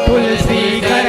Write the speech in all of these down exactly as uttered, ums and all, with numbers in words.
तुलसी कर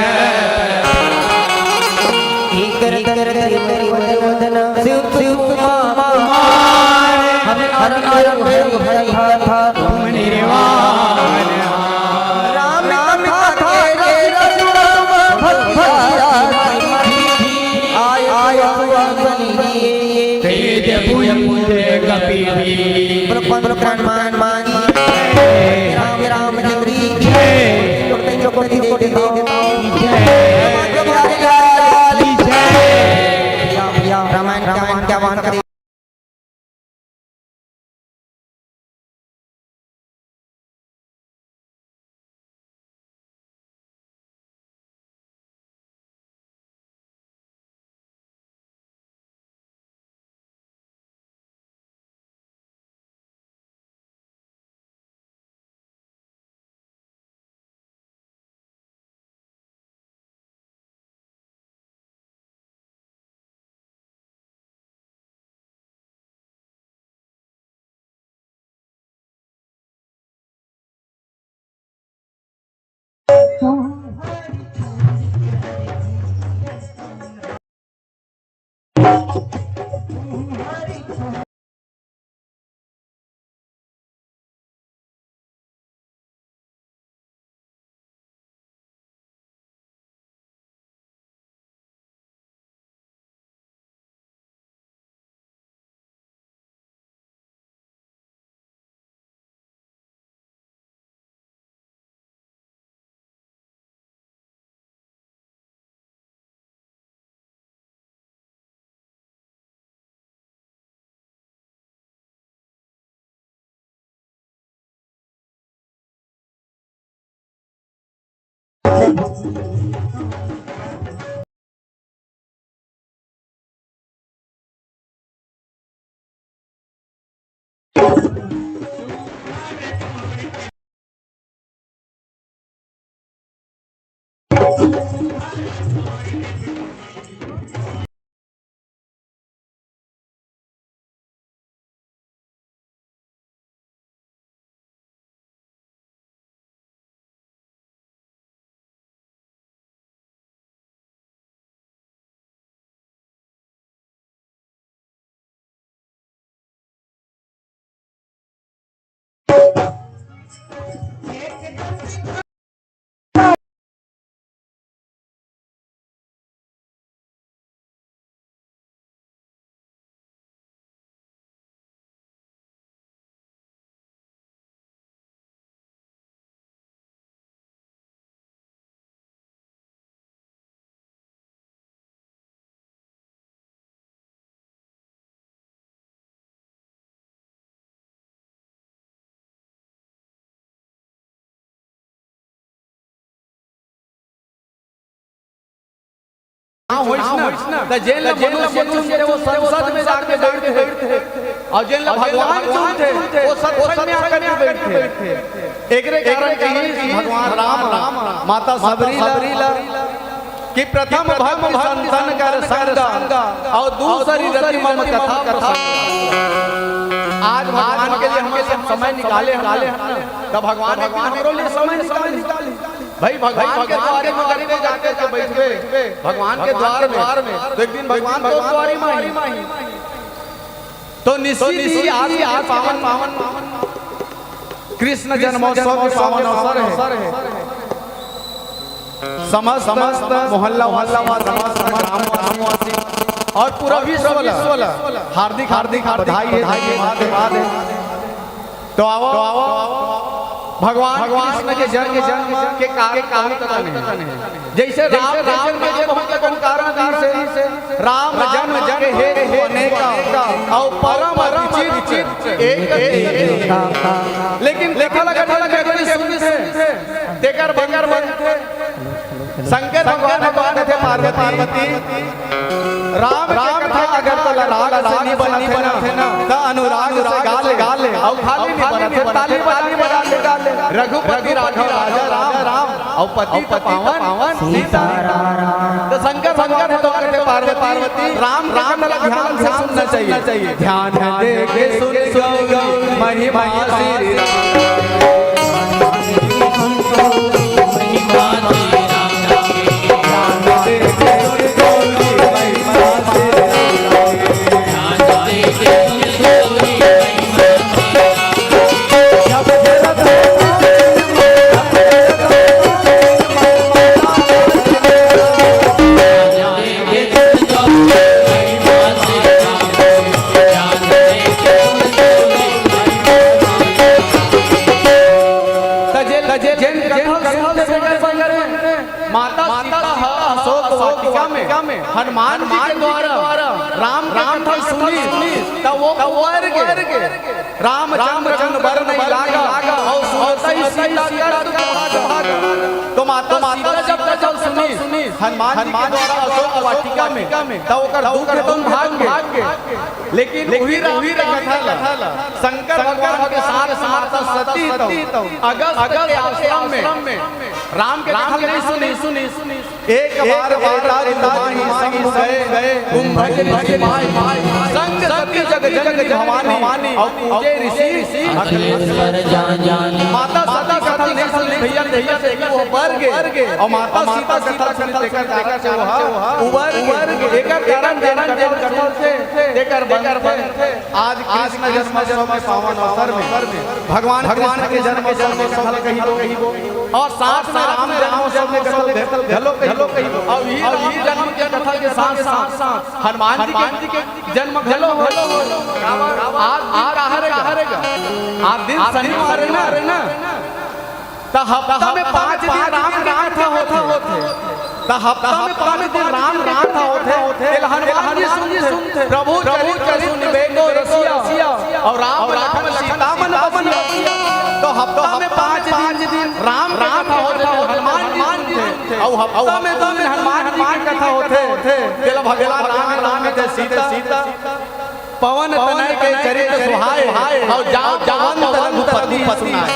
हाँ, होइस ना, त जेन ला मनुष्य चुनथे, वो संसद में जाके बैठथे, अउ जेन ला भगवान चुनथे, वो सत्संग में आकर के बैठथे। एकरे कारण कहिस भगवान राम, माता सबरी ला, कि प्रथम भक्ति संतन कर संग, अउ दूसरी रति मम कथा प्रसंग। आज भगवान के लिए हमन सब समय निकाले हन ना, त भगवान एक दिन हमरो लिए समय निकाली। भाई, भगवान के द्वारे म अगर तैं जाके बैठबे, भगवान के द्वार में, त एक दिन भगवान तोर द्वारी म आही। तो निश्चित ही आज के पावन, पावन कृष्ण जन्मोत्सव के पावन अवसर हे। समस्त मोहल्ला, मोहल्ला वासी, समस्त ग्रामवासी अउ पूरा विश्व ला हार्दिक, हार्दिक बधाई हे, धन्यवाद हे। तो आवव, भगवान कृष्ण के जन्म के कारण बहुत कथन हे। जइसे राम जन्म के बहुत कथन कारण हे, राम जन्म के हेतु अनेक अउ परम विचित्र एक। लेकिन कथा ला अगर कोई सुनथे, तेकर मन थे। शंकर भगवान ह कहथे, पार्वती, राम के कथा अगर तोला राग से नी बनथे ना, त अनुराग से गा ले, गा ले, अउ खाली नी बनथे, ताली बजा ले, गा ले। रघुपति राघव राजा राम, अउ पतित पावन सीताराम। त शंकर भगवान ह कहथे, पार्वती, राम के कथा ला ध्यान से सुनना चाहिए। ध्यान दे के सुन गौरी महिमा श्री राम। त जेन, त जेन, जेन कथा सुनथे तेकर संग में माता सीता ह अशोक वाटिका में हनुमान जी के द्वारा राम के कथा सुनिस, त वो उबर गे। रामचंद्र गुन बर नहीं लागा, अउ सुनत ही सीता कर दुख भागा। तो माता सीता जब कथा सुनिस हनुमान जी के द्वारा अशोक वाटिका में, त ओकर दुख तो भाग गे। लेकिन उही राम के कथा ला शंकर भगवान के साथ माता सती तो अगस्त के आश्रम में राम के कथा नहीं सुनिस। एक बार बार ताज माही संग गए, कुंभ के भज माही, संग सती जग जननी भवानी, अउ पूजे ऋषि अखिलेश्वर जानी। माता सती कथा नहीं सुनिस भैया, भैया से वो बर गे, अउ माता सीता कथा सुनिस तेकर कारण से वो उबर गे। एकर कारण जेन कथा से तेकर बनथे। आज कृष्ण जन्मोत्सव के पावन अवसर में भगवान, भगवान के जन्मोत्सव के कथा कहिबो, अउ साथ में राम जन्मोत्सव के कथा घलो कहिबो। अउ ये राम जन्म के कथा के साथ साथ हनुमान जी के जन्म घलो हो। आज दिन का हरे गा? आज दिन शनिवार हे ना? त हफ्ता में पांच दिन राम के कथा होथे। त हफ्ता में पांच दिन राम के कथा होथे। तेला हनुमान जी सुनथे। प्रभु चरित्र सुनिबे को रसिया, अउ राम लखन सीता मन बसिया। तो हफ्ता में पांच दिन राम के कथा होथे, हनुमान जी सुनथे। अउ हफ्ता में दो दिन हनुमान जी के कथा होथे। तेला भगवान राम, राम के सीता, पवन तनय के चरित सुहाय, अउ जावत रघुपति सुनाय।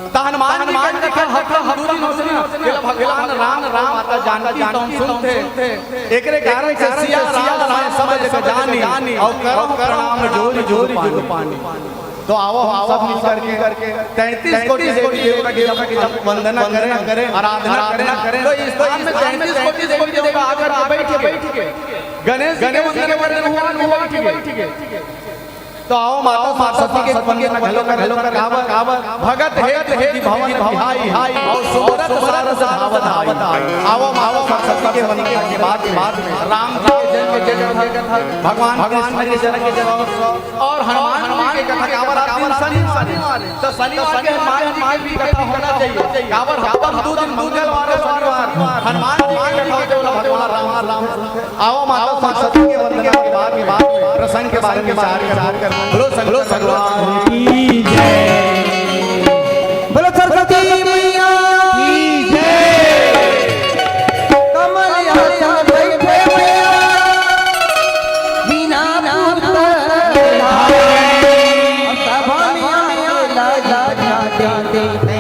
त हनुमान जी के कथा हर दूरी में सुनथे, तेला भगवान राम, राम माता जानकी तो सुनथे। एकरे कारण से सिया राम समझ सजानी, अउ करहु प्रणाम जोरि जोरि गुण पानी। तो आवो हम सब मिल करके तैंतीस कोटि देवी देवता के जब वंदना करें, आराधना करें, तो इस स्थान में तैंतीस कोटि देवी देवता आकर के बैठ के गणेश जी के वंदना करने वाले बैठ गए। तो आओ माता सरस्वती के वंदना घलो कर, घलो कर, काबर, काबर, भगत हेत हेत भवन बिहाई, अउ सुरत सारस धावत आई। आओ माता सरस्वती के वंदना के बाद में राम जी के जन्म के कथा, भगवान कृष्ण के जन्म के कथा, अउ हनुमान जी के कथा, काबर आज दिन शनिवार हे। तो शनिवार के हनुमान जी के भी कथा होना चाहिए। काबर, काबर दो दिन मंगलवार अउ शनिवार हनुमान जी के कथा होथे, भगवान राम, राम। आओ माता सरस्वती के वंदना के बाद में, बाद में प्रसंग के बारे में विचार करबो। बोलो शंकर भगवान की जय। बोलो सरस्वती मैया की जय। कमल आसन बैठे मैया, बिना कुर्ता सभा में आया लाज ना देते।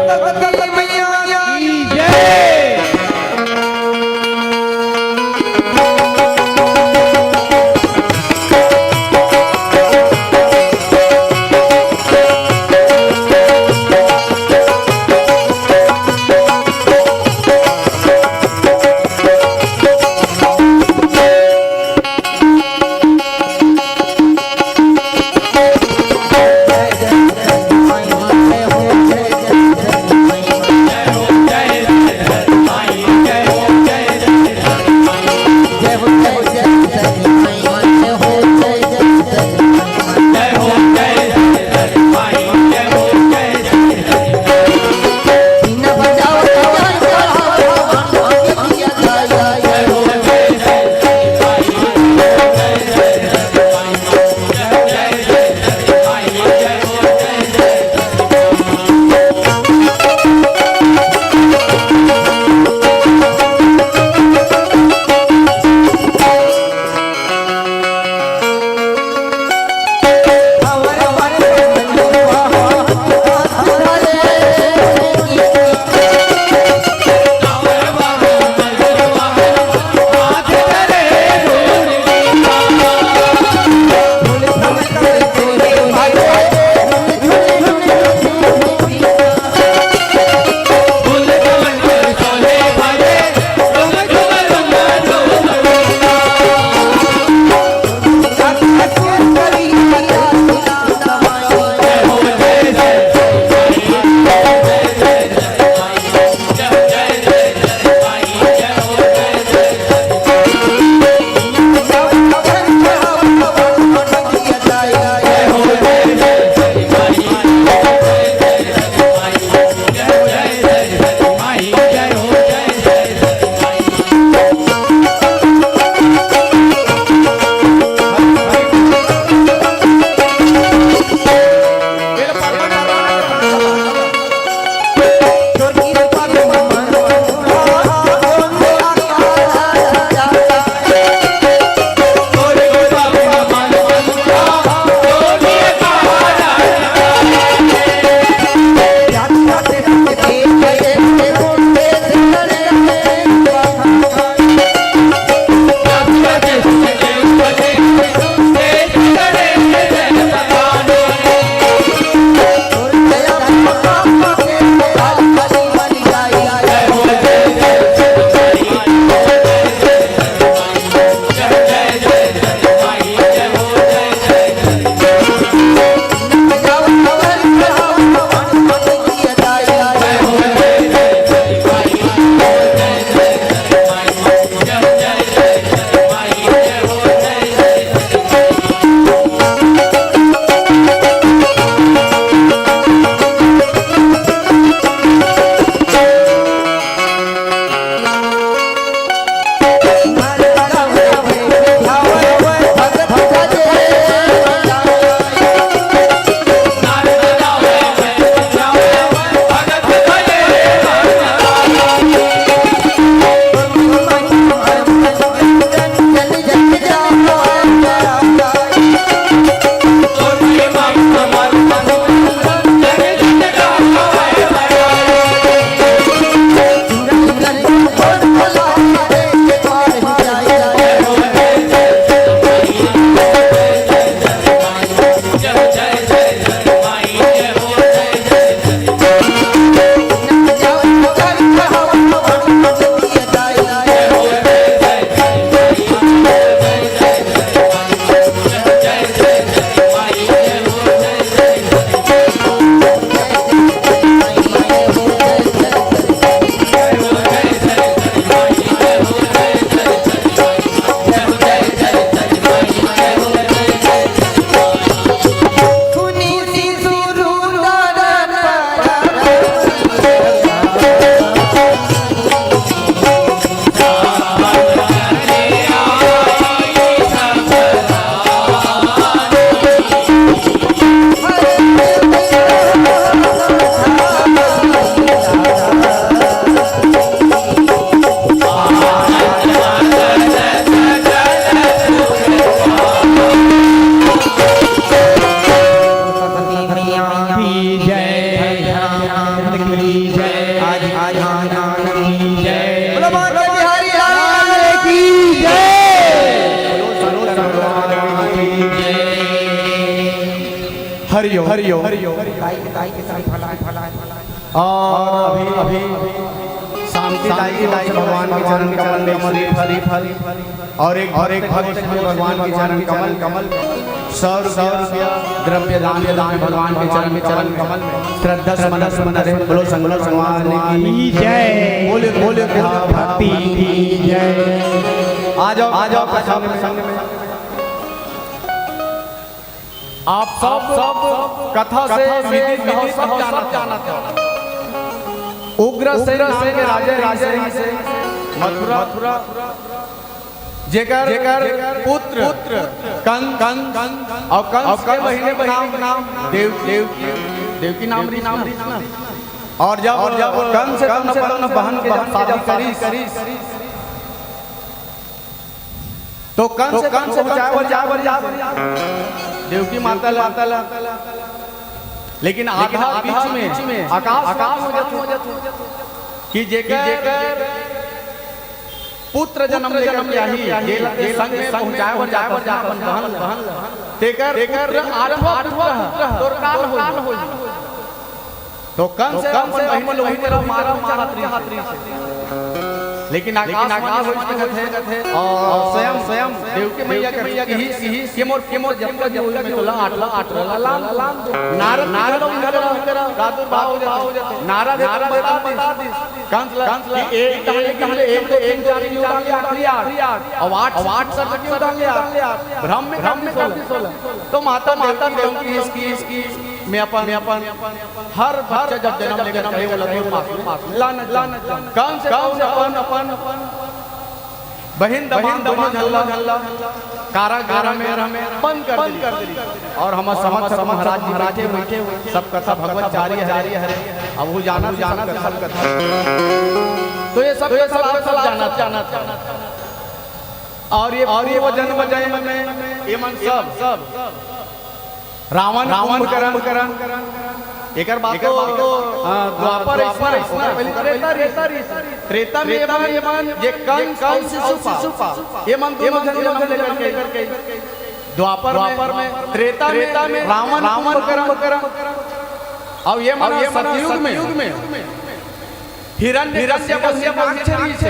सरस्वती मैया की जय। हरिओम। और अभी अभी शांति दाई की ओर से भगवान के चरण कमल में श्रीफल, श्रीफल और एक भक्त भगवान के चरण कमल, कमल सौ रुपया द्रव्य दान, दान भगवान के चरण, चरण कमल में श्रद्धा से मनस मन रहे। बोलो संगलो भगवान की जय। बोले बोले भक्ति की जय। आ जाओ, आ जाओ, संग में, संग में। आप सब, सब कथा से विदित हो, सब जानत हो। उग्रसेन नाम के राजा रहिसे मथुरा, मथुरा, जेकर, जेकर पुत्र, पुत्र कंस, कंस, कंस और कंस के बहिनी, बहिनी के नाम देव, देव, देवकी नाम रहिस ना। और जब, और जब कंस अपन बहन के जब शादी करिस, तो कंस, तो कंस पहुंचाए बर, जाए बर, जाए बर देवकी माता ला। लेकिन आधा, आधा बीच में आकाश, आकाश हो जाथे कि जेकर, जेकर पुत्र जन्म लेकर के आही, जेला संग में पहुंचाए बर, जाए बर, जाए अपन बहन ला, तेकर, तेकर पुत्र आठवां पुत्र ह, तोर कान होही। तो कंस, तो कंस अपन बहिनी लोगन ला मारा, मारत रहिसे। लेकिन आकाश, आकाश में होथे, और स्वयं, स्वयं देवकी मैया के कहिस कि मोर, कि मोर जब तक होही, मैं तोला आठ, आठ ला लान, लान दूं। नारद, नारद प्रादुर्भाव हो जाथे। नारद, नारद बता दिस कंस ला कि एक, एक, एक, दो, तीन, चार, क्यों डाल दिया, आठ, आठ, और आठ, आठ सर क्यों डाल दिया? ब्रह्म में, ब्रह्म में कर दिस ओला। तो माता, माता देवकी कहिस कि मैं अपन, मैं अपन हर बच्चा जब जन्म लेकर के आही, ओला तो पास में, पास में लाना, लाना। कंस, कंस अपन, अपन बहिन दमांद दोनों झन ला कारागार में बंद कर दिस। और हमर समक्ष महाराज जी बैठे हुए, सब कथा भगवत जारी हरे। अब वो जाना, जाना सब कथा। तो ये सब, ये सब आप सब जानत, जानत। और ये, और ये वो जन्म, जन्म में ये मन सब, सब रावण, रावण कुंभकर्ण, एकर बात तो, हाँ, द्वापर, द्वापर अइसना, ओकर पहले त्रेता रहिस। त्रेता में ये मन, ये मन, ये कंस और शिशुपाल, ये मन दोनों जन, दोनों जन लेकर के द्वापर में, त्रेता में रावण, रावण कुंभकर्ण, और ये मन सतयुग में हिरण्यकश्यप, हिरण्यकश्यप राक्षस रहिसे।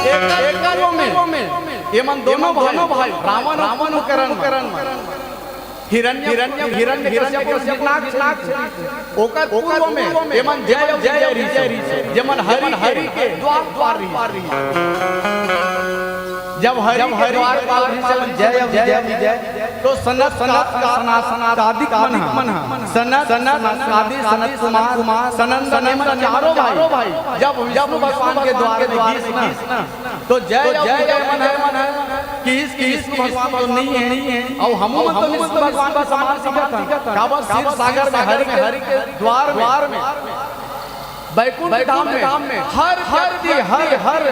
एक, एक पूर्व में ये मन दोनों भाई, रावण, रावण कुंभकर्ण, हिरण्य, हिरण्य, हिरण्यकश्यप, हिरण्यकश्यप नाग, नाग रहिसे। ओकर पूर्व में ये मन जय, जय रहिसे, जे मन हरि, हरि के द्वारपाल रहिसे। जब हरि, हरि के द्वारपाल रहिसे, जय, जय, जय, तो सनत, सनत का, सनातनिक मन ह, सनत, सनत, सनत, सनत कुमार, सनंदन, ये मन चारों भाई जब विष्णु भगवान के द्वार में गिस ना, तो जय, जय, जय मन है, मन है कि इस, कि विष्णु भगवान तो नहीं है, और हम, हम तो विष्णु भगवान का समान दिखत हन। काबर क्षीर सागर में हरि के, हरि के द्वार में, बैकुंठ धाम में हर, हर व्यक्ति, हर, हर,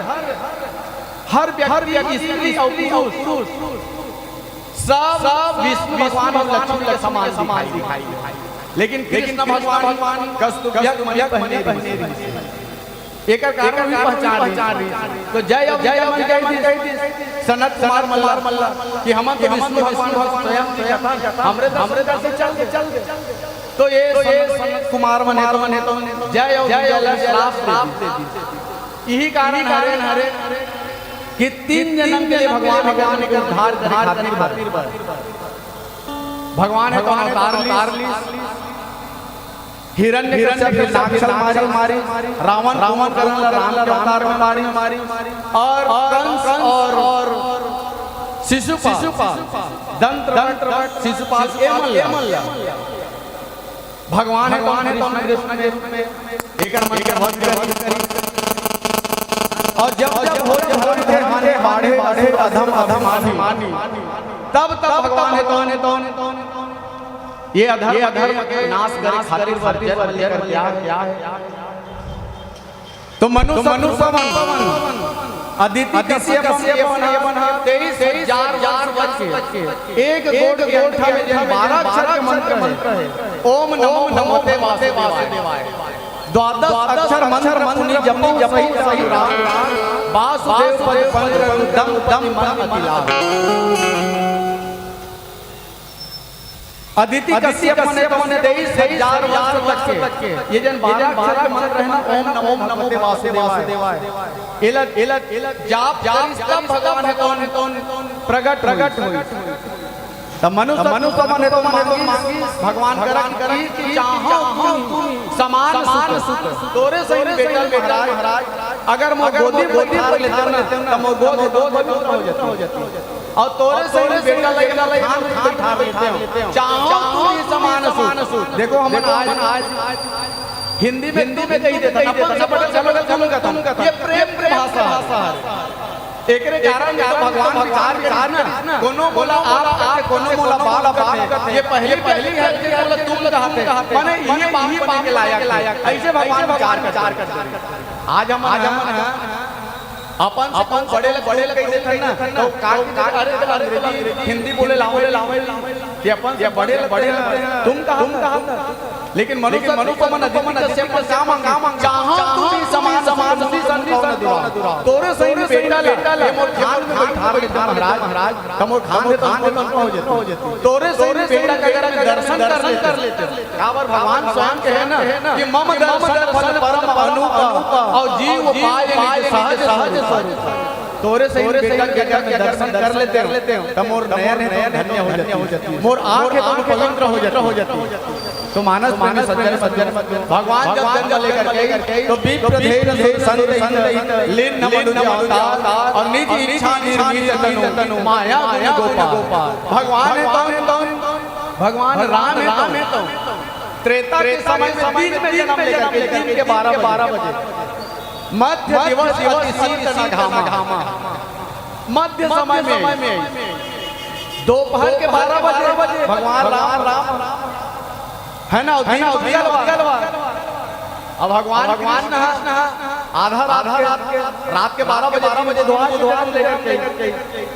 हर व्यक्ति, स्त्री और पुरुष, सब, सब विष्णु भगवान और लक्ष्मी के समान दिखाई। लेकिन कृष्ण भगवान कस्तूरबा मणि पहने रहिसे। एकर कारण भी पहचान रहिसे। तो जय अवधूत मन कहि दिस, सनत कुमार मल्ल कि हमन तो विष्णु भगवान स्वयं दिखत हन, हमरे दर्शन से चल दे, चल दे। तो ये सनत कुमार मन हे तो जय अवधूत ला श्राप दे दिस। यही कारण हरे, हरे कि तीन जन्म के लिए भगवान, भगवान के उद्धार करे खातिर बर भगवान हे तो अवतार लीस। हिरण्यकश्यप के राक्षस मारी, मारी, रावण, रावण कुंभकर्ण ला राम के अवतार में मारी, और कंस और शिशुपाल, दंत, दंत शिशुपाल, ये मन ला भगवान हे तो कृष्ण के रूप में एकर मन के वध करी। और जब, जब घोर, घोर के हानि बाढ़े, बाढ़े अधम, अधम आदमी, तब, तब भगवान हे तो ये अधर्म, अधर्म के नाश करे खातिर बर जन्म लेकर के आए। तो मनुष्य, मनुष्य मन, अदिति कश्यप, ये मन ह तेईस हजार वर्ष के एक गोड़ के अंगठा में जेन बारह अक्षर के मंत्र हे, ओम नमो भगवते वासुदेवाय। द्वादश अक्षर मंत्र पुनि जपो सहित सहित राम, वासुदेव पद पंकज उदम दम मन अति लाभ। अदिति कश्यप मने तो मने तेईस हजार वर्ष तक के ये जन बारह अक्षर के मंत्र है ना, ओम नमो भगवते वासुदेवाय। एला, एला, एला जाप करिस तब भगवान हे कौन, कौन प्रगट, प्रगट होई। त मनुष्य, मनुष्य मने तो मांगिस भगवान करा कि चाहत हूँ समान सुख, तोरे सही बेटा महाराज, अगर मोर गोदी में बैठार लेते ना, त मोर गोद, गोद, गोद हो जाती। अउ तोरे सही बेटा लइका ल खान में बैठार लेते हो। चाहत हूँ समान सुख। देखो, हमन आज, आज हिंदी में, हिंदी में कही देथन, अपन से बड़े से बड़े तुम कथन। ये प्रेम के भाषा हे। एकरे कारण तो भगवान विचार करिस ना, कोनो मोला आप कथे, कोनो मोला बाप कथे। ये पहली, पहली हे कि मोला तुम कहत हे, माने ये बाप बने के लायक हे। अइसे भगवान विचार करथे। आज हमन, आज हमन ह अपन से अपन बड़े ल, बड़े ल कहि देथन ना, तो का कहि देथन, "अरे, तेला अंग्रेजी, हिंदी बोले ल आवय, बोले ल आवय।" ये अपन से बड़े ल, बड़े ल, तुम कहा, तुम कहा था। लेकिन मनुष्य, मनुष्य मन अधिक मन अधिक मन का मांगे? चाहत हूँ समान, समान, समान, समान दुरा। तोरे सही बेटा ल, ये मोर खान में बैठार लेते महाराज, त मोर खान हे तो, खान हे तो हो जेते। तोरे सही बेटा के अगर मैं दर्शन कर लेते, काबर भगवान स्वयं कहे ना कि मम दर्शन फल परम अनूप, अउ जीव पाए निज सहज, सहज स्वरूप। तोरे सही बेटा के अगर मैं दर्शन कर लेते हो, त मोर नयन हे तो धन्य हो जाती। मोर आँख हे तो पवित्र हो जाती। तो मानस, मानस सज्जन, सज्जन भगवान जब जन्म लेकर के, तो विप्रधेन सुर संत लीन मनुज अवतार, अउ निज इच्छा निर्मित तनु माया गुण गोपाल। भगवान हे तो, भगवान राम हे तो त्रेता के समय में दिन में जन्म लेकर के, दिन के बारह बजे, मध्य दिवस अति शीत न घामा। मध्य समय में दोपहर के बारह बजे भगवान राम, राम हे ना, दिन उगल बा। अब भगवान कृष्ण ह आधा रात के, रात के बारह बजे, बारह बजे धोआ, धोआ लेकर के।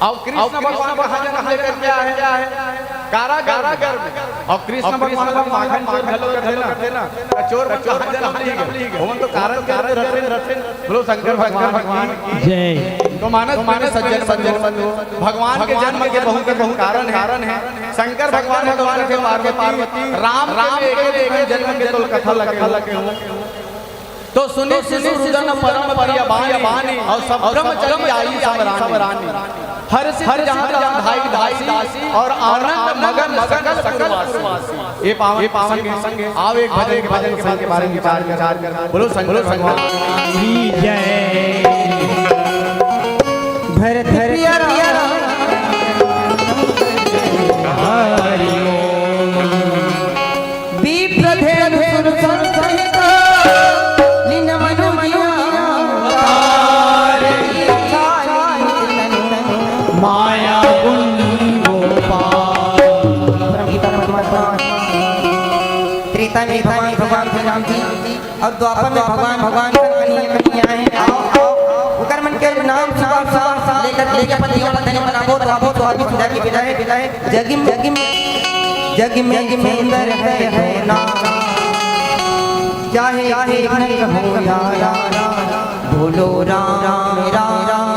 अउ कृष्ण भगवान कहाँ जन्म लेकर के आए? कारागार में। अउ कृष्ण भगवान ला माखन चोर घलो कथे ना, त चोर मन कहाँ जन्म ली गए? ओमन तो कारण के रहते, रहते। बोलो शंकर भगवान की जय। तो मानस, मानस सज्जन, सज्जन बंधु, भगवान के जन्म के बहुत, बहुत कारण हे। शंकर भगवान, भगवान के पार्वती, राम, राम के एक, एक जन्म के तोल कथा लगे, लगे हो। तो सुनि शिशु रुदन परम प्रिय बानी, अउ सब ब्रह्मचर्य आई सब रानी। हर्षित जहाँ तहाँ धाई दासी, अउ आनंद मगन सकल सुरवासी। ये पावन, ये पावन प्रसंग हे। आओ एक भजन के, भजन के बारे में विचार, विचार कर। बोलो शंकर भगवान की जय। भरत प्रिय राम। हरि ओम। विप्रधेनु सुर संत सहित लीन मनु जिया अवतार। माया गुण गोपाल। परम पिता परमात्मा त्रेता में भगवान, भगवान श्री राम जी अउ द्वापर में भगवान, भगवान कन्हैया, कन्हैया हे। आओ, आओ, ओकर मन के नाम सुबह, सुबह लेकर, लेकर अपन जीवन ला धन्य बनाबो, तो आबो, तो आबो, सुधा की विदा हे, विदा हे। जगिम, जगिम, जगिम, जगिम सुंदर हे, हे ना। चाहे, चाहे एक नर हो या राम, बोलो राम, राम, राम।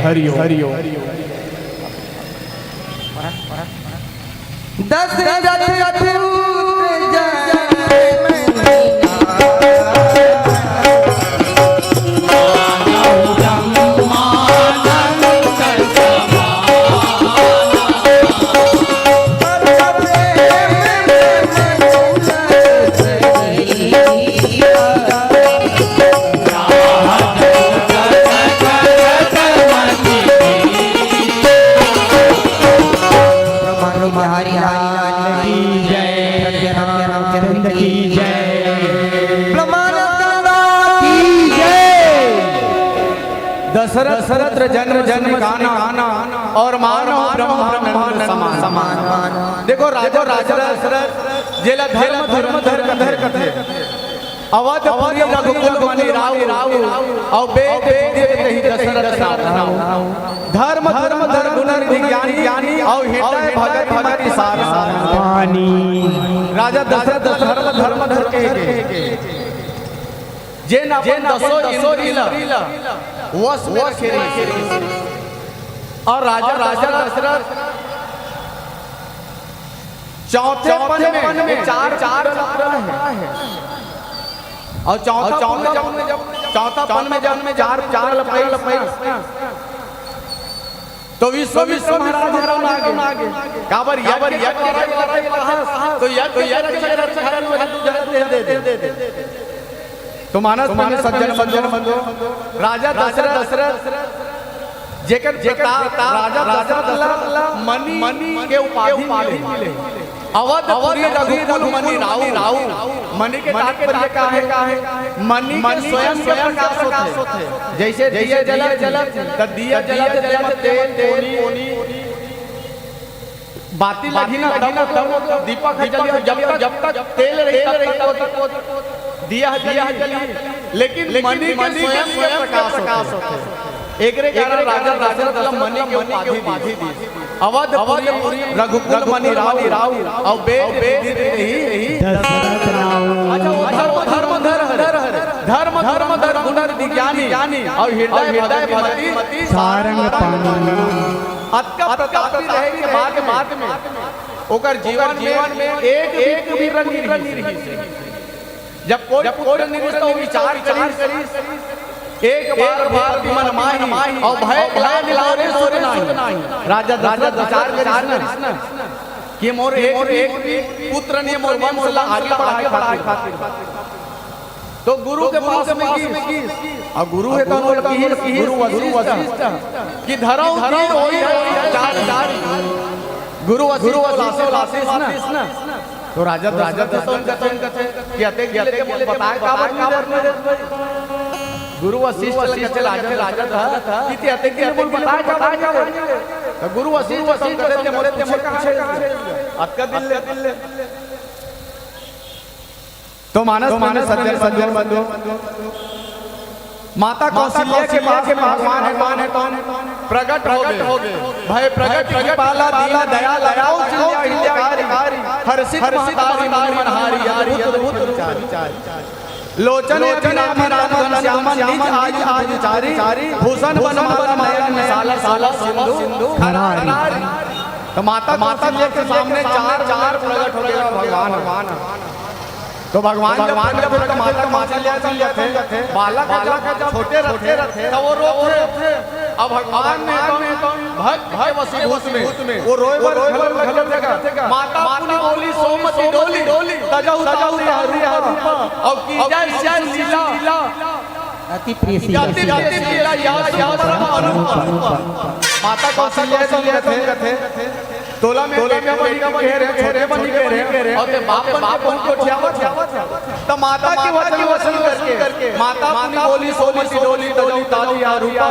हरि ओम। हरि ओम। दशरथ पुत्र जन्म ब्रह्मानंद बिहारी लाल की जय, सत्य रामचंद्र की जय, ब्रह्मानंद की जय। दशरथ पुत्र जन्म जन्म गाना और मानव ब्रह्मानंद समान। देखो राजा, राजा दशरथ जेला धर्म धर्म धर्म धर कथे। अवध पुरी रघुकुल मनि राउ, अउ वेद विदित तेहि दशरथ राउ। धर्म धर्म धर गुण निधि ज्ञानी, अउ हृदय भगत मति सार। पानी। राजा दशरथ धर्म धर्म धर के, के जेन अपन दसो इंद्री ला वश में रखे रहिस। अउ राजा, राजा दशरथ चौथे पन में, ये चार, चार पुत्र हे। अउ चौथा, चौथा पन में जब, चौथा पन में जब चार पुत्र ल पाइस ना, तो विश्वामित्र महाराज हरान आगे। काबर यज्ञ के लड़ाई लड़ाई, तो यज्ञ के रक्षा, रक्षा करने वाले दू झन दे, दे, दे। तो मानस, मानस सज्जन बंधु, राजा दशरथ, दशरथ जेकर प्रताप राजा दशरथ ला मणि के उपाधि मिले। अवध पुरी रघुकुल मनि राउ। मणि के तात्पर्य का हे? मणि के स्वयं के प्रकाश होथे। जैसे दिया जलत, त दिया जलत, जलत तेल, तेल, बाती लगही ना, तब, तब दीपक ह जलही, जब तक, जब तक तेल रही, तब तक वो दिया ह जलही। लेकिन मणि के स्वयं के प्रकाश होथे। एकरे कारण राजा दशरथ ला मणि के उपाधि दीस। अवध पुरी रघुकुल मनि राउ, अउ वेद विदित तेहि दशरथ राउ। अच्छा, वो धर्म, धर्म धर हरे, धर्म धर्म धर गुण निधि ज्ञानी, अउ हृदय भगत मति सारंग पानी। अतका प्रतापी रहे के बाद में, ओकर जीवन में एक भी पुत्र नइ रिहिस। जब कोई पुत्र नइ रिहिस, त वो विचार करिस, एक बार भी पति मन माही, अउ भय ग्लानि मोरे सुख नाही। राजा दशरथ विचार करिस ना कि मोर एक भी पुत्र नइ हे, मोर वंश ला आगे बढ़ाए खातिर। तो गुरु के पास में गिस। अउ गुरु हे त ओला किहिस, गुरु वशिष्ठ, कि धरव धीर होई चार चार। गुरु वशिष्ठ, वशिष्ठ, वशिष्ठ ना। तो राजा दशरथ सुन कथे कि अतेक दिन ले मोला बताए काबर नइ रहे? गुरु वशिष्ठ ल कथे, राजा, राजा कि ते अतेक दिन ले मोला बताए काबर नइ रहे? तो गुरु वशिष्ठ सुन कथे, ते मोरे, ते मोरे कहाँ हे? अतका दिन ले। तो मानस, मानस सज्जन बंधु, माता कौशल्या के पास में भगवान हे, कौन हे? प्रगट होगे। भय प्रगट कृपाला दीन दयाल, कौशल्या हितकारी, हर्षित महतारी मुनि मन हारी, अद्भुत रूप विचारी। लोचन अभिराम राम घनश्याम निज आयु विचारी, भूषण वनमाला नयन विशाल शोभा सिंधु खरारी। तो माता, माता कौशल्या के सामने चार, चार प्रगट होगे भगवान। तो भगवान जब, भगवान जब माता कौशल्या संग रथे, बालक, बालक जब छोटे रथे, तो वो रोथे। अब भगवान में तो भक्त के वशीभूत में वो रोए बर घलो, घलो जगह। माता पुनि बोली सोमति डोली, तजहु ताहि रूपा। अउ कीजय शिशु लीला, अति प्रिय शीला, अति प्रिय शीला, यह यह परम अनुपम। माता कौशल्या संग रथे, तोला मैं बेटा बनी कहे रहे, छोटे बनी कहे रहे, अउ ते बाप बन के बहुत गोठियावत हे। त माता के वचन, वचन करके माता पुनि बोली सोमति डोली, तजहु ताहि रूपा,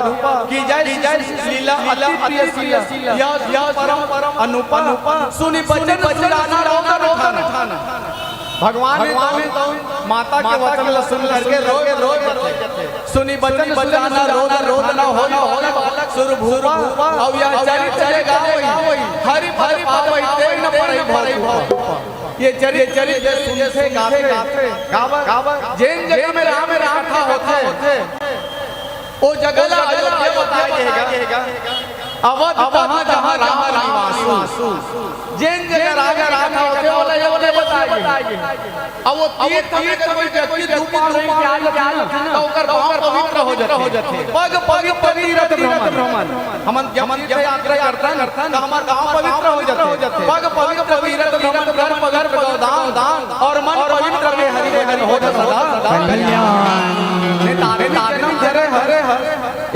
कीजय शिशु लीला अति प्रिय शीला, यह यह परम अनुपम। सुनि बचन सुजाना रोदन ठाना। भगवान, भगवान माता के वचन ला सुन करके रोए, रोए जथे। सुनि बचन सुजाना रोदन, रोदन होई बालक सुरभूपा। अउ यह चरित चले गावई, हरि पद पावई तेहि न परई भव। ये चरित, चरित जे सुनथे गाथे, गावय, जेन जगह में राम, राम कथा होथे, ओ जगह ला अयोध्या बताए गे हे गा। अवध तहाँ जहाँ राम निवासु। जेन जगह राम के कथा होथे, ओला अयोध्या बताए गे हे। अब वो तीर्थ में अगर कोई व्यक्ति दू पाँव रेंग के आ जाथे ना, त ओकर पाँव पवित्र हो जाथे। पग पवित्र तीर्थ भ्रमण। हमन जब तीर्थ यात्रा करथन, त हमर पाँव पवित्र हो जाथे। पग पवित्र तीर्थ भ्रमण, कर पवित्र गौदान, और मन पवित्र में हरि भजन होत सदा कल्याण। ने तारे तारे धरे हरे हर।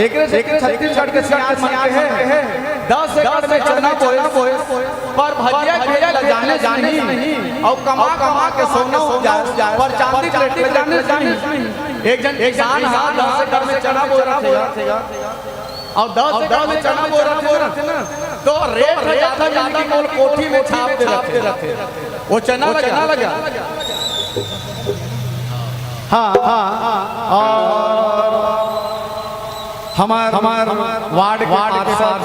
एकरे से छत्तीसगढ़ के सियान मन के हे, दस एकड़ में चना बोए, पर भजिया खेत ला जाने नहीं, अउ कमा कमा के सोना उपजाए, पर चांदी के रेट ला जाने नहीं। एक झन किसान ह दस एकड़ में चना बोए रथे, अउ दस एकड़ में चना बोए रथे ना, तो रेट ला जादा जादा मोल कोठी में छाप दे रथे। वो चना लगा। हाँ, हाँ, और हमार, हमार वार्ड के पार्षद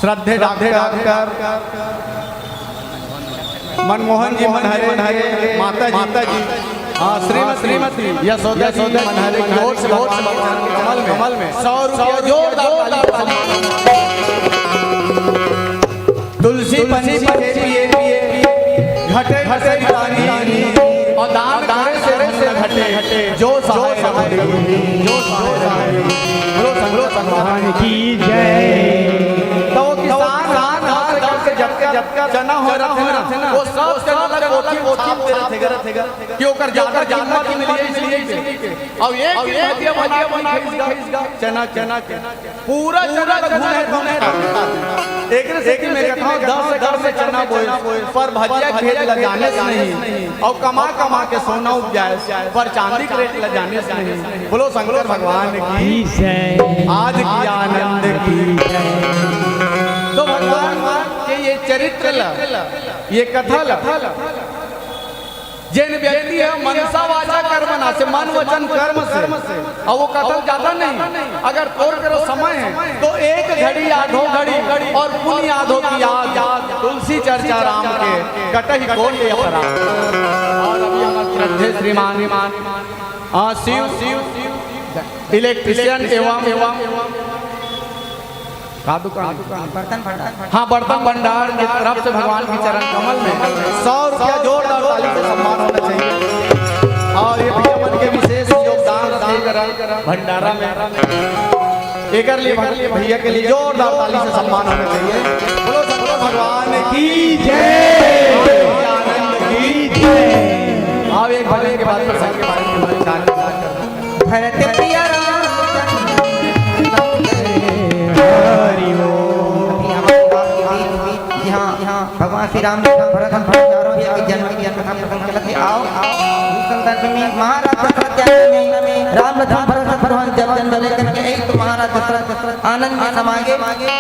श्रद्धे डॉक्टर मनमोहन जी मनहरे, माता जी, माता जी, हाँ, श्रीमती यशोदा जी मनहरे की ओर से भगवान के चरण कमल में सौ रुपया जोरदार ताली से सम्मान। तुलसी पंछी के पिए पिए घटे घटे पानी, और दान करे से धन न घटे, जो सहाय रघुबीर, जो सहाय रघुबीर। बोलो शंकर भगवान की जय। तो वो किसान रात रात के जब जब चना हो रहा था ना, वो सब चना ला कोठी में छाप दे रहे थे, कि ओकर ज्यादा कीमत मिले इसलिए। अब एक दिन भजिया बना बना के चना, चना, चना। पूरा चना ला घुने, घुने। एकरे से कि मैं कहता हूँ, दस एकड़ में चना बोए, पर भजिया खेत ला जाने से नहीं, और कमा कमा के सोना उपजाए, पर चांदी के रेट ला जाने से नहीं। बोलो शंकर भगवान की जय। आज की आनंद की जय। तो भगवान के ये चरित्र ला, ये कथा ला, जेन व्यक्ति ह मनसा वाचा कर्मणा से, मन वचन कर्म से, अउ वो कथा जादा नहीं, अगर तोर करो समय है तो एक घड़ी आधो घड़ी और पुनि आधो की याद, तुलसी चर्चा राम के कटहि कोटि अपराध। और अभी हमारे श्रद्धे श्रीमान, आ, शिव, इलेक्ट्रिशियन एवं, एवं का दुकान? बर्तन भंडार। हाँ, बर्तन भंडार की तरफ से भगवान के चरण कमल में सौ रुपया जोरदार ताली से सम्मान होना चाहिए। और ये भैया मन के विशेष योगदान रहे भंडारा में, एकर लिए भग-, भैया के लिए जोरदार ताली से सम्मान होना चाहिए। बोलो शंकर भगवान की जय, आनंद की जय। आओ एक भजन के बाद प्रसंग के बारे में हमारे विचार करना। भरत प्रिय राम हरि ओम। यहाँ, यहाँ भगवान श्री राम, लक्ष्मण, भरत, हम चारों भी आके जन्म की कथा प्रसंग चलत है। आओ, आओ। संतान में महाराज दशरथ के आंगन में राम, लक्ष्मण, भरत, शत्रुघ्न जब जन्म लेकर के एक तो महाराज दशरथ आनंद में समा गए।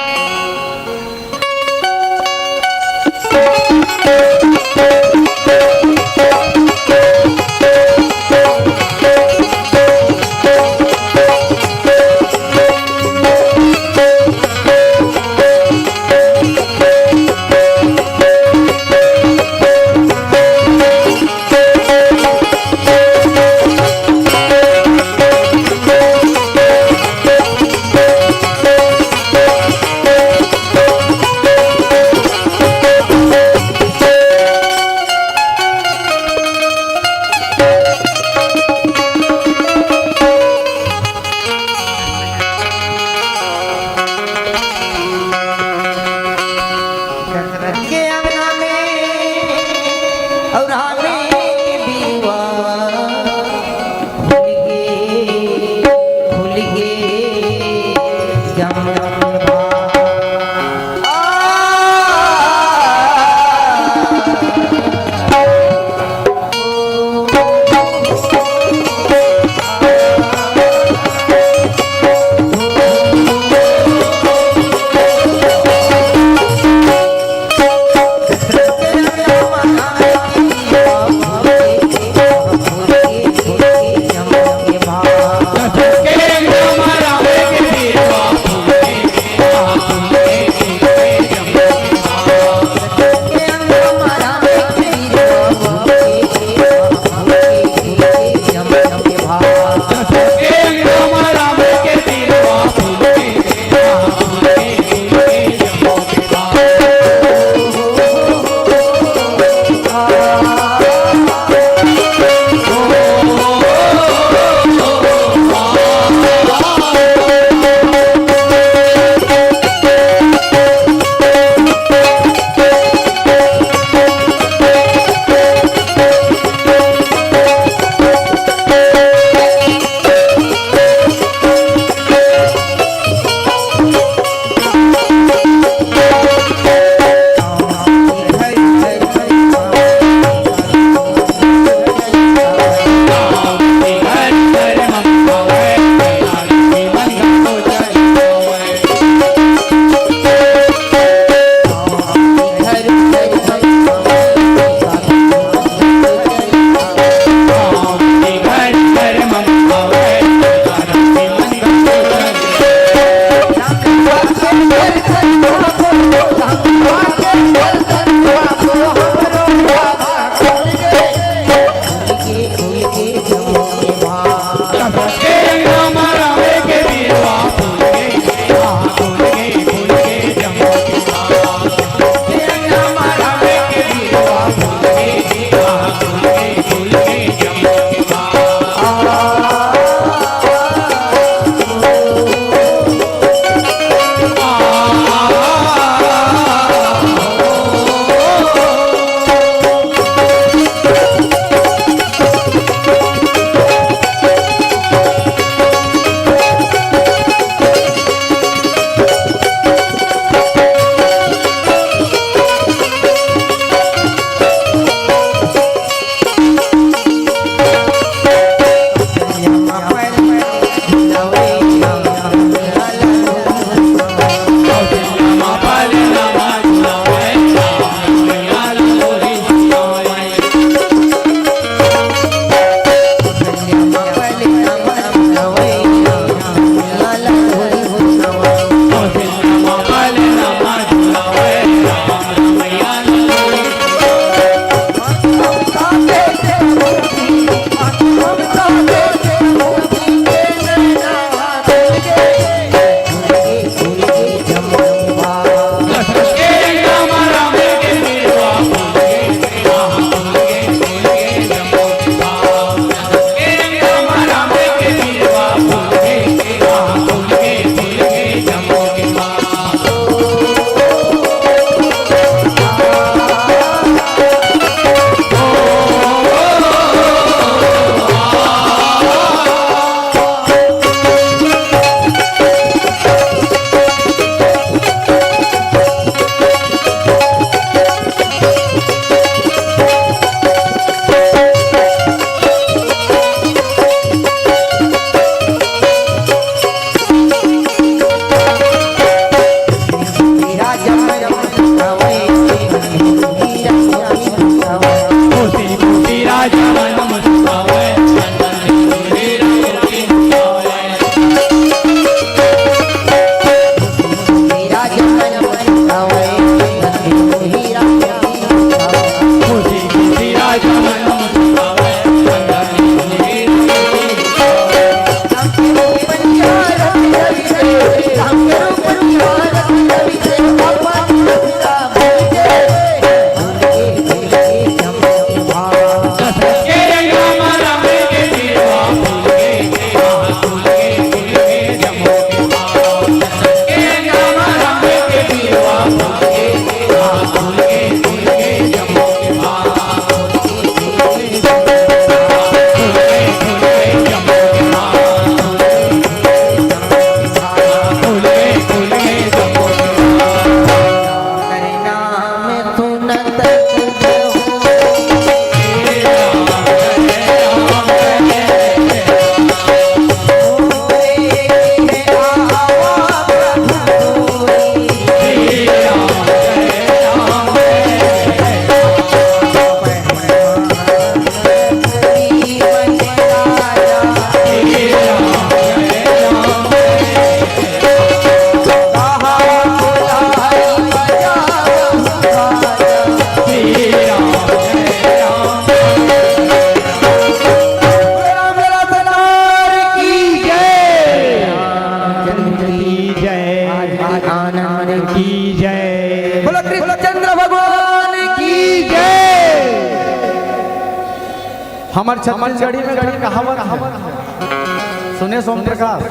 हमर छत्तीसगढ़ी में एक ठन कहावत हे। सुने सोम प्रकाश?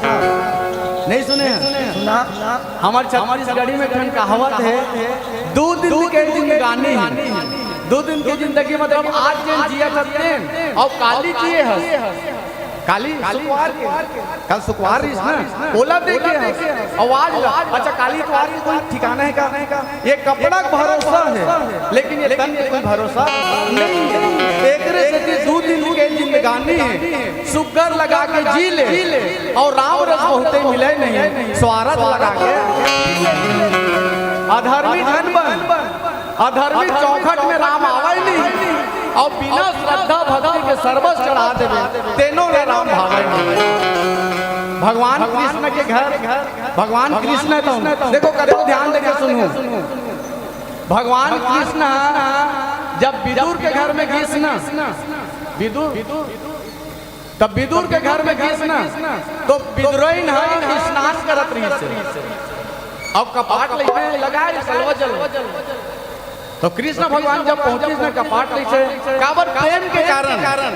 नहीं सुने? सुना। हमर छत्तीसगढ़ी में एक ठन कहावत हे, "दू दिन के जिंदगानी हे।" दू दिन के जिंदगी मतलब आज जेन जियत हस तेन, अउ काली जिए हस। काली सुकवार के, कल सुकवार रहिस ना, ओला देखे हस, अउ आज ला। अच्छा, काली इतवार के कोई ठिकाना हे का? ये कपड़ा के भरोसा हे, लेकिन ये तन के कोई भरोसा नहीं हे। एकरे सेती दू दिन के जिंदगानी हे, सुग्घर लगा के जी ले, अउ राम रस बहुते मिले नहीं, स्वारथ लगा के। अधर्मी झन बन, अधर्मी चौखट में राम आवय नहीं, अउ बिना श्रद्धा भक्ति के सरबस चढ़ा देबे, तेनो ला राम भावय नहीं। भगवान कृष्ण के घर, भगवान कृष्ण तो देखो, कतको ध्यान देके सुनहू। भगवान कृष्ण जब विदुर के घर में गिस ना, विदुर, तब विदुर के घर में गिस ना, तो विदुरइन ह स्नान करत रहिस हे। अब कपाट लइसे लगाय सलवा जल। तो कृष्ण भगवान जब पहुंचिस ना कपाट लइसे, काबर? प्रेम के कारण।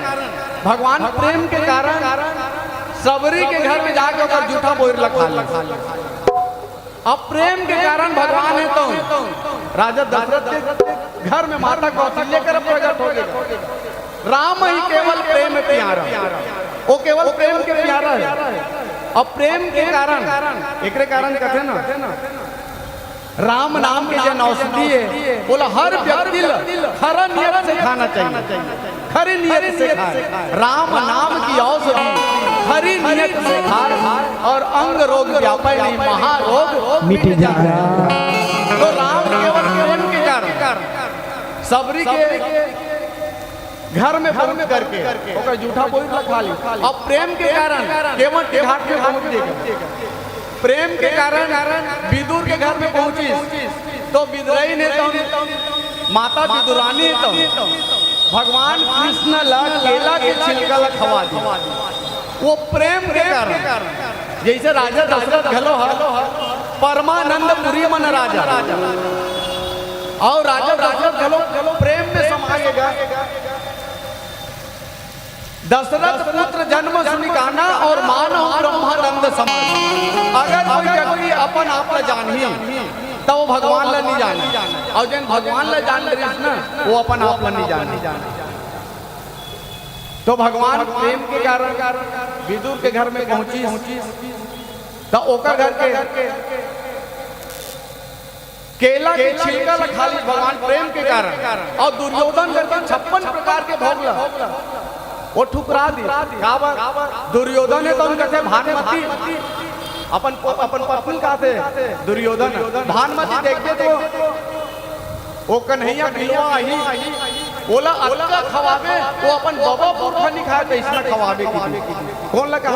भगवान प्रेम के कारण सबरी के घर में जाके ओकर जूठा बोइर ला खा ले। अब प्रेम के कारण भगवान हे तो राजा दशरथ के घर में माता कौशल्या कर प्रगट हो गे। राम ही केवल प्रेम प्यारा, वो केवल प्रेम के प्यारा हे। अब प्रेम के कारण, एकरे कारण कथे ना, राम नाम के जेन औषधि हे, ओला हर व्यक्ति ला खरा नियत से खाना चाहिए। खरी नियत से खाए। राम नाम की औषधि, खरी नियत से खाए, और अंग रोग व्यापे नहीं, महारोग मिट जाए। तो राम केवल प्रेम के कारण सबरी के घर में पहुंच करके ओकर जूठा बोइर ला खा ली। अब प्रेम के कारण केवट के घाट में पहुंच जाएगा। प्रेम के कारण विदुर के घर में पहुंचिस, तो विदुरइन हे तो, माता विदुरानी हे तो भगवान कृष्ण ला केला के छिलका ला खवा दी। वो प्रेम के कारण, जइसे राजा दशरथ घलो ह परमानंद पुरी मन राजा, अउ राजा दशरथ घलो प्रेम में समा गे गा। दशरथ पुत्र जन्म सुनि काना अउ मानहु ब्रह्मानंद समान। अगर कोई व्यक्ति अपन आप ला जानही, त वो भगवान ला नहीं जाने, अउ जेन भगवान ला जान रहिस ना, वो अपन आप ला नहीं जाने। तो भगवान प्रेम के कारण विदुर के घर में पहुंचिस, त ओकर घर के केला के छिलका ला खा ली भगवान प्रेम के कारण, अउ दुर्योधन करके छप्पन प्रकार के भोग ला वो ठुकरा दी। काबर? दुर्योधन हे तो उनका थे भानुमति, अपन अपन पत्नी का थे दुर्योधन। भानुमति देखबे तो वो कन्हैया बिलवा आही, ओला अतका खवाबे, वो अपन बबा पुरखा नहीं खाए, तो इसने खवाबे की। कौन लगा?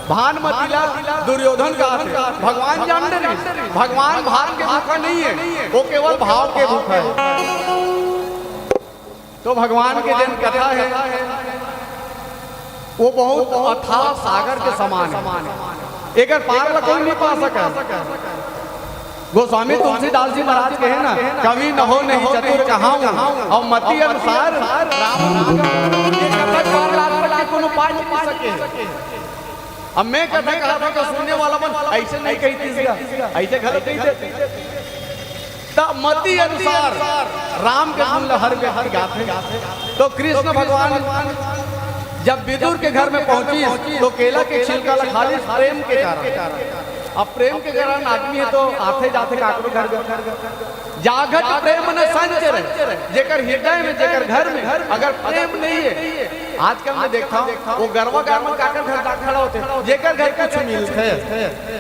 भानुमति ला दुर्योधन का हाथ हे। भगवान जान दे नहीं, भगवान भात के भूखा नहीं हे, वो केवल भाव के भूखा हे। तो भगवान के जेन कथा हे, वो बहुत अथाह सागर के समान हे। एकर पार ला कोई नहीं पा सका। गोस्वामी तुलसीदास जी महाराज कहे ना, "कवि न हो नहीं चतुर कहाऊं, अउ मति अनुसार राम।" ये कथा पार ला सके, कोनो पार नहीं सके। अब मैं कथा कहा था तो सुनने वाला मन ऐसे नहीं कही तीसरा, ऐसे गलत नहीं थे। त मति अनुसार राम के गुण ल हर व्यक्ति गाथे। तो कृष्ण भगवान जब विदुर के घर में पहुंचिस, तो केला के छिलका ला खा लिस प्रेम के कारण। अब प्रेम के कारण आदमी हे तो आथे जाथे काकरो घर, जाघट प्रेम न संचरे, जेकर हृदय में, जेकर घर में अगर प्रेम नहीं हे, आजकल मैं देखता हूँ, वो गरवा गाय मन काकर घर जा खड़ा होथे, जेकर घर कुछ मिलथे।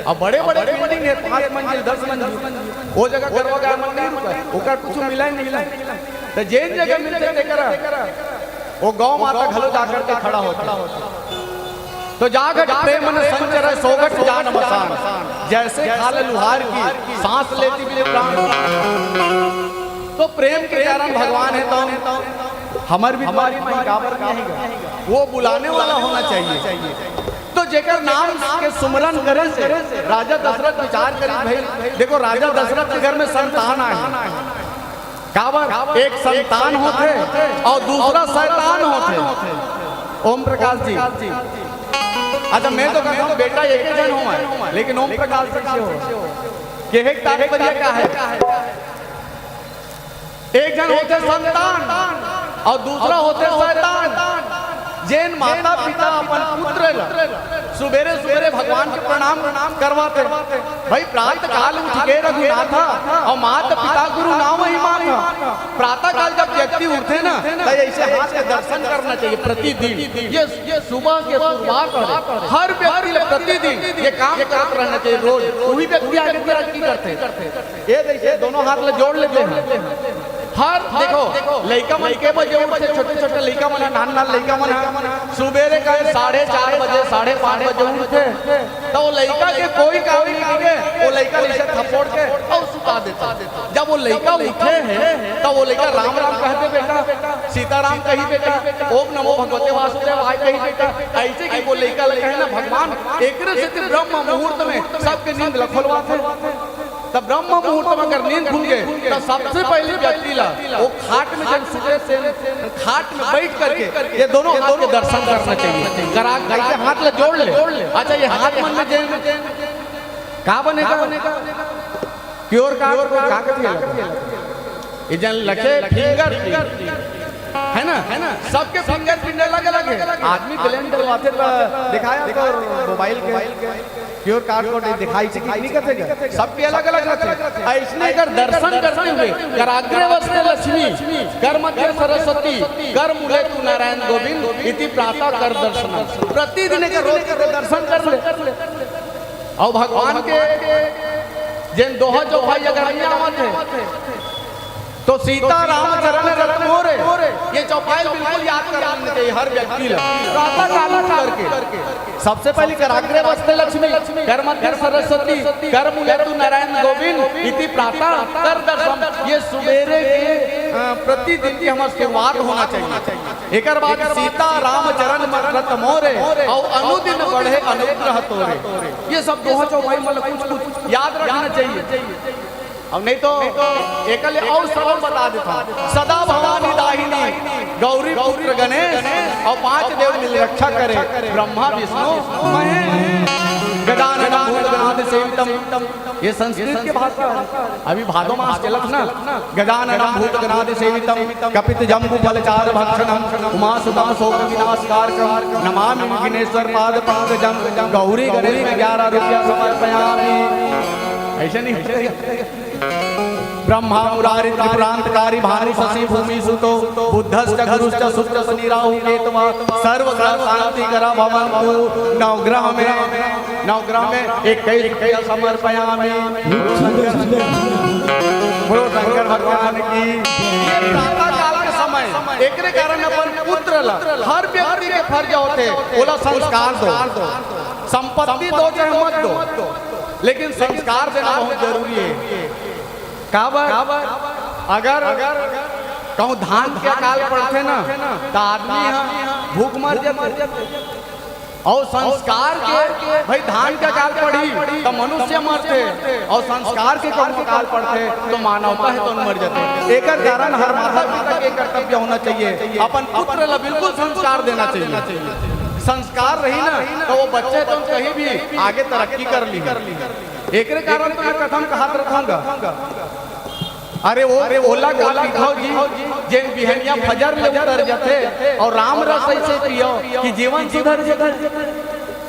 अब बड़े-बड़े बिल्डिंग हे, पाँच मंजिल, दस मंजिल, वो जगह गरवा गाय मन नहीं रुकय, ओकर कुछ मिलय नहीं मिलय। त जेन जगह मिलथे तेकर वो गौ माता घलो जाकर के खड़ा होथे। तो जाघट प्रेम न संचरे, सोघट जान मसान। जैसे खाल लुहार की, सांस लेती भी प्राण। तो प्रेम के कारण भगवान हे तो हमर भी तुम्हारी माई काबर नहीं हे, वो बुलाने वाला होना चाहिए। तो जेकर नाम के सुमरन करे से राजा दशरथ विचार करिस, भाई देखो, राजा दशरथ के घर में संतान आए, काबर? एक संतान होथे अउ दूसरा शैतान होथे। ओम प्रकाश जी, अच्छा, मैं तो कहता हूँ बेटा एक ही जन होवय, लेकिन ओम प्रकाश जी से हो। कहे के तात्पर्य का है? एक जन होथे संतान अउ दूसरा होथे शैतान। जेन माता पिता अपन पुत्र ल सुबेरे सुबेरे भगवान के प्रणाम करवाथे, भाई, प्रातः काल उठ के रघुनाथा अउ मात पिता गुरु नावहि माथा। प्रातः काल जब व्यक्ति उठथे ना, त ऐसे हाथ के दर्शन करना चाहिए प्रतिदिन। ये, ये सुबह के शुरुआत हरे। हर व्यक्ति ल प्रतिदिन ये काम करत रहना चाहिए रोज, वही व्यक्ति आगे तरक्की करथे। ये देखिए, दोनों हाथ ल जोड़ लेते हैं। हर, देखो, लइका मन के बजे उठथे, छोटे-छोटे लइका मन ह, नान-नान लइका मन ह, सुबेरे कहे साढ़े चार बजे, साढ़े पाँच बजे उठथे, त वो लइका के कोई काम नहीं करे, वो लइका ल ऐसे थपोड़ के अउ सुता देथे। जब वो लइका उठे हे, त वो लइका राम राम कहि दे बेटा, सीताराम कहि बेटा, ओम नमो भगवते वासुदेवाय कहि बेटा, ऐसे कि वो लइका ल कहे ना भगवान, एकरे सेती ब्रह्म मुहूर्त में सबके नींद ल खोलवाथे। त ब्रह्म मुहूर्त में अगर नींद खुल गे, त सबसे पहली व्यक्ति ला वो खाट में जब सुते से खाट में बैठ करके ये दोनों हाथ के दर्शन करना चाहिए। करा, करा के हाथ ला जोड़ ले। अच्छा, ये हाथ मन में जेन का बनेगा? क्यूआर कोड का कथे? ये जन लगे फिंगर, है ना, है ना? सबके फिंगरप्रिंट अलग-अलग है। आदमी ब्लेंड डलवाथे त दिखाया तो मोबाइल के क्यूआर कोड दिखाई से कितनी कथे गा? सबके अलग-अलग रथे। अइसने कर दर्शन करते हुए कराग्रे वसते लक्ष्मी, कर मध्य सरस्वती, कर मूले तू नारायण गोविंद, इति प्रातः कर दर्शन। प्रतिदिन एक रोज के दर्शन कर ले। अउ भगवान के जेन दोहा चौपाई अगर नहीं आवत हे, तो सीता राम चरण रत मोरे, ये चौपाई बिल्कुल याद कर लेना चाहिए हर व्यक्ति ला। प्रातः काल उठ करके सबसे पहले कराग्रे वसते लक्ष्मी, कर मध्य सरस्वती, कर मूले तू नारायण गोविंद, इति प्रातः कर दर्शन। ये सुबेरे के, अ, प्रतिदिन की हमारी शुरुआत होना चाहिए। एकर बाद सीता राम चरण रत मोरे, अउ अनुदिन बढ़े अनुग्रह तोरे। ये सब दोहा चौपाई मतलब कुछ कुछ याद रखना चाहिए। अब नहीं तो एकर ले अउ सरल बता देता हूँ। सदा भवानी दाहिनी, गौरी पुत्र गणेश, अउ पांच देव मिल रक्षा करे, ब्रह्मा विष्णु महेश। गजानन भूत गणादि सेवितम, ये संस्कृत के भाषा है। अभी भादो मास चलत ना, गजानन भूत गणादि सेवितम, कपित जम्बू फल चार भक्षणम, उमा सुतम शोक विनाश कारकम, नमामि विघ्नेश्वर पाद पंकजम, गौरी गणेश में ग्यारह रुपया समर्पयामि। ऐसे नहीं होते। ब्रह्मा मुरारी त्रिपुरांतकारी भानु शशि भूमि सुतो, बुद्धश्च गुरुश्च शुक्रश्च राहु केतवा, सर्व ग्रह शांति करा भवंतु। नवग्रह में, नवग्रह में इक्कीस रुपया समर्पयामि। बोलो शंकर भगवान की। ये प्रातः काल के समय, एकरे कारण अपन पुत्र ला, हर व्यक्ति के फर्ज होथे, ओला संस्कार दो। संपत्ति दो चाहे मत दो, लेकिन संस्कार देना बहुत जरूरी है। काबर? अगर कहूँ धान के अकाल पड़थे ना, त आदमी ह भूख मर जाथे। अउ संस्कार के, भाई, धान के अकाल पड़ही त मनुष्य मरथे, अउ संस्कार के कहूँ अकाल पड़थे त मानवता हे तो मर जाथे। एकर कारण हर माता पिता के कर्तव्य होना चाहिए, अपन पुत्र ला बिल्कुल संस्कार देना चाहिए। संस्कार रही ना, तो वो बच्चे तो कहीं भी आगे तरक्की कर ली। एकरे कारण तो मैं कथम कहत रहूंगा। अरे वो, अरे ओला का पिथाओ जी, जेन बिहनिया फजर ले उतर जथे अउ राम रस ऐसे पियो कि जीवन सुधर जथे।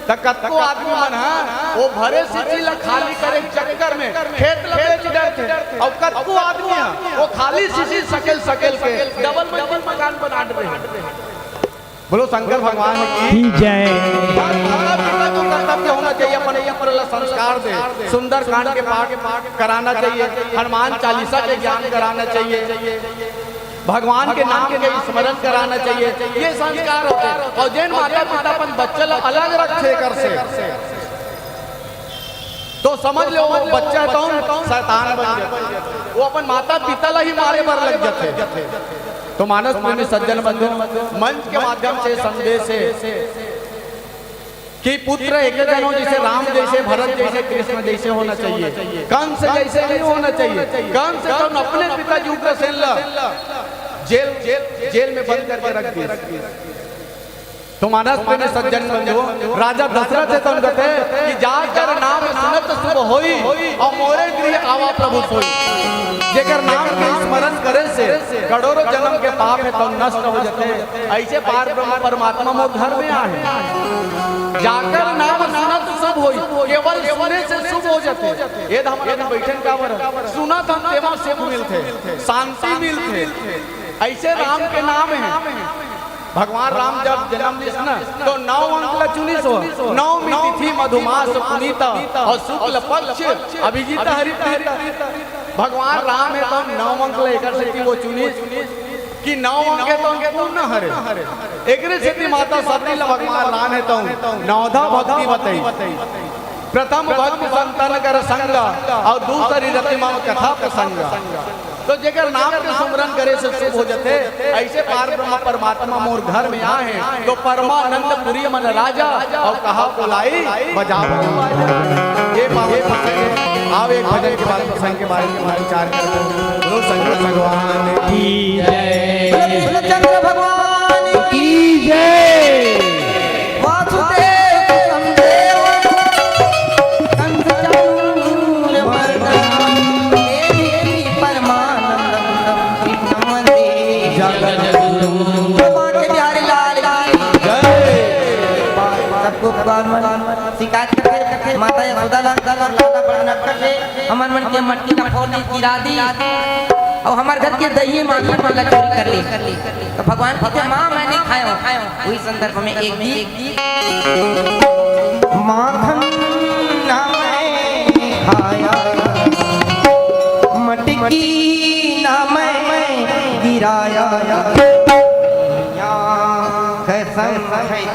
त कतको आदमी मन ह वो भरे शीशी ला खाली करे के चक्कर में खेत ला बेच डरथे, अउ कतको आदमी ह वो खाली शीशी सकेल सकेल के डबल मंजिल मकान बना डरे। बोलो शंकर भगवान की। की जय। हर माता पिता को कर्तव्य होना चाहिए, अपन, अपन ला संस्कार दे, सुंदरकांड के पाठ कराना चाहिए, हनुमान चालीसा के ज्ञान कराना चाहिए, भगवान के नाम के स्मरण कराना चाहिए। ये संस्कार होथे। अउ जेन माता पिता अपन बच्चा ला अलग रखथे एकर से, तो समझ लो वो बच्चा ह तउन शैतान बन जाथे, वो अपन माता पिता ला ही मारे बर लग जाथे। तो मानस प्रेमी सज्जन बंधु, मंच के माध्यम से संदेश हे, कि पुत्र एक जन हो, जैसे राम जैसे, भरत जैसे, कृष्ण जैसे होना चाहिए, कंस जैसे नहीं होना चाहिए। कंस तो अपने पिताजी उग्रसेन ला जेल, जेल में बंद करके रख दिस। तो मानस प्रेमी सज्जन बंधु, राजा दशरथ हे तउन कथे कि जाकर नाम सुनत शुभ होई, अउ मोरे गृह आवा प्रभु सोई। जेकर नाम के स्मरण करे से करोड़ों जन्म के पाप हे तउन नष्ट हो जाथे। ऐसे पार ब्रह्म परमात्मा मोर घर में आहे। जाकर नाम सुनत शुभ होई, केवल सुने से शुभ हो जाथे। ये धाम में बैठन काबर सुनत हन, तेमा सुख मिलथे, शांति मिलथे। ऐसे राम के नाम हे। भगवान राम जब जन्म लिस न, तो नौ अंक ला चुनिस हो, नवमी तिथि मधुमास पुनीता अउ शुक्ल पक्ष अभिजीत हरि प्रीता। भगवान राम हे तो नौ अंक ला एकर सेती वो चुनिस कि नौ अंक हे तो पूर्ण हरे। एकरे सेती माता सती ला भगवान राम हे तो नवधा भक्ति बतई। प्रथम भक्त संतन कर संग, अउ दूसरी रति मम कथा प्रसंग। तो जेकर नाम के सुमरन करे से शुभ हो जथे, ऐसे पार ब्रह्म परमात्मा मोर घर में आहे, तो परमानंद पुरी मन राजा, अउ कहा बुलाई बजा बजा। ये पावन प्रसंग हे। आव एक भजन के बाद प्रसंग के बारे में विचार करबो। बोलो शंकर भगवान की जय। बोलो चंद्र भगवान की जय। वासुदेव कृष्ण देव कंस चाणूर मर्दन देवी परमानंदम कृष्णम वंदे जगद्गुरुम। भगवान के बिहारी लाल की जय। सबको भगवान मन शिकायत करथे, माता यशोदा ला, लाला बड़ा नटखट हे, हमर मन के मटकी ला फोड़ दी, गिरा दी, अउ हमर घर के दही माखन मन ला चोरी कर ली। तो भगवान कथे, "माँ, मैं नहीं खायो।" वही संदर्भ में एक गीत। माखन ना मैं खाया, मटकी ना मैं गिराया, या कसम है।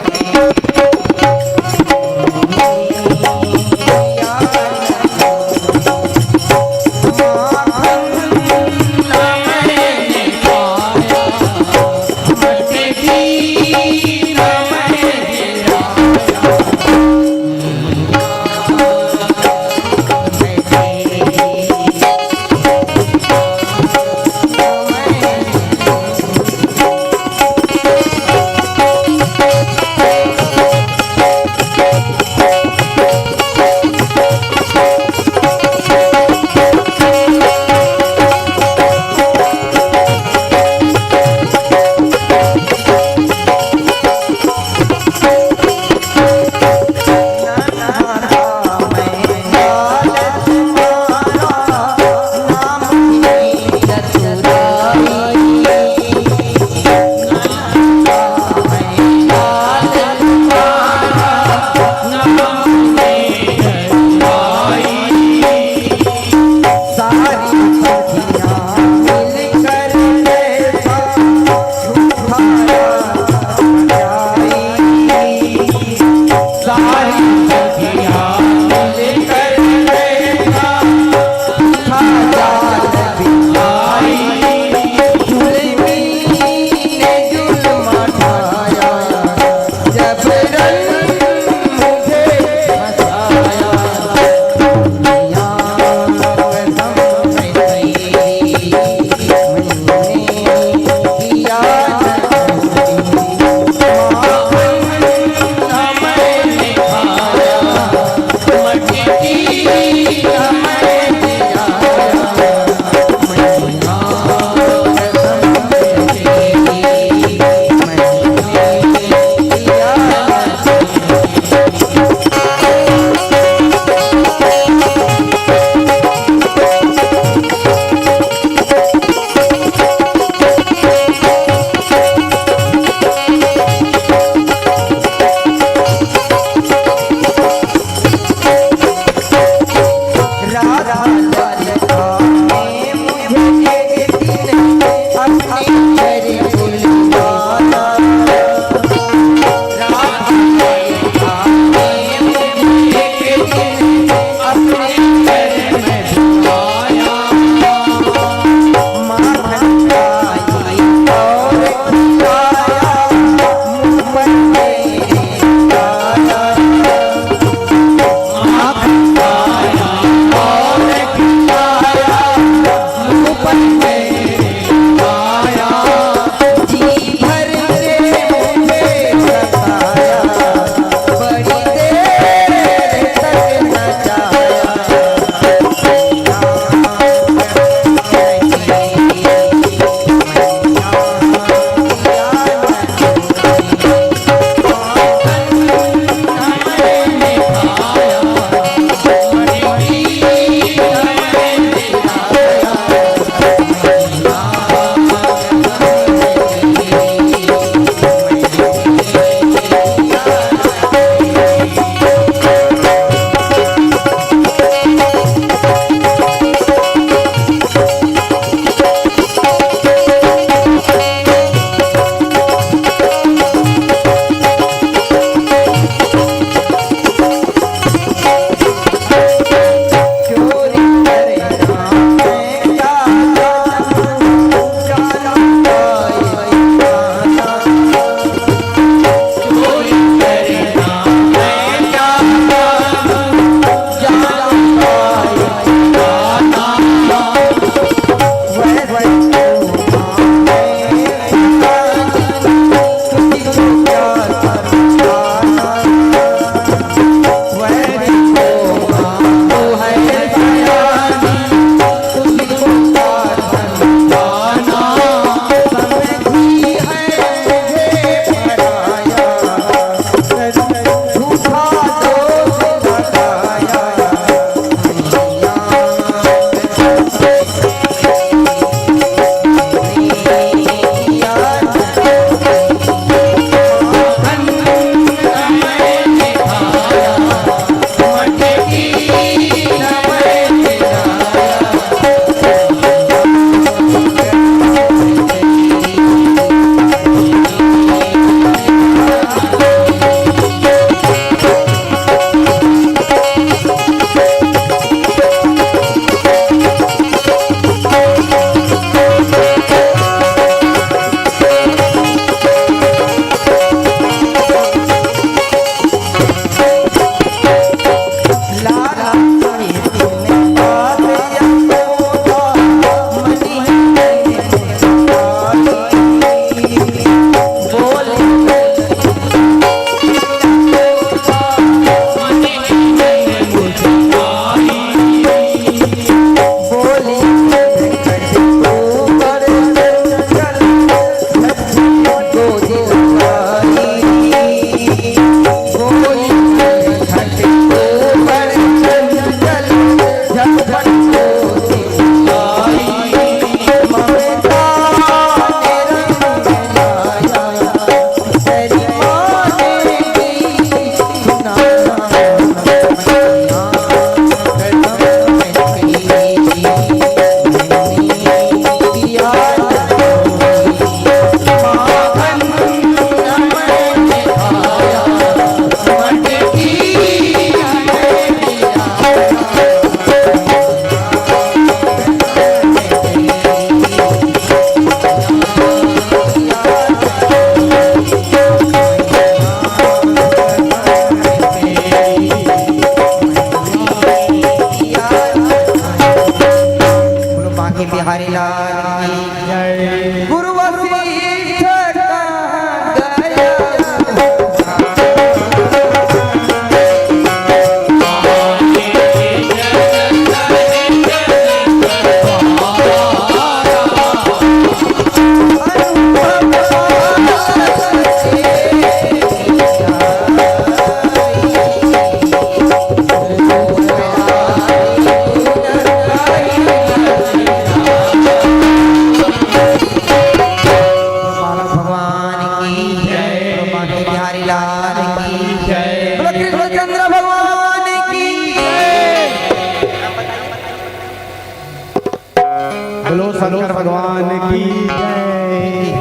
शंकर भगवान की जय।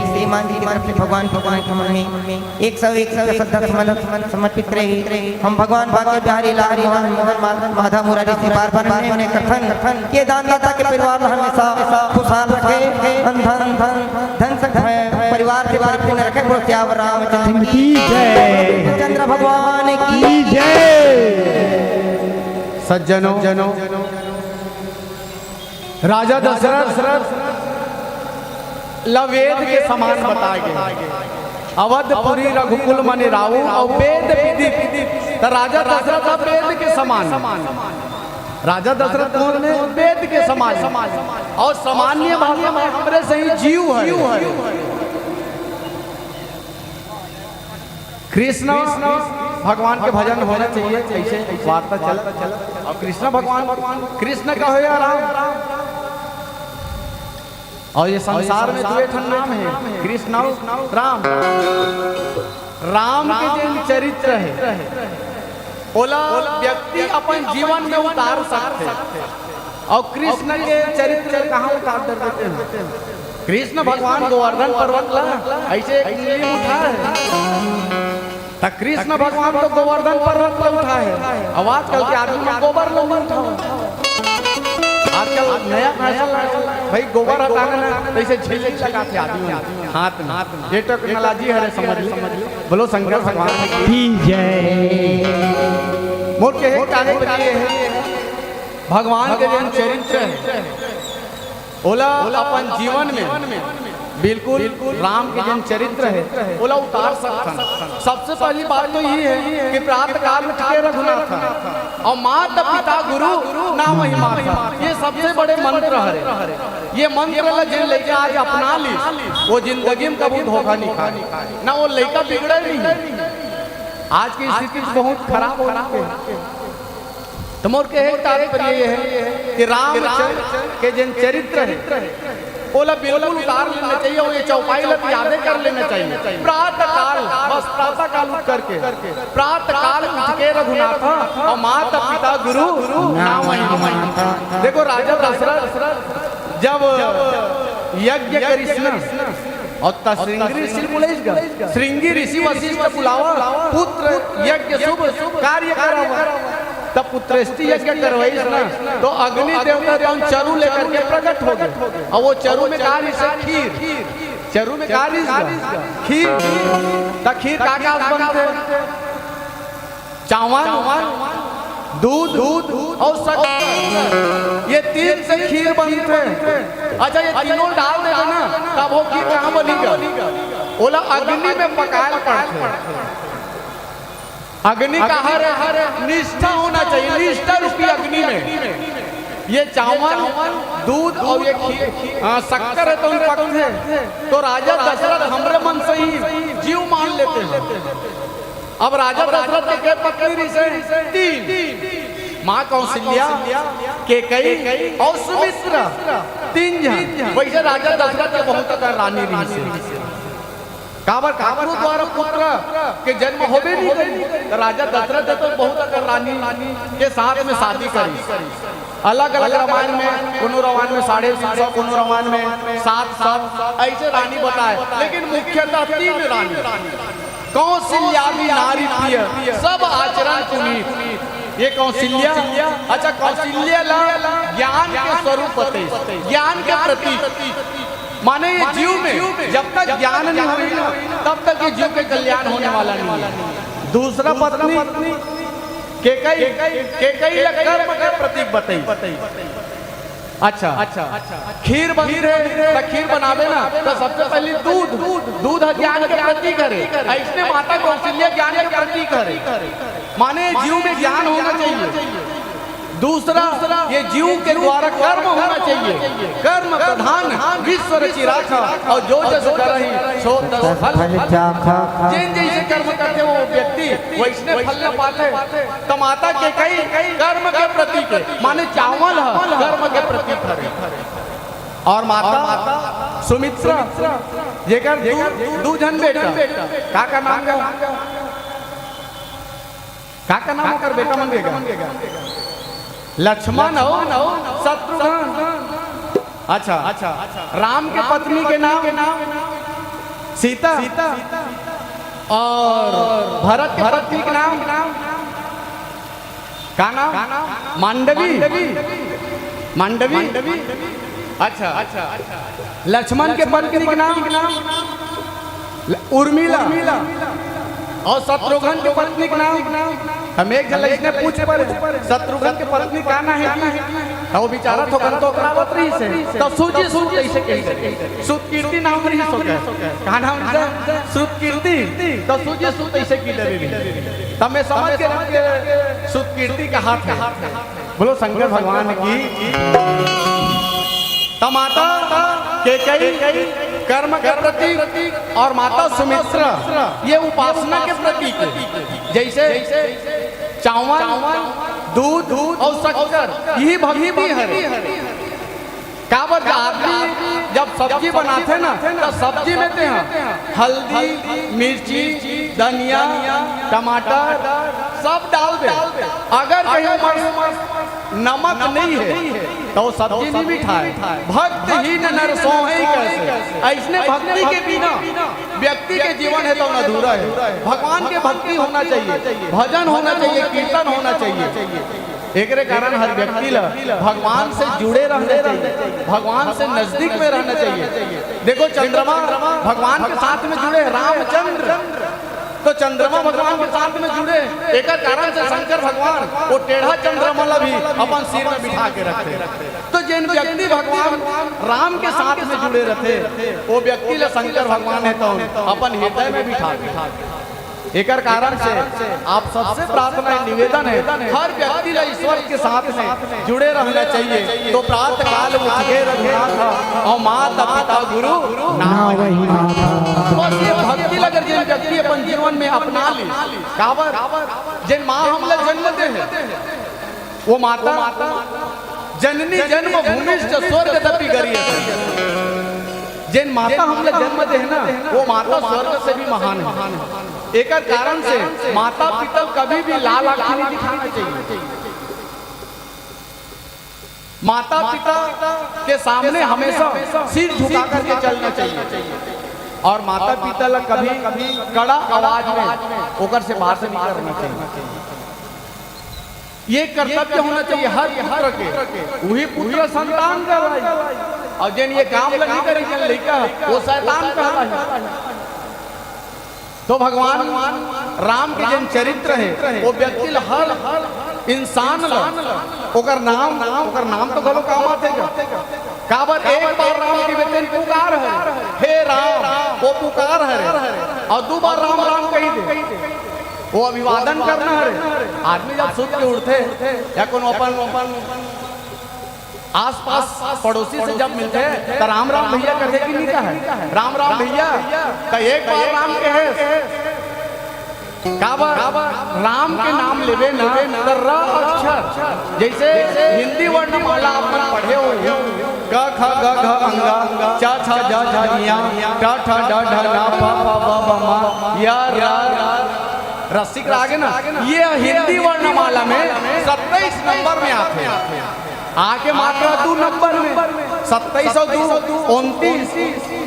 श्रीमान जी की तरफ से भगवान, भगवान के मन में एक सौ एक श्रद्धा समन-, समर्पित रही। हम भगवान भाग्य बिहारी लाल मोहन, मोहन माधव, माधव मुरारी श्री बार बार ने उन्हें कथन, कथन के दानदाता के परिवार ला हमेशा खुशहाल रखे, धन, धन, धन, धन से परिवार के परिपूर्ण रखे। बोलो सियावर रामचंद्र की जय। चंद्र भगवान की जय। सज्जनों, राजा दशरथ ला वेद के समान बताए गए। अवधपुरी रघुकुल मनि राऊ अउ वेद विदित, त राजा दशरथ ला वेद के समान। राजा दशरथ कौन है? वेद के समान। अउ सामान्य भाषा में हमरे सही जीव है। कृष्ण भगवान के भजन होना चाहिए, ऐसे वार्ता चल। अउ कृष्ण भगवान, कृष्ण का हो या राम? अउ ये संसार में दुए ठन नाम है, कृष्ण अउ राम। राम के जेन चरित्र है, ओला व्यक्ति अपन जीवन में उतार सकथे। अउ कृष्ण के चरित्र ला कहाँ उतार देते हैं? कृष्ण भगवान गोवर्धन पर्वत ला ऐसे एक उंगली उठा है, त कृष्ण भगवान तो गोवर्धन पर्वत ला उठा है। अब आजकल के आदमी मन गोबर ला उठावे। आजकल नया फैशन लागे, भाई गोबर हटाना ना, त ऐसे झिल्ली लगाथे आदमी मन हाथ में। ये टेक्नोलॉजी हरे, समझ ले। बोलो शंकर भगवान की जय। मोर कहे का तात्पर्य ये है, भगवान के जेन चरित्र है, ओला अपन जीवन में बिल्कुल राम के जेन चरित्र है, ओला उतार सकथन। सबसे पहली बात तो ये है कि प्रातः काल उठ के रघुनाथ अउ माता पिता गुरु नावहि माथा, ये सबसे बड़े मंत्र हरे। ये मंत्र ला जेन लइका आज अपना ली, वो जिंदगी में कभी धोखा नहीं खाए, ना वो लइका बिगड़े नहीं। आज की स्थिति बहुत खराब हो रही है। तो मोर कहे के तात्पर्य ये है कि रामचंद्र के जेन चरित्र है, ओला बिल्कुल उतार लेना चाहिए, अउ ये चौपाई ला तो यादे कर लेना चाहिए। प्रातः काल, बस प्रातः काल उठ करके, प्रातः काल उठ के रघुनाथा अउ माता पिता गुरु नावहि माथा। देखो राजा दशरथ जब यज्ञ करिस ना, अउ त श्रृंगी ऋषि बुलाइस गा, श्रृंगी ऋषि वशिष्ठ बुलावा, पुत्र यज्ञ शुभ कार्य करावा। तब पुत्रेष्टि यज्ञ करवाइस ना, तो अग्नि देवता तो चरु लेकर के प्रकट हो गए। अउ वो चरु में का रिहिस? खीर। चरु में का रिहिस? खीर। त खीर का का बनथे? चावल, दूध, दूध अउ शक्कर, ये तीन से खीर बनथे। अच्छा, ये तीनों डाल देबे ना, तब वो खीर कहाँ बनी गा? ओला अग्नि में पकाए ल पड़थे। अग्नि का हर, हर निष्ठा होना चाहिए, निष्ठा रूपी अग्नि में ये चावल, दूध अउ ये खीर, हाँ, शक्कर है तो पकथे। तो राजा दशरथ हमरे मन से ही जीव मान लेते हैं। अब राजा दशरथ के के पत्नी रिहिसे? तीन। माँ कौशल्या, केकई अउ सुमित्रा, तीन झन। वैसे राजा दशरथ के बहुत अकन रानी रिहिसे। काबर, काकरो द्वारा पुत्र के जन्म होबे नहीं करी। तो राजा दशरथ तो बहुत अकन रानी के साथ में शादी करी। अलग-अलग रामायण में, कोनो रामायण में साढ़े तीन सौ, कोनो रामायण में सात सौ, ऐसे रानी बताए, लेकिन मुख्यतः तीन रानी। कौशल्यादि नारी प्रिय, सब आचरण पुनीत। ये कौशल्या, अच्छा, कौशल्या ला ज्ञान के स्वरूप बताइस, ज्ञान के प्रतीक। माने ये जीव में जब तक ज्ञान नहीं होई ना, तब तक ये जीव के कल्याण होने वाला नहीं है। दूसरा पत्नी केकई, केकई ला कर्म के प्रतीक बताई। अच्छा, अच्छा, खीर बनथे, त खीर बनावे ना, तो सबसे पहले दूध, दूध ह ज्ञान के प्रतीक हरे। अइसने माता कौशल्या ज्ञान के प्रतीक हरे। माने जीव में ज्ञान होना चाहिए। दूसरा, ये जीव के द्वारा कर्म होना चाहिए, कर्म प्रधान विश्व रचि राखा, अउ जो जस करहि सो तस फल चाखा। जेन जैसे कर्म करथे वो व्यक्ति वैसने फल न पाथे। त माता केकई कर्म के प्रतीक हे, माने चावल ह कर्म के प्रतीक हरे। अउ माता सुमित्रा, जेकर दू, दू झन बेटा, का का नाम हे? का का नाम ओकर बेटा मन के गा? लक्ष्मण अउ शत्रुघ्न। अच्छा, अच्छा, राम के पत्नी के नाम सीता, और भरत के पत्नी के नाम का नाम? मांडवी। मांडवी। अच्छा, अच्छा। लक्ष्मण के पत्नी के नाम उर्मिला। और शत्रुघ्न के पत्नी के नाम, हम एक झन ला इसने पूछ परे, शत्रुघ्न के पत्नी का नाम हे जी? त वो बेचारा थोकन तो करावत रहिसे, त सुत जी सुत अइसे कहि दे। सुत कीर्ति नाम रहिस ओकर। का नाम रहिस? सुत कीर्ति। त सुत जी सुत अइसे कहि दे रहिस। त मैं समझ गे सुत कीर्ति कहाथे। बोलो शंकर भगवान की। त माता केकई कर्म के प्रतीक और माता सुमित्रा ये उपासना के प्रतीक हे। जइसे चावल, दूध और शक्कर, यही भक्ति हरे। काबर, जब आदमी जब सब्जी बनाथे ना, त सब्जी में तेहा हल्दी, मिर्ची, धनिया, टमाटर सब डाल दे। अगर कहीं ओमा नमक नइ हे, त वो सब्जी नइ मिठाय। भक्तहीन नर सोहइ कइसे। अइसने भक्ति के बिना व्यक्ति के जीवन हे त अधूरा हे। भगवान के भक्ति होना चाहिए, भजन होना चाहिए, कीर्तन होना चाहिए। एकरे कारण हर व्यक्ति ला भगवान से जुड़े रहना चाहिए, भगवान से नजदीक में रहना चाहिए। देखो, चंद्रमा भगवान के साथ में जुड़े, रामचंद्र तो चंद्रमा भगवान के साथ में जुड़े। एकर कारण से शंकर भगवान वो टेढ़ा चंद्रमा ला भी अपन सिर में बिठा के रखथे। तो जेन व्यक्ति भगवान राम के साथ में जुड़े रहिथे, वो व्यक्ति ला शंकर भगवान हे त अपन हृदय में बिठा दे। एकर कारण से आप सबसे प्रार्थना हे, निवेदन हे, हर व्यक्ति ला ईश्वर के साथ में जुड़े रहना चाहिए। तो प्रातः काल उठ गे रघुनाथ, अउ माता पिता गुरु नावहि नाथ। बस ये भक्ति ला अगर जेन व्यक्ति अपन जीवन में अपना ले, काबर, जेन माँ हमला जन्म दे हे, वो माता, जननी जन्मभूमिश्च स्वर्गदपि गरीयसी। जेन माता हमला जन्म दे हे ना, वो माता स्वर्ग से भी महान हे। एकर कारण से माता पिता कभी भी लाल आँखी नइ दिखाना चाहिए। माता पिता के सामने हमेशा सिर झुका करके चलना चाहिए, और माता पिता ला कभी कड़ा आवाज में ओकर से बात नइ करना चाहिए। ये कर्तव्य होना चाहिए हर पुत्र के। वही पुत्र संतान कहलाही, और जेन ये काम ला नइ करे, जेन लइका, वो शैतान कहलाही। तो भगवान राम के जेन चरित्र हे, वो व्यक्ति ला, हर इंसान ला, ओकर नाम, ओकर नाम तो घलो काम आथे गा। काबर, एक बार राम कहिबे तेन पुकार हरे, "हे राम", वो पुकार हरे, और दू बार राम राम कहि दे, वो अभिवादन करना हरे। आदमी जब सुत के उठथे या कोनो अपन, अपन आसपास पड़ोसी से जब मिलथे, त राम राम भैया कथे कि नइ कहे? राम राम भैया, त एक बार राम कहे। काबर, राम के नाम लेबे ना, त र अक्षर, जइसे हिंदी वर्णमाला अपन पढ़े हो, क, ख, ग, घ, अंगा, च, छ, ज, झ, ञ, ट, ठ, ड, ढ, न, प, फ, ब, भ, म, य, र, रसिक राग हे ना, ये हिंदी वर्णमाला में सत्ताईस नंबर में आथे। आ के मात्रा दू नंबर में, सत्ताईस अउ दू, उनतीस,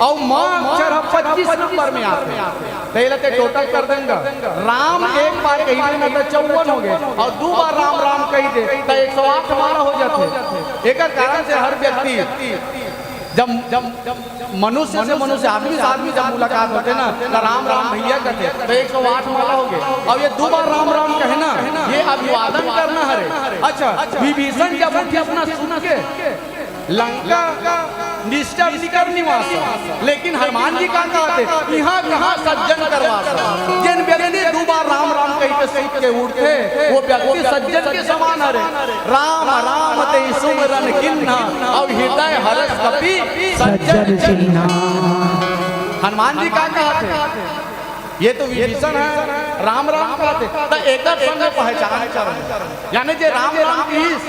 अउ म अक्षर ह पच्चीस नंबर में आथे। त एला ते total कर देंगा। राम एक बार कहि दे ना, त चौवन हो गे, अउ दू बार राम राम कहि दे, त एक सौ आठ माला हो जाथे। एकर कारण से हर व्यक्ति जब, जब मनुष्य से मनुष्य, आदमी से आदमी जब मुलाकात होथे ना, त राम राम भैया कथे, त एक सौ आठ माला हो गे। अउ ये दू बार राम राम कहे ना, ये अभिवादन करना हरे। अच्छा, विभीषण जब उठे अपना सुन के, लंका निश्चर निकर निवास, लेकिन हनुमान जी का कहथे, इहाँ कहाँ सज्जन कर वास। जेन व्यक्ति दू बार राम राम कहि के सुत के उठथे, वो व्यक्ति सज्जन के समान हरे। राम राम तेहि सुमिरन कीन्हा, अउ हृदय हरष कपि सज्जन चिन्हा। हनुमान जी का कहथे, ये तो विभीषण हे, राम राम कहथे, त एकर संग पहचान करहूँ। यानी जे राम राम कहिस,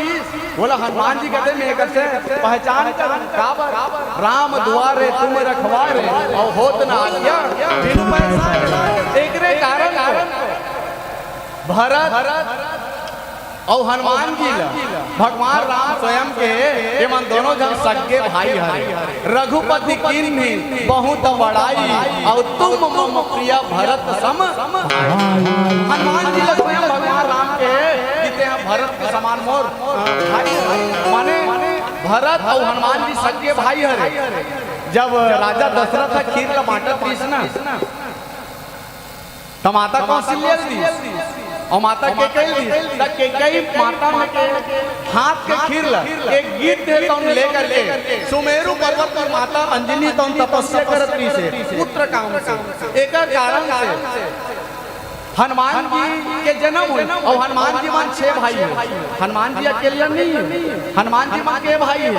बोला हनुमान जी कहथे, मैं एकर से पहचान करहूँ। काबर? राम दुआरे तुम रखवारे, अउ होत न आज्ञा बिनु पैसारे। एकरे कारण तो भरत अउ हनुमान जी ला भगवान राम स्वयं के, ये मन दोनों झन सगे भाई हरे। रघुपति कीन्ही बहुत बड़ाई, अउ तुम मम प्रिय भरत सम। हनुमान जी ला स्वयं भगवान राम के कि तें ह भरत के समान मोर भाई हरे। माने भरत अउ हनुमान जी सगे भाई हरे। जब राजा दशरथ ह खीर ला बांटत रहिस ना, त माता कौशल्या ल दिस अउ माता कैकेयी ल दिस। त कैकेयी माता में के हाथ के खीर ल एक गिद्ध हे तउन लेकर के सुमेरु पर्वत पर माता अंजनी तउन तपस्या करत रहिस हे पुत्र कामना से। एकर कारण से हनुमान जी के जन्म होइस अउ हनुमान जी मन छह भाई हे। हनुमान जी अकेला नहीं हे, हनुमान जी मन के भाई हे,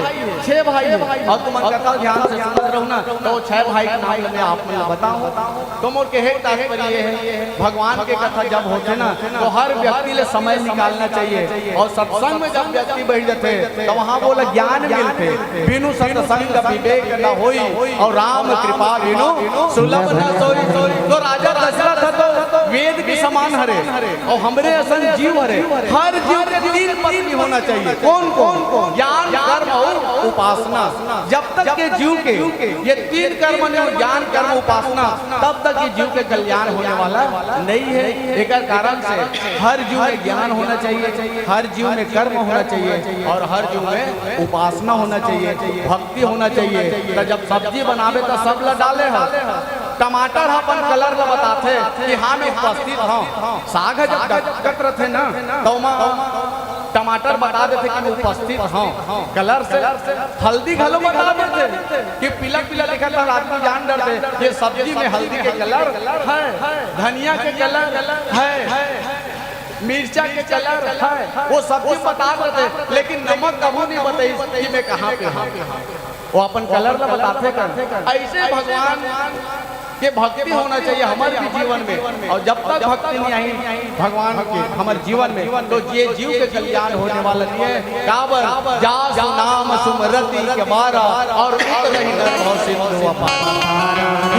छह भाई हे। अउ तुमन कथा ध्यान से सुनत रहू ना, त ओ छह भाई के नाम ल मैं आप मन ल बताहूं। त मोर कहे के तात्पर्य ये हे, भगवान के कथा जब होथे ना, त हर व्यक्ति ल समय निकालना चाहिए। अउ सत्संग में जब व्यक्ति बइठ जाथे, त वहां ओला ज्ञान मिलथे। बिनु सत्संग विवेक न होई, अउ राम कृपा बिनु सुलभ न सोई। त राजा दशरथ ह तो वेद के समान हरे, अउ हमरे असन जीव हरे। हर जीव के तीन पत्नी होना चाहिए। कौन कौन? ज्ञान, कर्म अउ उपासना। जब तक के जीव के ये तीन कर्म नहीं हो, ज्ञान, कर्म, उपासना, तब तक ये जीव के कल्याण होने वाला नहीं है। एकर कारण से हर जीव में ज्ञान होना चाहिए, हर जीव में कर्म होना चाहिए अउ हर जीव में उपासना होना चाहिए, भक्ति होना चाहिए। त जब सब्जी बनाबे त सब ल डाले ह, टमाटर ह अपन कलर ल बताथे कि हाँ, मैं उपस्थित हंव। साग ह जब डटकत रथे ना, त ओमा टमाटर बता देथे कि मैं उपस्थित हंव। कलर से हल्दी घलो बता देथे कि पीला पीला दिखत हे, आदमी जान डरथे ये सब्जी में हल्दी के कलर हे, धनिया के कलर हे, मिर्चा के कलर हे, ओ सब्जी बता देथे, लेकिन नमक कभू नहीं बताइस कि मैं कहाँ पे हंव। ओ अपन कलर ला बताथे का। अइसे भगवान के भक्ति होना चाहिए हमर भी जीवन में, अउ जब तक भक्ति नहीं आही भगवान के हमर जीवन में, त ये जीव के कल्याण होने वाला नहीं हे। काबर? जासु नाम सुमरति के मारा, अउ उतरहि नर भव सिंधु अपार।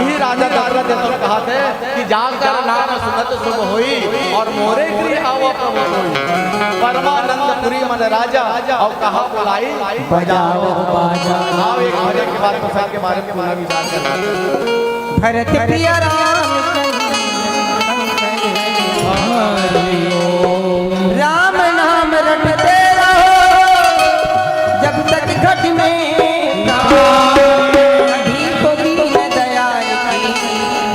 इही राजा दशरथ ह तो कहत हे कि जाकर नाम सुनत शुभ होई, अउ मोरे गृह आवा प्रभु कोई। परमानंदपुरी मन राजा, अउ कहा बुलाई बजाओ बाजा। आओ, एक बार एक बार प्रसंग के बारे में पुनः विचार करना। भरत प्रिय राम राम नाम रटते रहो, जब तक घट में प्राण। कभी को दीन दयाल की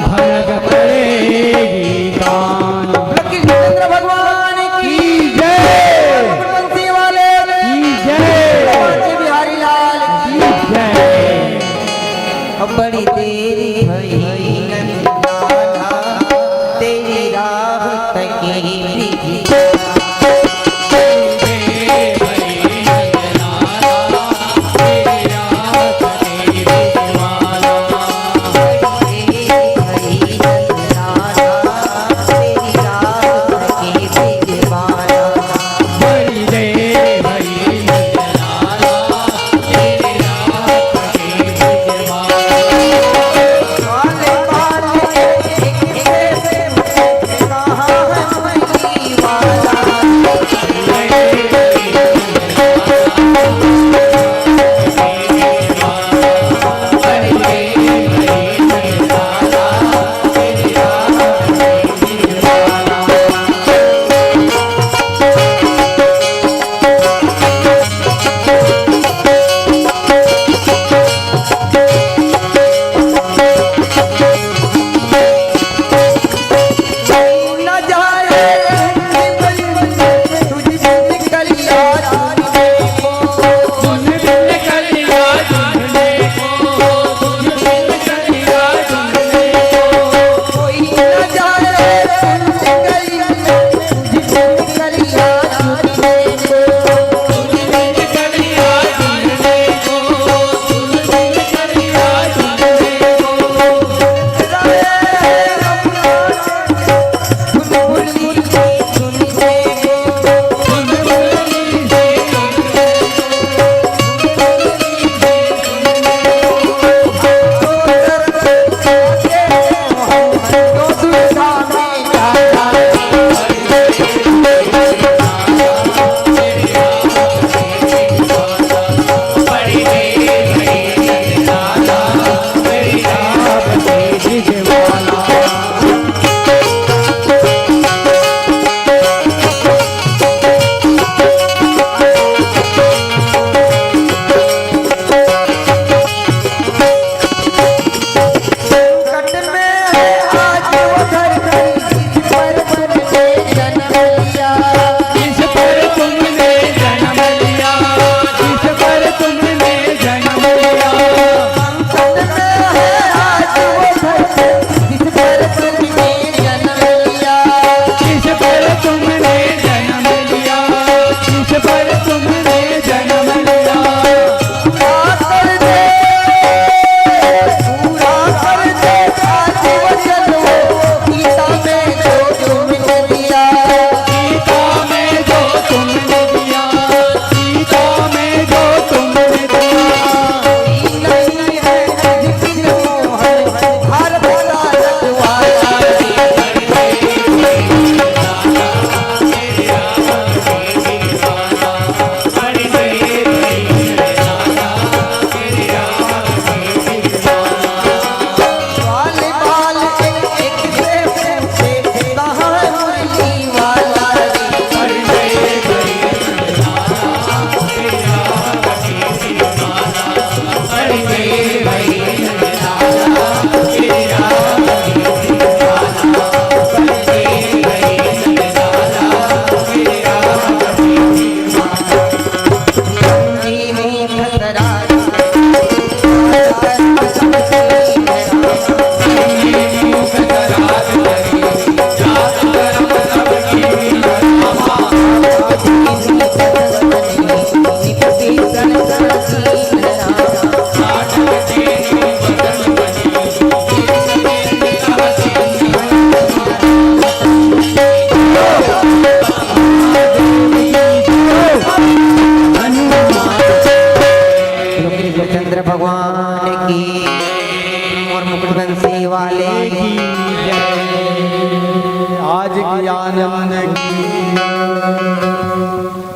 भरत पड़ेगी दान। कृष्णचंद्र भगवान की जय। बंसी वाले की जय। बिहारी लाल की जय। बड़ी देरी भई नहीं।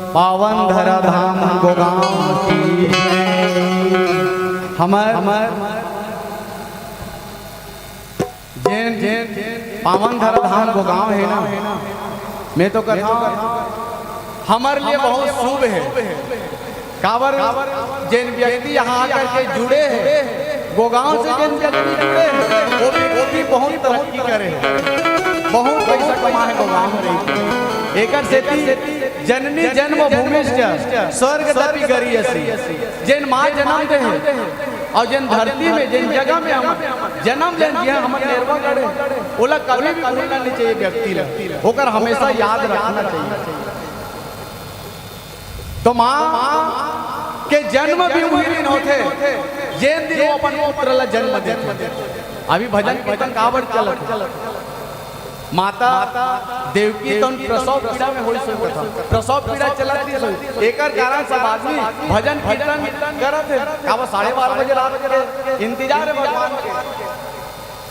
पावन धरा धाम गोगांव की हमर, हमर जेन, जेन पावन धरा धाम गोगांव हे ना, मैं तो कहता हूँ, हमर लिए बहुत शुभ हे। काबर, जेन व्यक्ति यहाँ आकर के जुड़े हे, गोगांव से जेन व्यक्ति जुड़े हे, वो भी, वो भी बहुत तरक्की करे हे, बहुत पैसा कमाए हे गोगांव में रहिके। एकर सेती जननी जन्मभूमिश्च स्वर्गदपि गरीयसी। जेन माँ जन्म दे हे अउ जेन धरती में, जेन जगह में हम जन्म लेन, जिहाँ हमर नेरवा गढ़े, ओला कभी भूलना नहीं चाहिए व्यक्ति ला, ओकर हमेशा याद रखना चाहिए। तो माँ के जन्म भी उही दिन होथे, जेन दिन वो अपन पुत्र ला जन्म देथे। अभी भजन कीर्तन काबर चलत हे? माता देवकी तोन प्रसव पीड़ा में होइस होही कथा, प्रसव पीड़ा चलत रहिस होही, एकर कारण सब आदमी भजन कीर्तन करत हे। काबर साढ़े बारह बजे रात के इंतजार हे भगवान के।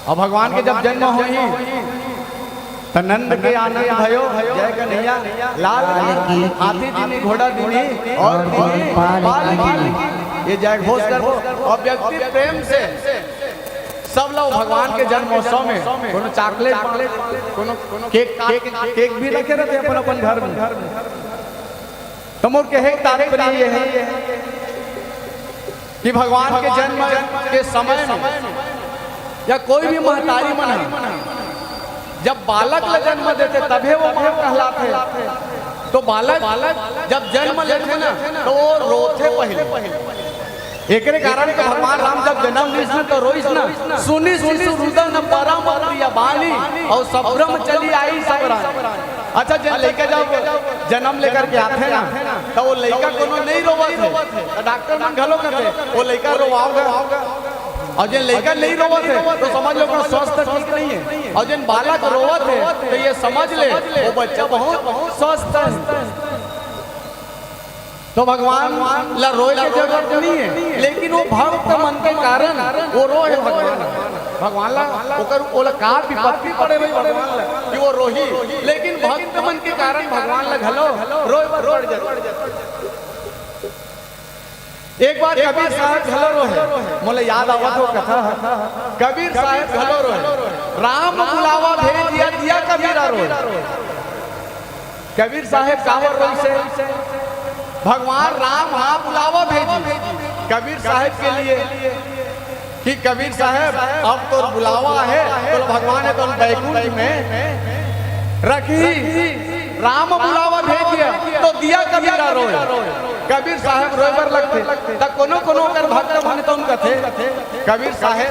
अउ भगवान के जब जन्म होही, त नंद के आनंद भयो, जय कन्हैया लाल की, हाथी दीन्ही, घोड़ा दीन्ही अउ दीन्ही पाल की। ये जय घोष करबो। अउ व्यक्ति प्रेम से सब लोग भगवान के जन्मोत्सव में कोनो चॉकलेट, कोनो केक, केक, केक भी रखे रहिथे अपन, अपन घर में। तो मोर कहे के तात्पर्य ये हे कि भगवान के जन्म के समय में या कोई भी महतारी मन हे, जब बालक ला जन्म देथे, तभे वो माँ कहलाथे। तो बालक, बालक जब जन्म लेथे ना, तो वो रोथे पहले। एकरे कारण तो भगवान राम जब जन्म लिस ना, तो रोइस ना, "सुनि शिशु रुदन परम प्रिय बानी, अउ संभ्रम चली आई सब रानी।" अच्छा, जेन लइका जब जन्म लेकर के आथे ना, तो वो लइका कोनो नहीं रोवत हे, तो डॉक्टर मन घलो कहथे, "वो लइका रोवाओ गा।" अउ जेन लइका नहीं रोवत हे, तो समझ लो कि स्वस्थ ठीक नहीं हे। अउ जेन बालक रोवत हे, तो ये समझ ले, वो बच्चा बहुत स्वस्थ हे। तो भगवान ला रोए के जरूरत नहीं हे, लेकिन वो भक्त मन के कारण वो रोए हे भगवान। भगवान ला ओकर, ओला का विपत्ति पड़े भाई भगवान ला कि वो रोही, लेकिन भक्त मन के कारण भगवान ला घलो रोए बर पड़ जाथे। एक बार कबीर साहब घलो रोहे, मोला याद आवत हे कथा, कबीर साहब घलो रोहे, "राम बुलावा भेजिया, दिया कबीरा रोए।" कबीर साहब काबर रोइसे? भगवान राम हा बुलावा भेजी कबीर साहब के लिए कि कबीर साहब, अब तोर बुलावा हे, तो भगवान हे तो बैकुंठ में रखी। राम बुलावा भेजिया, तो दिया कबीरा रोए। कबीर साहब रोए बर लगथे, त कोनो कोनो कर भक्त मन तो कथे, "कबीर साहब,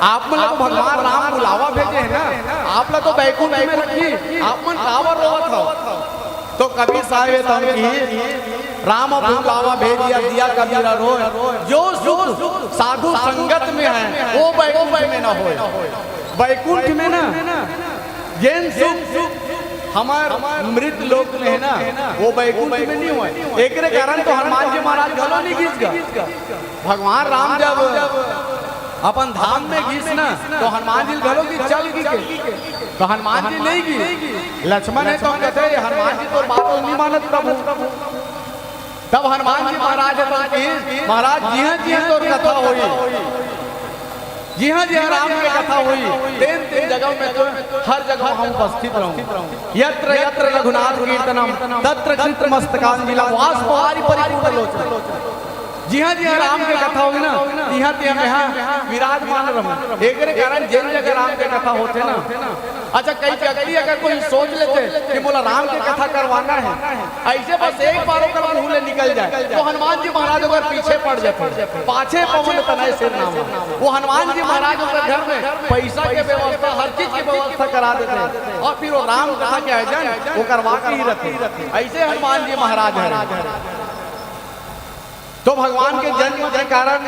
आप मन ला तो भगवान राम बुलावा भेजे हे ना, आप ला तो बैकुंठ में रखी, आप मन काबर रोवत हव?" तो कबीर साहब ये तम की, "राम बुलावा भेजिया, दिया कबीरा रोए, जो सुख साधु संगत में है, वो बैकुंठ में न होए।" बैकुंठ में ना, जेन सुख हमर मृत लोक में हे ना, वो बैकुंठ में नहीं होए। एकरे कारण तो हनुमान जी महाराज घलो नहीं गिस गा। भगवान राम जब अपन धाम में गिस ना, तो हनुमान जी घलो गिस, "चल," कहिके। तो हनुमान जी नहीं गिस। लक्ष्मण हे तो कथे, "हनुमान जी तोर बात नहीं मानत प्रभु।" तब हनुमान जी महाराज हे तो कहिस, "महाराज, जिहाँ जिहाँ तोर कथा होही, जिहाँ जिहाँ राम के कथा होही, तेन तेन जगह में तो हर जगह हम उपस्थित रहूँ। यत्र यत्र रघुनाथ कीर्तनम तत्र कृत मस्तकांजलि, वाष्पवारि परिपूर्ण लोचन।" जिहाँ जिहाँ राम के कथा होही ना, तिहाँ तिहाँ मैं हा विराजमान रहूँ। एकरे कारण जेन जगह राम के कथा होथे ना, अच्छा, कई व्यक्ति अगर कोई सोच लेथे कि मोला राम के कथा करवाना हे, ऐसे बस एक बार ओकर मुंह ले निकल जाए, तो हनुमान जी महाराज ओकर पीछे पड़ जाथे, "पाछे पवन तनय सिर नामा।" वो हनुमान जी महाराज ओकर घर में पैसा के व्यवस्था, हर चीज के व्यवस्था करा देथे, अउ फिर वो राम कथा के आयोजन ओकर बाकी ही रथे। ऐसे हनुमान जी महाराज हे। तो भगवान के जन्म के कारण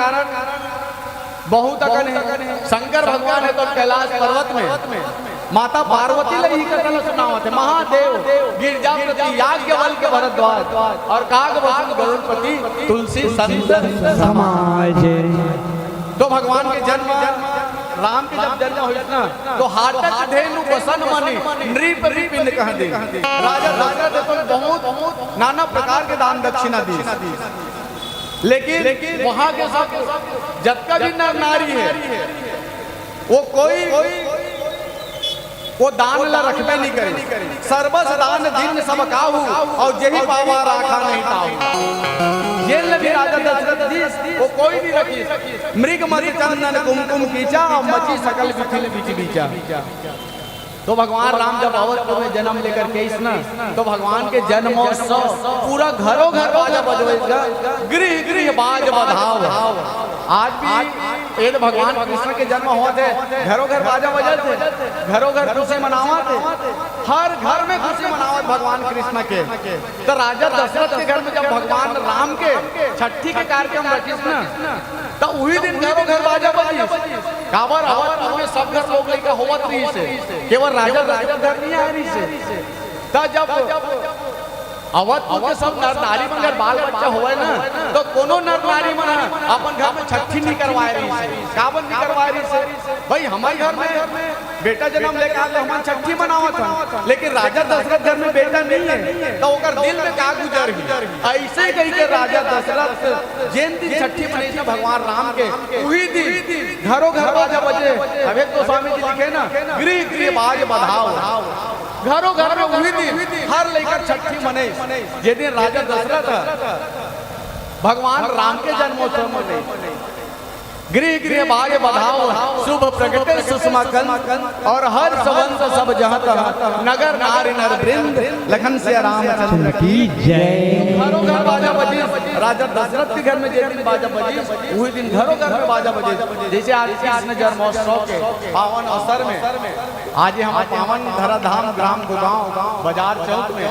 बहुत अकन हे। शंकर भगवान हे तो कैलाश पर्वत में माता पार्वती ला ही कथा ला सुनावत हे, "महादेव गिरजापति याज्ञवल्क्य भरद्वाज अउ काग बसु गरुड़पति तुलसी संत समाज।" तो भगवान के जन्म राम के जब जन्म होइस ना, तो हाटक धेनु बसन मनि नृप विपिन कह दीन। राजा दशरथ अपन बहुत नाना प्रकार के दान दक्षिणा दीस। लेकिन वहां के सब जतका भी नर नारी हे, वो कोई वो दान ला रखबे नहीं करे। सर्वस दान दीन सब काहू, अउ जेहि पावा राखा नहीं ताहू। जेन ल भी राजा दशरथ दीस, वो कोई नहीं रखिस। मृग मद चंदन कुमकुम कीचा, अउ मची सकल विपिन बिच बीचा। तो भगवान राम जब अवधपुर में जन्म लेकर के आइस ना, तो भगवान के जन्मोत्सव पूरा घरों घर बाजा बजोइस गा, गृह गृह बाज बधाव। आज भी ये तो भगवान कृष्ण के जन्म होवत हे, घरों घर बाजा बजत हे, घरों घर खुशी मनावत हे, हर घर में खुशी मनावत भगवान कृष्ण के। तो राजा दशरथ के घर में जब भगवान राम के छठी के कार्यक्रम रखिस ना, तो उही दिन घरों घर बाजा बजिस। काबर अवधपुर में सब घर लोग लइका होवत रहिस हे, केवल राजा दशरथ घर नहीं आए रहिस हे। त जब अवधपुर के सब नर नारी मन घर बाल बच्चा होवय ना, तो कोनो नर नारी मन ह अपन घर में छठी नहीं करवाए रहिस हे। काबर नहीं करवाए रहिस हे? भाई, हमर घर में बेटा जन्म लेके आए, तो हमन छठी मनावत हन, लेकिन राजा दशरथ घर में बेटा नहीं है, तो ओकर दिल में का गुजर ही? ऐसे ही कही के राजा दशरथ जेन दिन छठी मनइस ना भगवान राम के, उही दिन घरों घर बाजा बजे। अभेद गोस्वामी जी लिखे ना, गृह गृह बाज बधाव। घरों घर में उही दिन हर लइका छठी मनइस, जे दिन राजा दशरथ ह भगवान राम के जन्मोत्सव मनइस। गृह गृह बाज बधाव, शुभ प्रगटे सुषमा कंद, और हर्ष वंश सब जहाँ तहाँ, नगर नारी नर वृंद, लखन सिया रामचंद्र की जय। घरों घर बाजा बजिस, राजा दशरथ के घर में जे दिन बाजा बजिस, उही दिन घरों घर में बाजा बजिस। जैसे आज कृष्ण जन्मोत्सव के पावन अवसर में आज ये हमर पावन धराधाम ग्राम गुगांव बाजार चौक में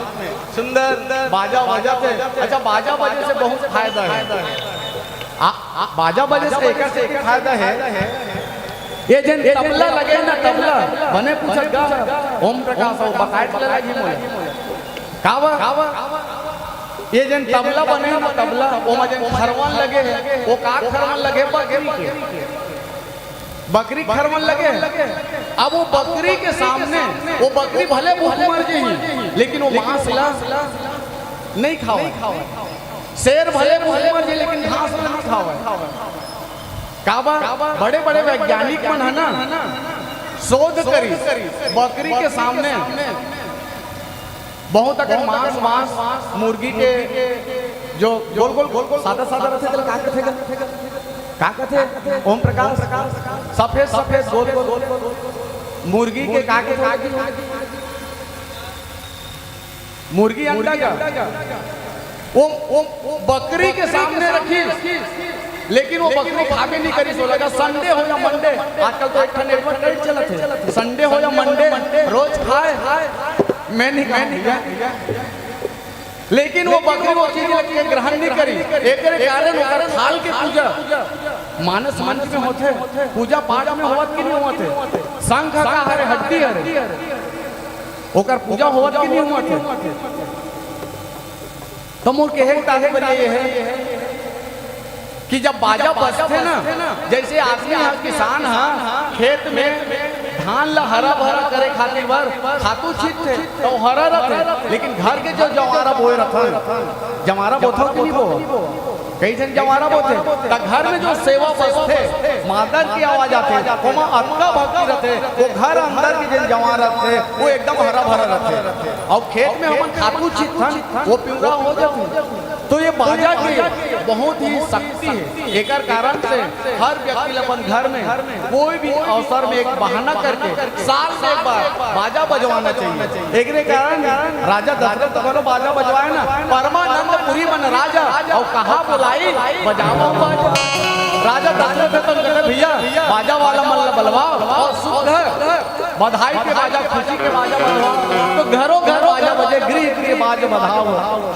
सुंदर बाजा बजत हे। अच्छा, बाजा बजे से बहुत फायदा हे। आ, आ, बाजा बजे से एकर से एक फायदा हे, ये जेन तबला लगे ना, तबला बने पूछत गा, ओम प्रकाश हो, बकायत ले लगी मोला। कावा? ये जेन तबला बने ना, तबला, ओमा जेन खरवन लगे हे, वो का खरवन लगे? बकरी के। बकरी खरवन लगे हे। अब वो बकरी के सामने, वो बकरी भले भूख मर जाही, लेकिन वो मांस ला नहीं खावे। शेर भले भूख मर जाही, लेकिन घास ला नहीं खावे। काबर? बड़े-बड़े वैज्ञानिक मन ह ना, शोध करिस, बकरी के सामने बहुत अकन मांस, मांस, मुर्गी के जो गोल-गोल, गोल-गोल, सादा-सादा रथे, तेला का कथे गा? का कथे? ओम प्रकाश, सफेद-सफेद, गोल-गोल, मुर्गी के का कथे? मुर्गी अंडा का? वो, वो बकरी के सामने रखिस, लेकिन वो बकरी खाबे नहीं करिस। वो लगा संडे हो या मंडे, आजकल तो एक ठन एडवर्टाइज चलत हे, संडे हो या मंडे, रोज खाए, मैं नहीं खाऊंगा। लेकिन वो बकरी वो चीज के ग्रहण नहीं करिस। एकरे कारण ओकर खाल के पूजा मानस मंच में होथे, पूजा पाठ में होवत कि नहीं होवत हे? शंख का हरे, हड्डी हरे, ओकर पूजा होवत कि नहीं होवत हे? तो मोर कहे के तात्पर्य ये हे कि जब बाजा बजथे ना, जैसे आदमी ह, किसान ह, खेत में धान ला हरा भरा करे खातिर बर खातू छींचथे, तो हरा रथे, लेकिन घर के जो जवारा बोए रथन, जवारा बोथव कि नहीं बो? कई झन जवारा बोथे, त घर में जो सेवा बजथे, मादर की आवाज आथे, ओमा अतका भक्ति रथे, वो घर अंदर के जेन जवारा रथे, वो एकदम हरा भरा रथे। अउ खेत में हमन खातू छींचथन, वो पिवरा हो जाथे। तो ये बाजा के बहुत ही शक्ति हे। एकर कारण से हर व्यक्ति ल अपन घर में कोई भी अवसर में एक बहाना करके साल में एक बार बाजा बजवाना चाहिए। एकरे कारण राजा दशरथ तो घलो बाजा बजवाए ना, परमानंदपुरी मन राजा, अउ कहा बोलाई बजावव बाजा। राजा दशरथ तो कहते, भैया, बाजा वाला मन ल बलवाव अउ शुद्ध बधाई के बाजा, खुशी के बाजा बजवाव। तो घरों घर बाजा बजे, गृह गृह बाज बधाव।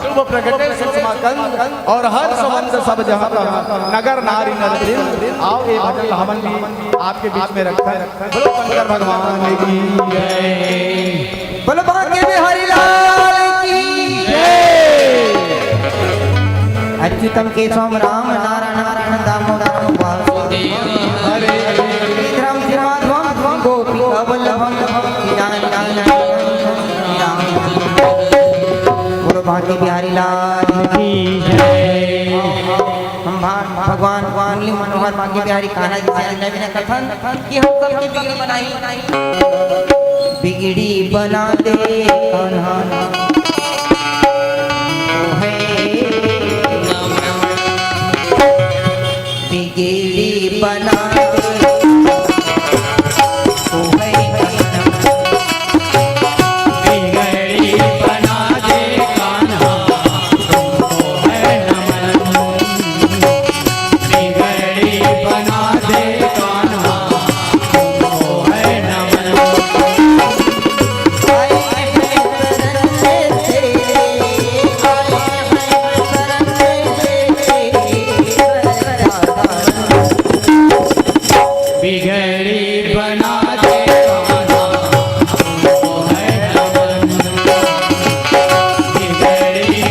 शुभ प्रगटे सुषमा कंद और हर्ष वंश सब जहाँ तहाँ, नगर नारी नर वृंद। आओ, ये भजन हमन भी आपके बीच में रखथन। बोलो शंकर भगवान की जय। बोलो बांके बिहारी लाल की जय। अच्युतम केशवम राम नारायण नारायण दामोदरम वासुदेव हरे। राम श्री राम। की जय। हम भा-, भगवान मुरली मनोहर बांके बिहारी कान्हा जी से विनय करथन कि हम सबके बिगड़ी बनाही। बिगड़ी बना दे कान्हा। बिगड़ी बना दे। बिगड़ी बना दे कान्हा, तुमको है नमन। बिगड़ी बना दे कान्हा, तुमको है नमन। बिगड़ी बना दे कान्हा,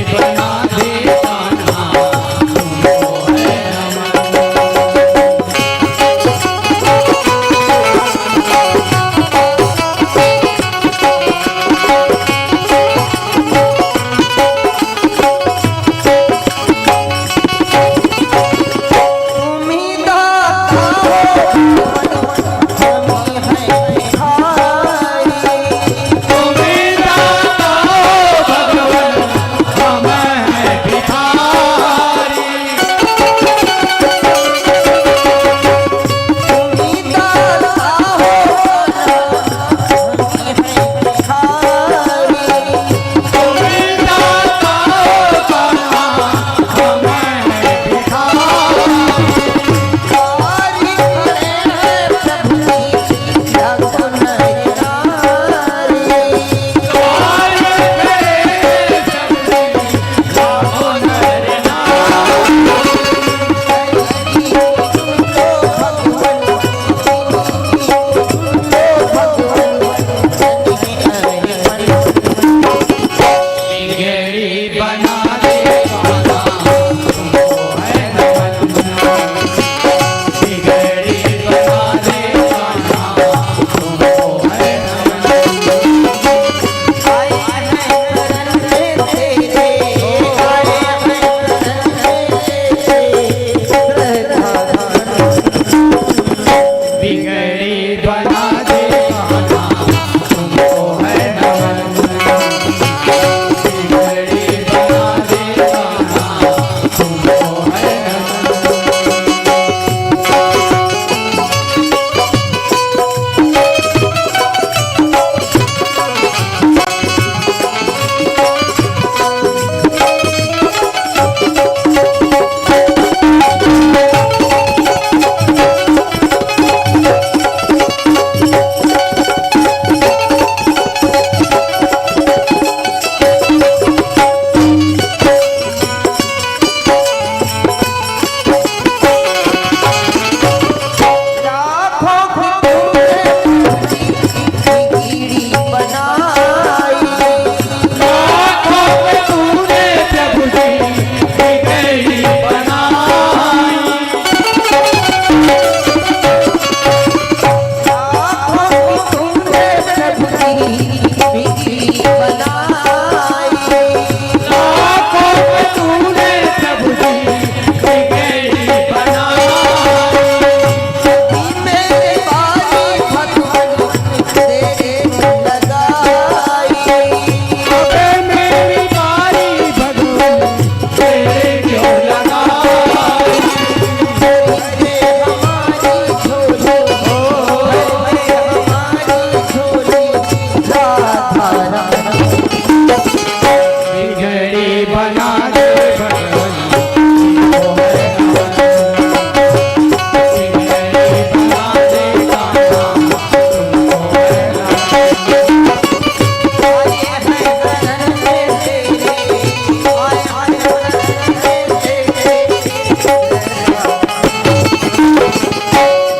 तुमको है नमन।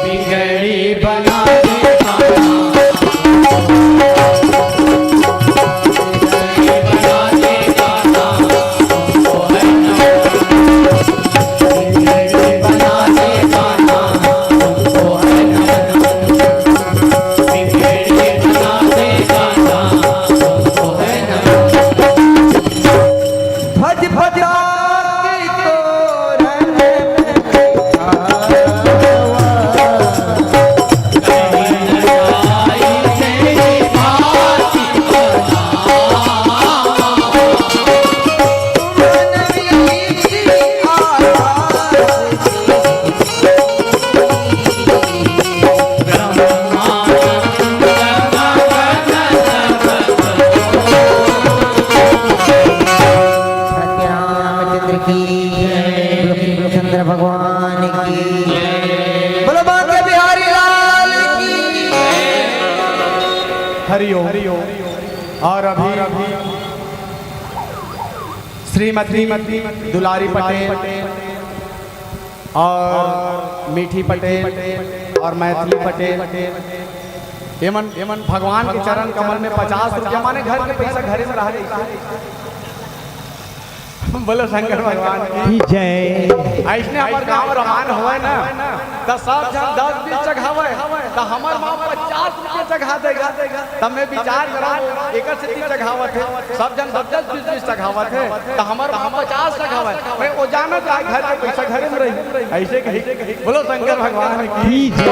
बिगड़ी बना दे कान्हा, तुमको है नमन। भगवान की। बोलो बांके बिहारी लाल की। हरि ओम। और अभी श्रीमती दुलारी पटेल और मीठी पटेल और मैथिली पटेल, एमन एमन भगवान के चरण कमल में पचास रुपया, माने घर के पैसा घरे में रह जाए। बोलो शंकर भगवान की। की जय। अइसने हमर गांव रामायण होवय ना, त सब झन दस बीस चघावय, त हमर मां पचास रुपया चघा देगा। त मैं विचार करंव, एकर सेती चघावत हे, सब झन दस दस बीस बीस चघावत हे, त हमर मां पचास चघावय। मैं ओ जानत हे घर के पैसा घरे में रही, अइसे कही। बोलो शंकर भगवान की। की जय।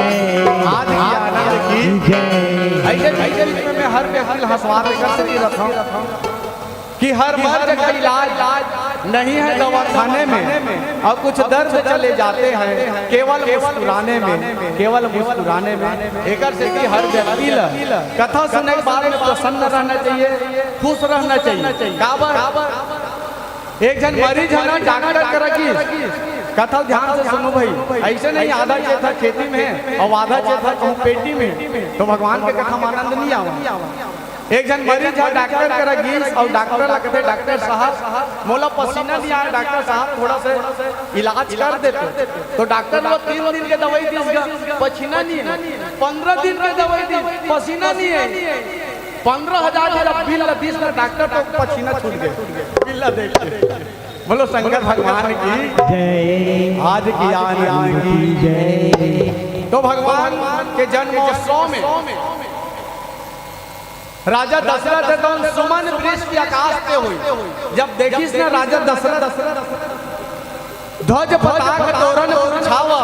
आज की आनंद की। की जय। अइसे, अइसे बीच में मैं हर व्यक्ति ल हंसवा देकर से रखंव कि हर, हर जगह इलाज नहीं है दवाखाने में, और कुछ दर्द चले जाते हैं केवल मुस्कुराने में, केवल मुस्कुराने में। एकर सेती हर व्यक्ति ल कथा सुने के बाद में प्रसन्न रहना चाहिए, खुश रहना चाहिए। काबर? एक झन मरीज ह ना, डॉक्टर करा गिस, कथा ध्यान से सुनो भाई, अइसे नहीं आधा चेत ह खेती में अउ आधा चेत ह कहूं पेटी में, तो भगवान के कथा में आनंद नहीं आवा। एक झन मरीज ह डॉक्टर करा गिस अउ डॉक्टर ला कथे, "डॉक्टर साहब, मोला पसीना नहीं आय, डॉक्टर साहब, थोड़ा से इलाज कर देते।" तो डॉक्टर वो तीन दिन के दवाई दिस गा, पसीना नहीं है। पंद्रह दिन के दवाई दिस, पसीना नहीं है। पंद्रह हजार के जब बिल ला दिस ना डॉक्टर, तो पसीना छूट गए बिल ला देख के। बोलो शंकर भगवान की। जय। आज की आनंद की। जय। तो भगवान के जन्मोत्सव में राजा दशरथ हे तउन सुमन वृष्टि आकाश ते होई। जब देखिस ना राजा दशरथ, ध्वज पताक तोरण पुरछावा,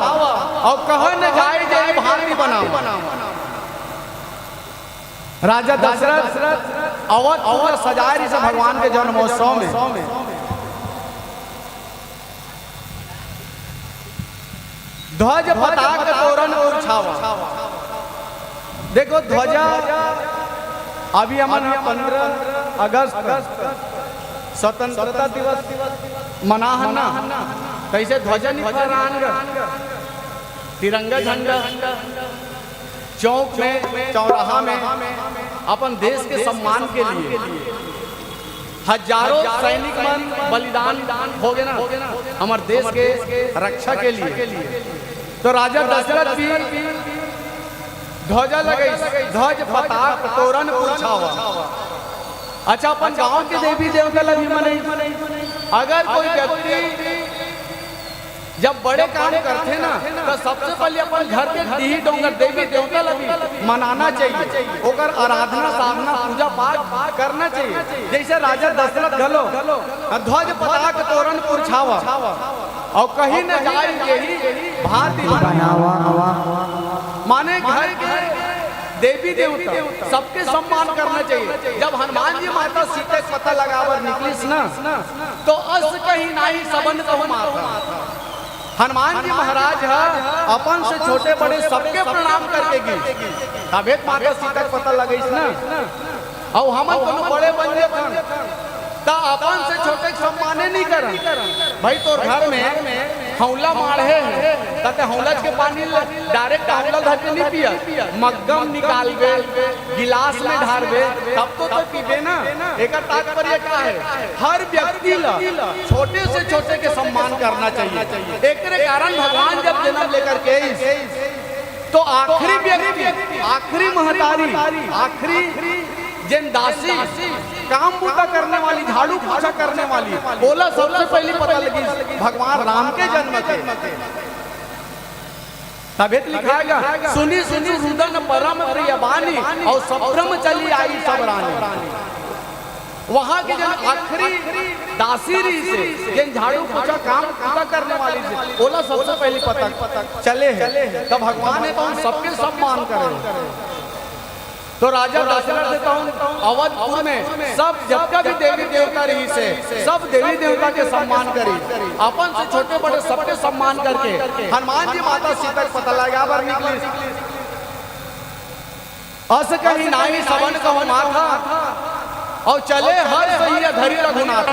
अउ कहन जाय जय भांति बनावा। राजा दशरथ अवध अवध सजाय रिहिस भगवान के जन्मोत्सव में। ध्वज पताक तोरण पुरछावा। देखो ध्वजा, अभी हमन पंद्रह अगस्त स्वतंत्रता दिवस मना हन ना, तइसे ध्वजा नहीं फहरान गा, तिरंगा झंडा चौक में, चौराहा में अपन देश के सम्मान के लिए हजारों सैनिक मन बलिदान हो गे ना हमर देश के रक्षा के लिए। तो राजा दशरथ भी ध्वजा लगाइस, ध्वज पताक तोरण पुरछावा। अच्छा, अपन गांव के देवी देवता ला भी मनई। अगर कोई व्यक्ति जब बड़े काम करथे ना, तो सबसे पहले अपन घर के डीही डोंगर देवी देवता ला भी मनाना चाहिए, ओकर आराधना साधना पूजा पाठ करना चाहिए। जैसे राजा दशरथ घलो ध्वज पताक तोरण पुरछावा, अउ कहीं न जाय यही भांति बनावा। माने घर के देवी देवता सबके सम्मान करना चाहिए। जब हनुमान जी माता सीता के पता लगाबर निकलिस ना, तो अस कही नाही सबन कहूँ माथा। हनुमान जी महाराज ह अपन से छोटे बड़े सबके प्रणाम करके गिस, तभे त माता सीता के पता लगइस ना। अउ हमन कोनो बड़े बन जेथन, त अपन से छोटे के सम्माने नहीं करन। भाई, तोर घर में हौला माढ़े हे, त ते हौला के पानी ल direct हौला धर के नहीं पिया, मग्गम निकालबे, गिलास में ढारबे, तब तो तोय पीबे ना। एकर तात्पर्य का है? हर व्यक्ति ल छोटे से छोटे के सम्मान करना चाहिए। एकरे कारण भगवान जब जन्म लेकर के आइस, तो आखिरी व्यक्ति, आखिरी महतारी, आखिरी जेन दासी, काम बूता करने वाली, झाड़ू पोछा करने वाली, ओला सबसे पहली पता लगिस भगवान राम के जन्म के। तभे त लिखाय गा, "सुनि सुनि रुदन परम प्रिय बानी, अउ संभ्रम चली आई सब रानी।" वहां के जेन आखिरी दासी रहिस हे, जेन झाड़ू पोछा काम बूता करने वाली रहिस हे, ओला सबसे पहली पता चले हे। त भगवान हे त उन सबके सम्मान करे। तो राजा दशरथ हे त उन अवधपुर में सब जतका भी देवी देवता रहिस हे, सब देवी देवता के सम्मान करिस। अपन से छोटे बड़े सबके सम्मान करके हनुमान जी माता सीता के पता लगाबर निकलिस। अस कही नाही सबन कहूँ माथा, अउ चले हर सहिया धरि रघुनाथ।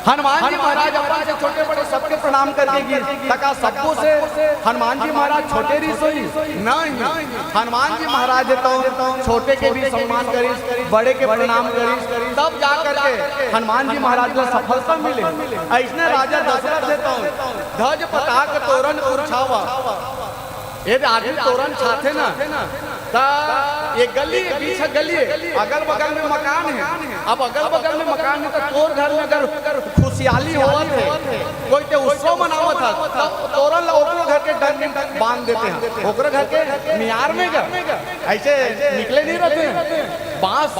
हनुमान जी महाराज अपन से छोटे बड़े सबके प्रणाम करके गिस, त का सबको से हनुमान जी महाराज छोटे रिहिस होही? नहीं। हनुमान जी महाराज तो छोटे के भी सम्मान करिस, बड़े के प्रणाम करिस, तब जा करके हनुमान जी महाराज ला सफलता मिले। अइसने राजा दशरथ हे तो ध्वज पताक तोरण पुरछावा। ये आदमी तोरण छाथे ना, त ये गली हे, बीच गली हे, अगल बगल में मकान हे। अब अगल बगल में मकान हे, त तोर घर में अगर खुशियाली होवत हे, कोई ते उत्सव मनावत हे, त तोरण ला ओकरो घर के डंडी में बांध देते हे, ओकरो घर के मियार में गा, अइसे निकले नहीं रहते हे। बांस,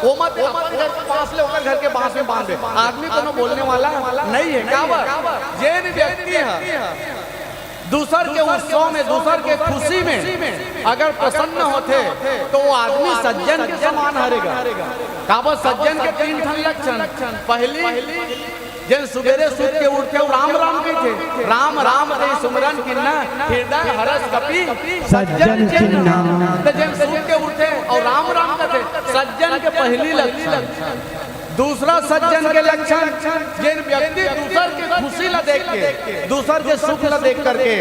ओमा ते अपन घर के बांस ले ओकर घर के बांस में बांध दे, आदमी कोनो बोलने वाला नहीं हे। काबर? जेन व्यक्ति हे दूसर के उत्सव में, दूसर के खुशी में अगर प्रसन्न होथे, त वो आदमी सज्जन के समान हरे गा। काबर? सज्जन के तीन ठन लक्षण। पहिली, जेन सुबेरे सुत के उठथे अउ राम राम कहिथे, राम राम ते सुमरन कीन्हा, हृदय हरस कपि सज्जन चिन्हा। त जेन सुत के उठथे अउ राम राम कहिथे, सज्जन के पहिली लक्षण। दूसरा सज्जन के लक्षण, जेन व्यक्ति दूसर के खुशी ला देख के, दूसर के सुख ला देख करके,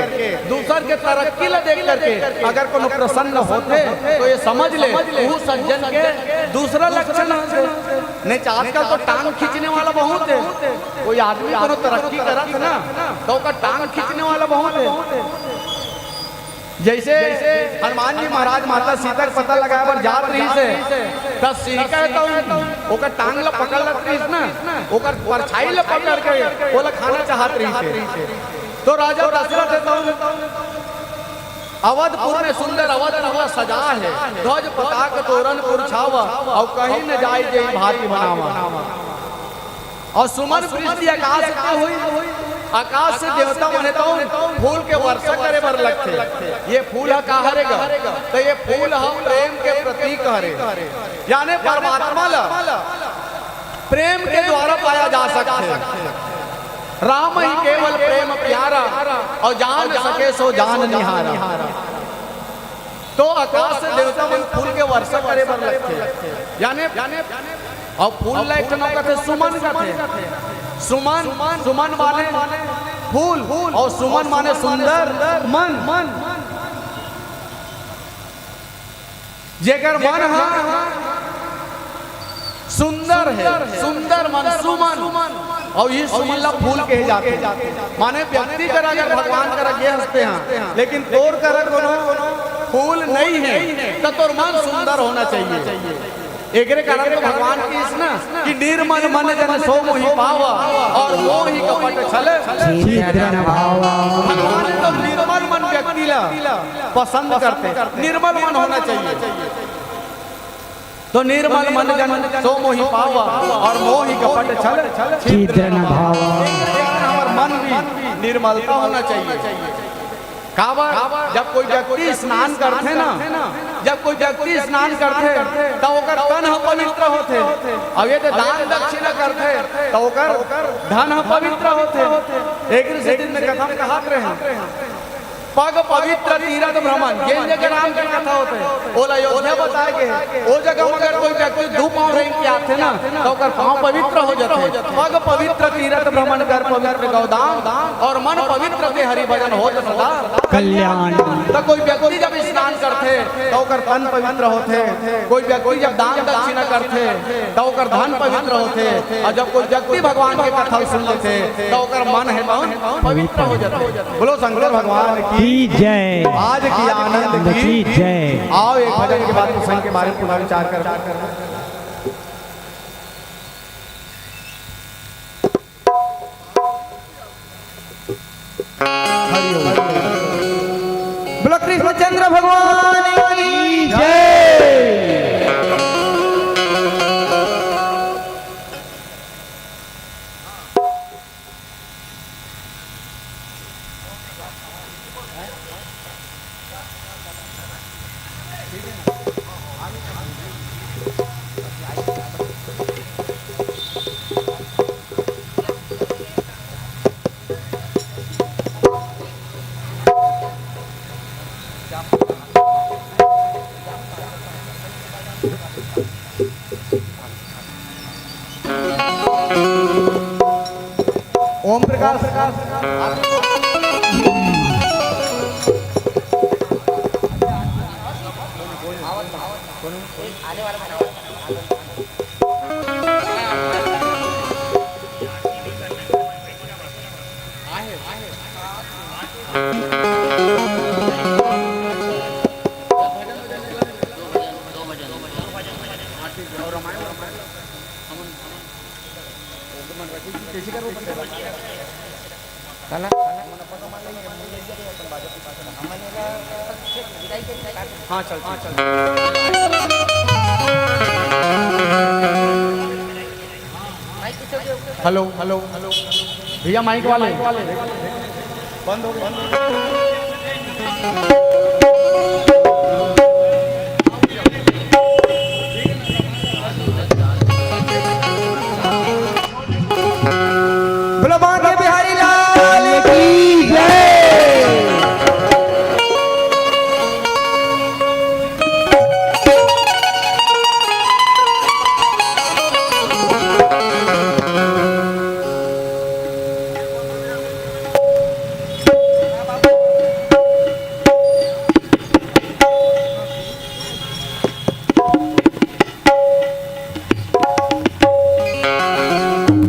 दूसर के तरक्की ला देख करके अगर कोनो प्रसन्न होथे, त ये समझ ले, वो सज्जन के दूसरा लक्षण हे। नहीं तो आजकल तो टांग खींचने वाला बहुत हे, कोई आदमी कोनो तरक्की करत हे ना, त ओकर टांग खींचने वाला बहुत हे। जइसे हनुमान जी महाराज माता सीता के पता लगाए बर जात रहिस हे, त सीता हे त ओकर टांग ला पकड़ लत रहिस ना, ओकर परछाई ला पकड़ के ओला खाना चाहत रहिस हे। त राजा दशरथ हे त अवधपुर में सुंदर अवधपुर ला सजा हे, ध्वज पताक तोरण पुरछावा, अउ कहीं न जाय जेहि भांति मनावा। अउ सुमन वृष्टि आकाश से होई, आकाश से देवता मन हे त फूल के वर्षा करे बर लगथे। ये फूल ह का हरे गा? त ये फूल ह प्रेम के प्रतीक हरे, यानी परमात्मा ला प्रेम के द्वारा पाया जा सकथे। राम ही केवल प्रेम प्यारा, अउ जान सके सो जान निहारा। त आकाश से देवता मन फूल के वर्षा करे बर लगथे, यानी, अउ फूल ला एक ठन कथे सुमन कथे। सुमन, सुमन माने फूल, अउ सुमन माने सुंदर मन। जेकर मन ह सुंदर हे, सुंदर मन सुमन, अउ इही सुमन ला फूल कहे जाथे। माने व्यक्ति कर अगर भगवान कर गे हंसते हैं, लेकिन तोर कर कोनो फूल नहीं हे, त तोर मन सुंदर होना चाहिए। एकरे कारण तो भगवान कहिस ना कि निर्मल मन जन सो मोहि पावा, अउ मोहि कपट छल छिद्र न भावा। भगवान तो निर्मल मन व्यक्ति ला पसंद करथे, निर्मल मन होना चाहिए। त निर्मल मन जन सो मोहि पावा, अउ मोहि कपट छल छिद्र न भावा। हमर मन भी निर्मलता होना चाहिए। काबर? जब कोई व्यक्ति स्नान करथे ना, जब कोई व्यक्ति स्नान करथे, त ओकर तन ह पवित्र होथे। अउ यदि दान दक्षिणा करथे, त ओकर धन ह पवित्र होथे। एक सेती मैं कथा में कहत रहें, पग पवित्र तीरथ भ्रमण, जेन जगह राम के कथा होथे, ओला अयोध्या बताए गे हे। ओ जगह म अगर कोई व्यक्ति दू पांव रेंग के आथे ना, त ओकर पांव पवित्र हो जाथे। पग पवित्र तीरथ भ्रमण, कर पवित्र गौदान, अउ मन पवित्र ते हरि भजन होत सदा कल्याण। त कोई व्यक्ति जब स्नान करथे, त ओकर तन पवित्र होथे। कोई व्यक्ति जब दान दक्षिणा करथे, त ओकर धन पवित्र होथे। अउ जब कोई व्यक्ति भगवान के कथा सुन लेथे, त ओकर मन हे मन पवित्र हो जाथे। बोलो शंकर भगवान की की जय। आज की आनंद की की जय। आओ, एक भजन के बाद प्रसंग के बारे में पुनः विचार कर। हरि ओम। बोलो कृष्णचंद्र भगवान की जय। ओम प्रकाश। काला? हाँ, चल, हाँ, चल। Hello, hello, hello. भैया, माइक वाले। बंद हो गया। बोलो बांके बिहारी लाल की जय।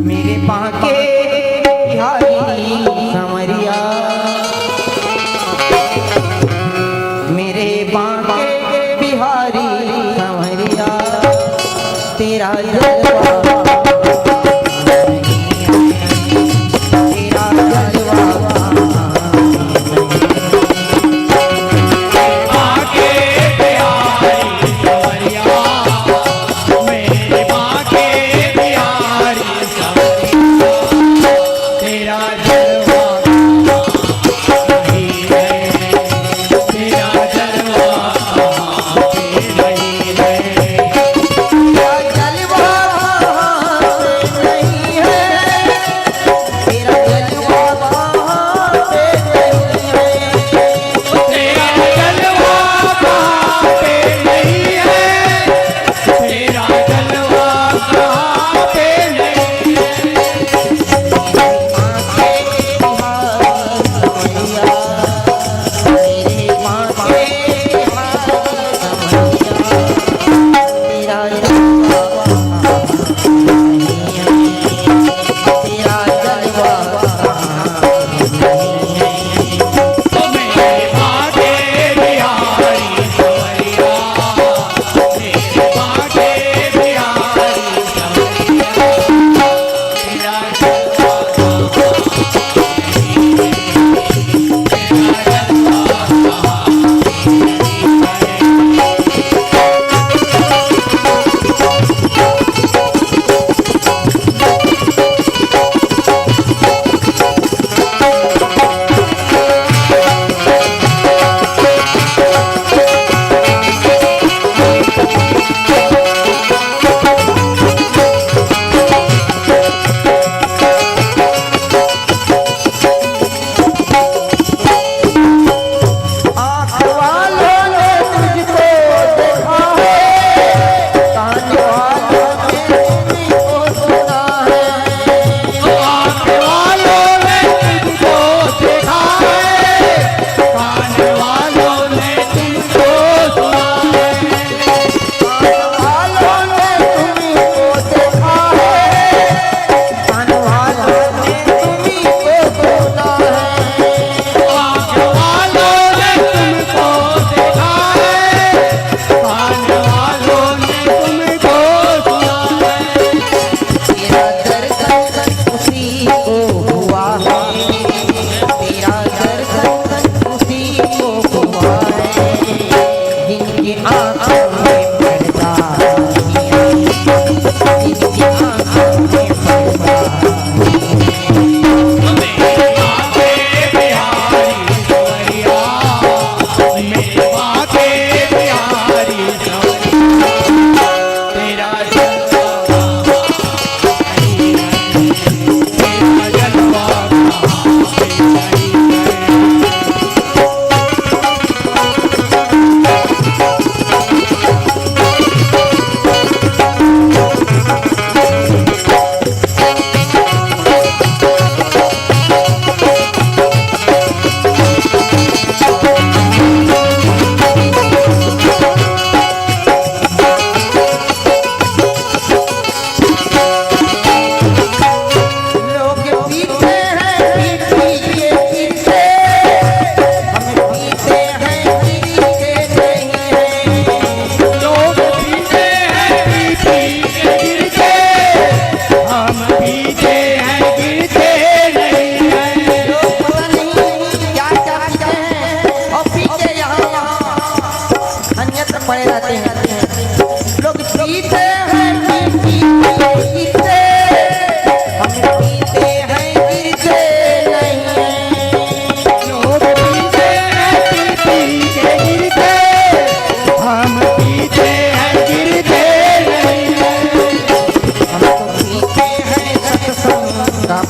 मेरे बांके बिहारी सांवरिया, मेरे बांके बिहारी सांवरिया, तेरा जलवा, तेरा जलवा।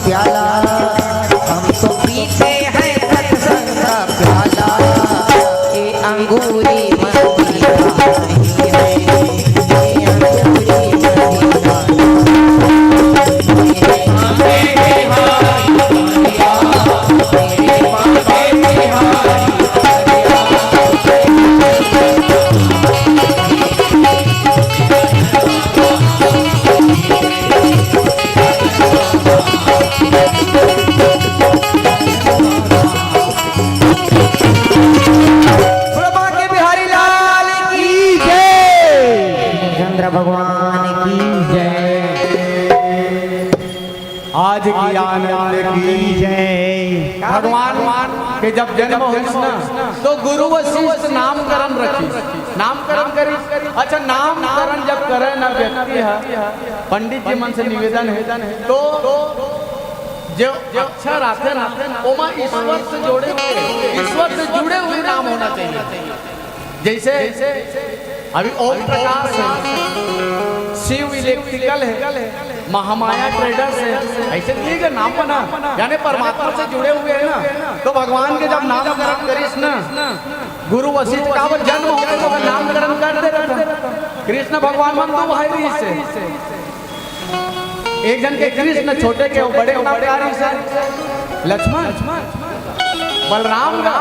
प्याला, हम तो पीते हैं सत्संग का प्याला, ये अंगूरी मदीना नहीं है, ये अंगूरी मदीना नहीं है। बोलो बांके बिहारी लाल की जय, चंद्र भगवान की जय। आज की आनंद की जय। भगवान के जब जन्म होइस ना, तो गुरु वशिष्ठ नामकरण रखिस, नामकरण करिस। अच्छा, नामकरण जब करे ना व्यक्ति ह, पंडित जी मन से निवेदन हे, तो जो अक्षर आथे ना, ओमा ईश्वर से जोड़े हुए, ईश्वर से जुड़े हुए नाम होना चाहिए। जैसे अभी ओम प्रकाश है, शिव इलेक्ट्रिकल है, महामाया ट्रेडर्स है, ऐसे नहीं है कि नाम बना, यानी परमात्मा से जुड़े हुए हैं ना। तो भगवान के जब नामकरण करिस ना, गुरु वशिष्ठ का वो जन्म होते तो नामकरण कर दे रहा था। कृष्ण भगवान मन दो भाई रहिस हे, एक झन के कृष्ण छोटे के, बड़े के नाम का रहिस हे लक्ष्मण, बलराम का,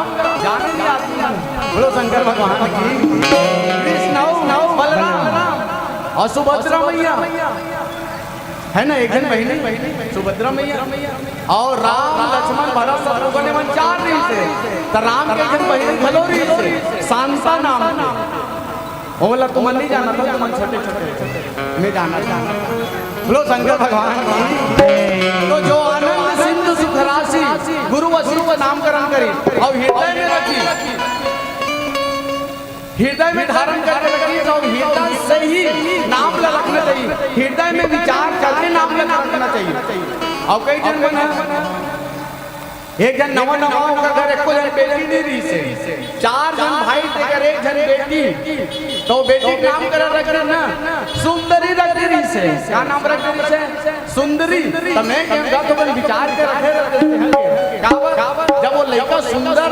जाने नहीं आदमी। बोलो शंकर भगवान की। कृष्ण अउ बलराम अउ सुभद्रा मैया, है ना, एक झन बहिनी सुभद्रा मैया, अउ राम, लक्ष्मण, भरत, शत्रुघ्न, ये मन चार रहिस हे। त राम के एक झन बहिनी घलो रहिस हे, शांता नाम के। ओला तुमन नहीं जानत हो, तुमन छोटे छोटे, मैं जानत हंव। बोलो शंकर भगवान की। तो जो आनंद सिंधु सुख राशि गुरु वशिष्ठ नामकरण करिस अउ हृदय में रखिस, हृदय में धारण करके रखिस अउ हृदय से ही नाम ला रखना चाहिए, हृदय में विचार करके नाम ला रखना चाहिए। अउ कई झन मन ह एक झन नवा नवा ओकर घर एको झन बेटी नहीं रहिस हे, चार झन भाई तेकर एक झन बेटी, तो बेटी के नामकरण रख दे ना, सुंदरी रख दे रहिस हे। का नाम रख दे रहिस हे? सुंदरी। त मैं कहूं, तो अपन विचार के रखे रहते हैं। काबर? जब वो लइका सुंदर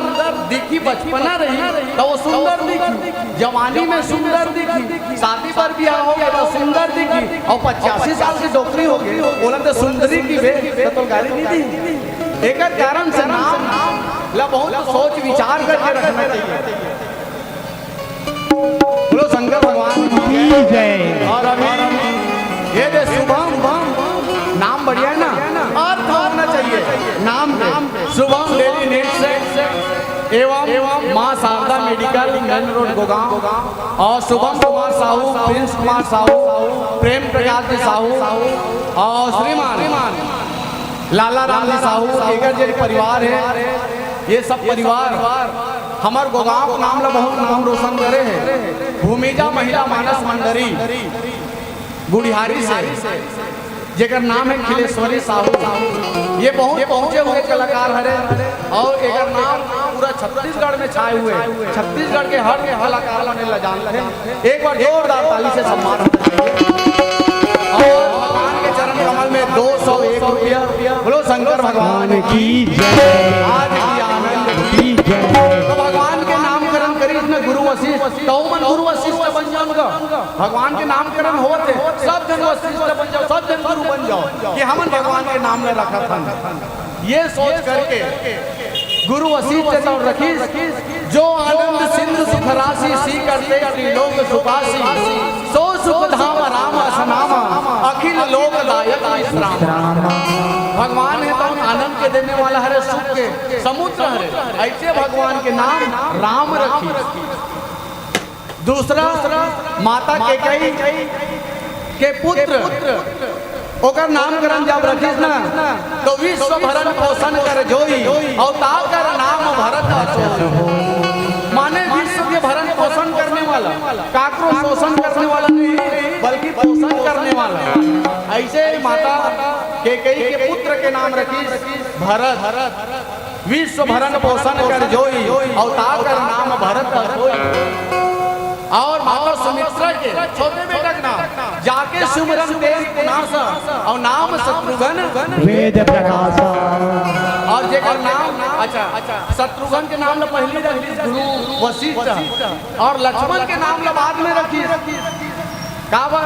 दिखी, बचपना रही, तो वो सुंदर दिखी, जवानी में सुंदर दिखी, शादी पर ब्याह हो गया तो सुंदर दिखी, अउ पचासी साल की डोकरी हो गई, बोला तो सुंदरी की बे, तो गाली नहीं दी। एकर कारण से नाम ला बहुत सोच विचार करके रखना चाहिए। बोलो शंकर भगवान की जय। अउ अभी ये दे शुभम, नाम बढ़िया है ना, अर्थ होना चाहिए नाम के। शुभम डेली नीड्स से एवं Maa Sharda medical, main road, Gurgaon, अउ शुभम कुमार साहू, प्रिंस कुमार साहू, प्रेम प्रकाश जी साहू अउ श्रीमान लाला राम जी साहू, एकर जे परिवार हे, ये सब परिवार हमर गुड़गांव के नाम ला बहुत नाम रोशन करे हे। भूमिजा महिला मानस मंडली गुढ़ियारी से, जेकर नाम हे खिलेश्वरी साहू, ये बहुत पहुंचे हुए कलाकार हरे अउ एकर नाम पूरा छत्तीसगढ़ में छाए हुए, छत्तीसगढ़ के हर कलाकार मन ला जानथे। एक बार जोरदार ताली से सम्मान होना चाहिए। अउ भगवान के चरण कमल में दो सौ एक रुपया। बोलो शंकर भगवान की जय। आज की आनंद की जय। तो भगवान के नामकरण करिस न गुरु वशिष्ठ, त ओमन गुरु वशिष्ठ बन जाओ गा। भगवान के नामकरण होवत हे, सब झन वशिष्ठ बन जाओ, सब झन गुरु बन जाओ, कि हमन भगवान के नाम ला रखत हन। ये सोच करके गुरु वशिष्ठ तो रखिस, जो आनंद सिंधु सुख राशि, सी करते त्रिलोक सुखासी, सो सुख धाम राम अस नामा, अखिल लोक दायक विश्राम। भगवान हे तो आनंद के देने वाला हरे, सुख के समुद्र हरे, ऐसे भगवान के नाम राम रखिस। दूसरा, माता कैकेयी के पुत्र, ओकर नामकरण जब रखिस ना, तो विश्व भरण पोषण कर जोई, अउ ताकर नाम भरत अस होई। माने विश्व के भरण पोषण करने वाला, काकरो शोषण करने वाला नहीं, बल्कि पोषण करने वाला। ऐसे ही माता कैकेयी के पुत्र के नाम रखिस भरत। विश्व भरण पोषण कर जोई, अउ ताकर नाम भरत अस होई। अउ माता सुमित्रा के छोटे बेटा के नाम जाके सुमिरन तेज पुनासा, अउ नाम शत्रुघ्न वेद प्रकाशा। अउ जेकर नाम, अच्छा, शत्रुघ्न के नाम ला पहिली रखिस गुरु वशिष्ठ, अउ लक्ष्मण के नाम ला बाद में रखिस। काबर?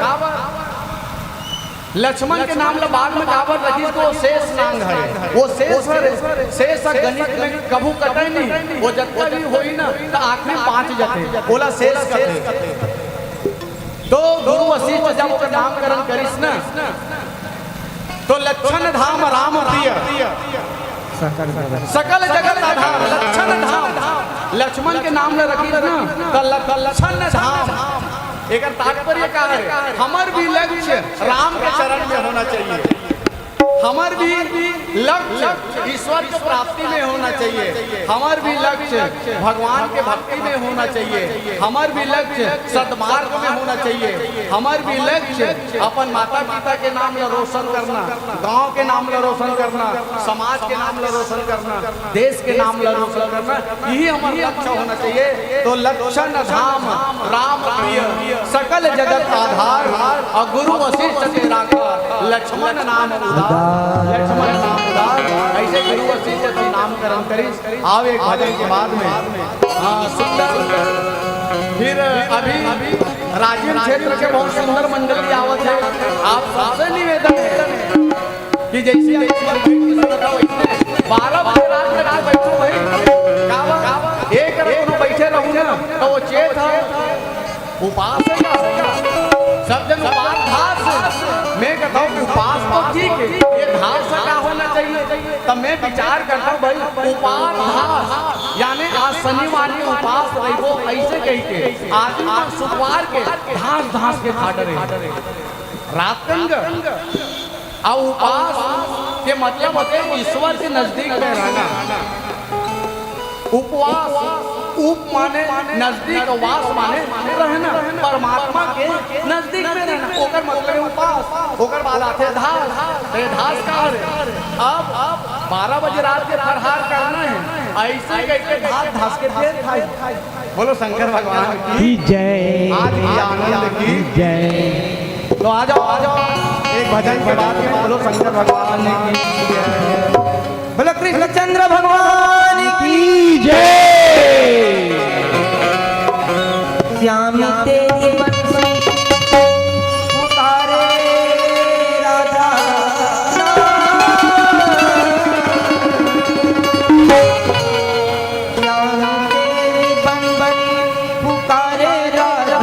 लक्ष्मण के नाम ला बाद में काबर रखिस? तो शेष नांग हे, वो शेष हरे, शेष ह गणित में कभू कटे नहीं, वो जतका भी होही ना, त आखिरी बाँच जाथे, ओला शेष कथे। तो गुरु वशिष्ठ जब ओकर नामकरण करिस ना, तो लक्षण धाम राम प्रिय, सकल जगत आधार, लक्षण धाम, लक्ष्मण के नाम ला रखिस ना, तो लक्षण धाम। एकर तात्पर्य का है? हमर भी लक्ष्य राम के चरण में होना चाहिए। हमर भी लक्ष्य ईश्वर के प्राप्ति में होना चाहिए। हमर भी लक्ष्य भगवान के भक्ति में होना चाहिए। हमर भी लक्ष्य सद्मार्ग में होना चाहिए। हमर भी लक्ष्य अपन माता पिता के नाम ला रोशन करना, गांव के नाम ला रोशन करना, समाज के नाम ला रोशन करना, देश के नाम ला रोशन करना, यही हमर लक्ष्य होना चाहिए। तो लक्षण धाम राम प्रिय, सकल जगत आधार, अउ गुरु वशिष्ठ के राखा, लक्ष्मण नाम उदार, लक्ष्मण नाम उदार। ऐसे गुरु वशिष्ठ के नामकरण करिस। आव एक भजन के बाद में, हाँ, सुंदर। फिर अभी राजिम क्षेत्र के बहुत सुंदर मंडली आवत हे। आप सबसे निवेदन है कि जैसे, जैसे बारह बजे रात में बैठो भाई, काबर? एक रकम बैठे रहू ना, तो वो चेत है, उपास है का? सब जन उपास धास। मैं कहता हूँ, उपास तो ठीक है, ये धास का होना चाहिए। तब मैं विचार करता हूँ भाई, उपास धास, यानी आज शनिवार के उपास रहिबो, ऐसे कह के आदमी मन शुक्रवार के धास धास के खा डरे। रात कन ग-, अउ उपास के मतलब होथे ईश्वर के नजदीक में रहना। उपवास, उप माने नजदीक, वास माने रहना, परमात्मा के नजदीक में रहना, ओकर मतलब हे उपास। ओकर बाद आथे धास, तो ये धास का हरे? अब बारह बजे रात के फरहार करना है, ऐसे कह के धास धास के फेर खाई। बोलो शंकर भगवान की की जय। आज की आनंद की जय। तो आ जाओ, आ जाओ, एक भजन के बाद में बोलो शंकर भगवान की जय। बोलो कृष्णचंद्र भगवान की जय। श्याम तेरी बंसी पुकारे राधा। श्याम तेरी बंसी पुकारे राधा।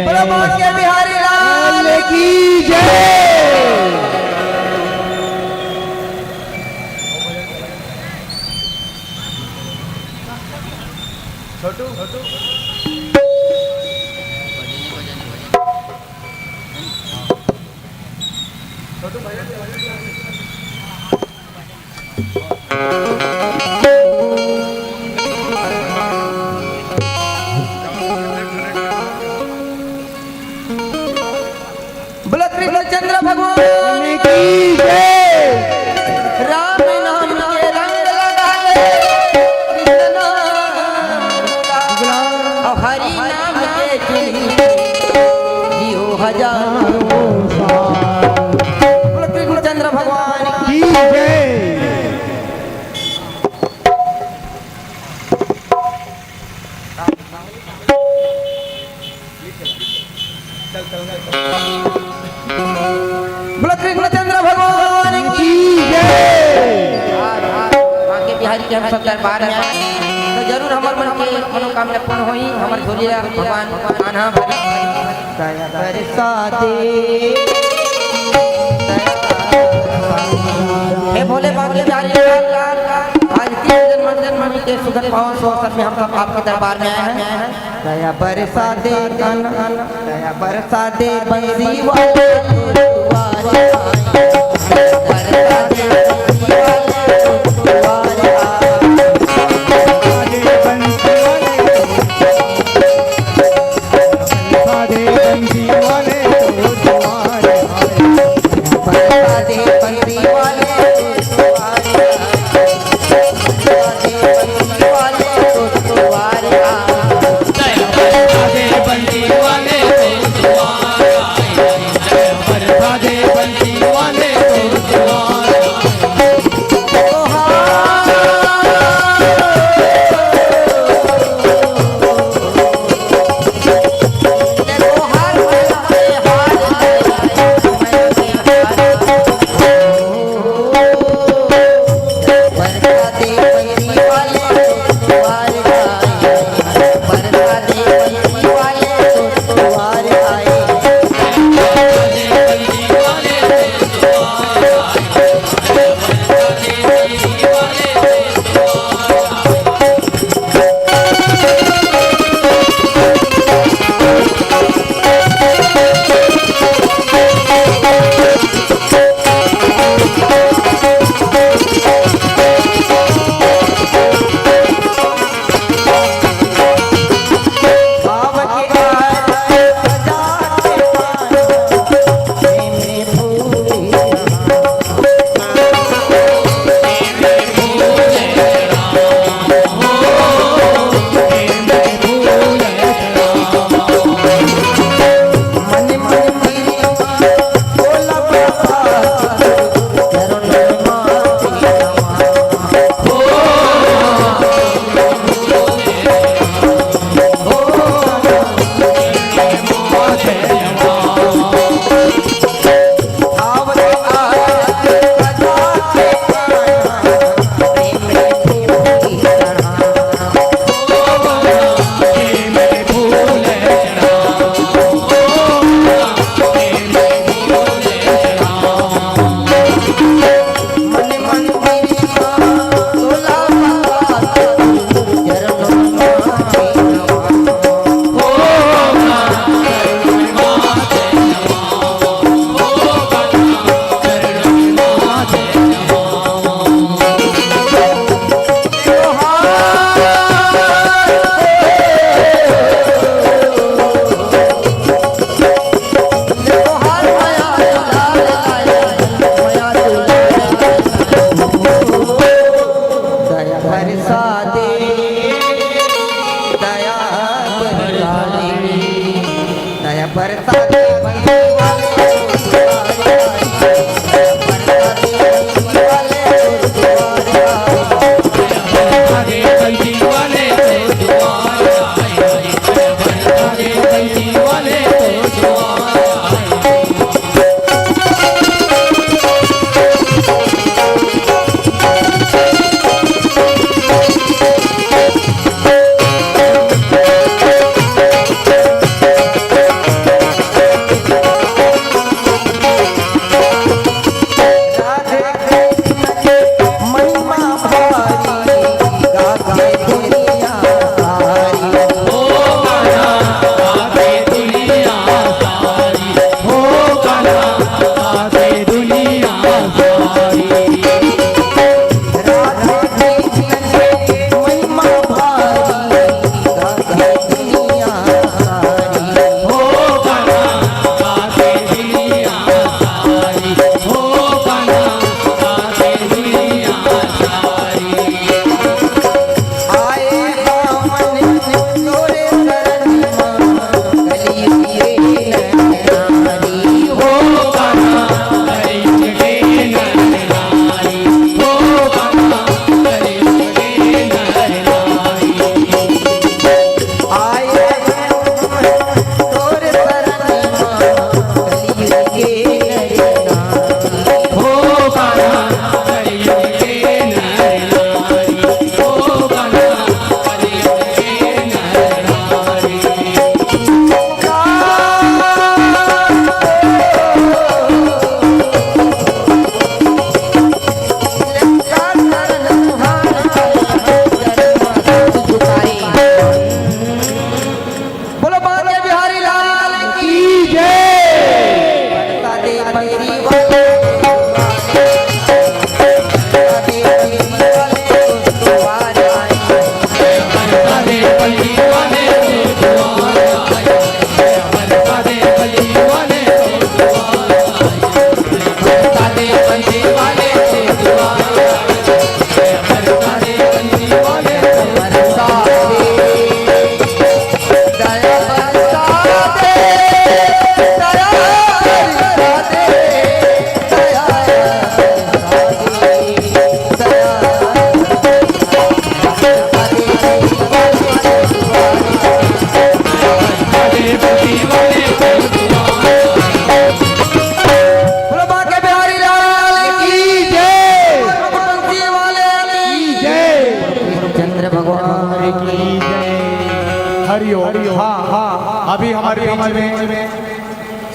बोलो बांके बिहारी लाल की जय। छोटू, छोटू। बोलो कृष्णचंद्र भगवान की जय। राम नाम के रंग लगा ले कृष्ण नाम का, और हरि नाम के चुनी जियो हजारों साल। बोलो कृष्णचंद्र भगवान की जय। बोलो कृष्णचंद्र भगवान की जय। बांके बिहारी के हम सब दरबार में आए, तो जरूर हमर मन के मनोकामना पूर्ण होही। हमर झोलिया भगवान आन्हा भरी दया बरसा दे। हे भोले बांके बिहारी लाल, आज तीन जन्म जन्म के सुंदर पावन सुअवसर में हम सब आपके दरबार में आए हैं। दया बरसा दे कान्हा, दया बरसा दे बंसी वाले, तू दुआरे आए। दया बरसा दे बंसी वाले, तू दुआरे आए। बरसा दे बंसी वाले, तू दुआरे आए। बरसा दे बंसी वाले, तू दुआरे आए। दया बरसा दे, दया बरसा दे, दया बरसा दे।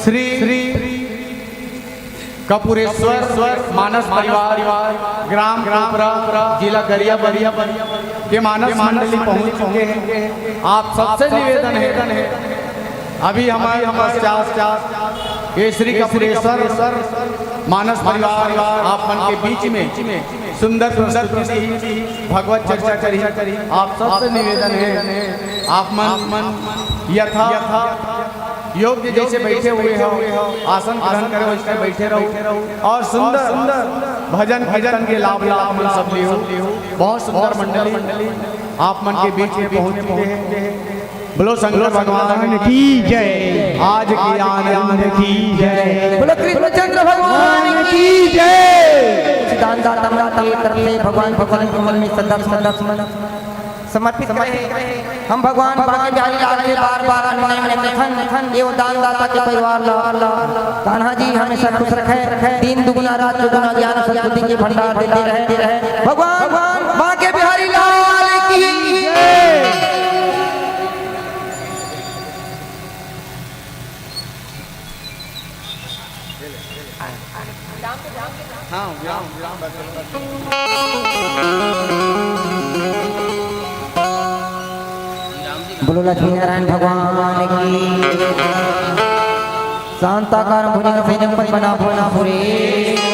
श्री श्री कपूरेश्वर मानस परिवार, ग्राम कोपरा, जिला गरियाबंद के मानस मंडली पहुंच चुके हैं। आप सबसे निवेदन है, अभी हमारे पश्चात ये श्री कपूरेश्वर मानस परिवार आप मन के बीच में सुंदर प्रस्तुति, भगवत चर्चा करी। आप सबसे निवेदन है, आप मन यथा योग्य जैसे बैठे हुए हो, आसन ग्रहण करे वैसे बैठे रहो और सुंदर सुंदर भजन कीर्तन के लाभ लाभ मन सब लियो। बहुत सुंदर मंडली आप मन के बीच में पहुंच चुके हैं। बोलो शंकर भगवान की जय, आज के आनंद की जय। बोलो कृष्णचंद्र भगवान की जय। दानदाता मन के तरफ से भगवान भगवान के मन में सदा सदा समर्पित रहे। हम भगवान बांके बिहारी लाल के बार बार अनुनय में कथन, ये वो दानदाता के परिवार ला कान्हा जी हमेशा खुश रखे, दिन दुगुना रात चौगुना ज्ञान सद्बुद्धि के भंडार देते रहे। भगवान बांके बिहारी लाल की जय। हाँ, विराम, विराम। बोलो लक्ष्मी नारायण भगवान की। शांताकारं भुजगं शयनं पद्मनाभं सुरेशं।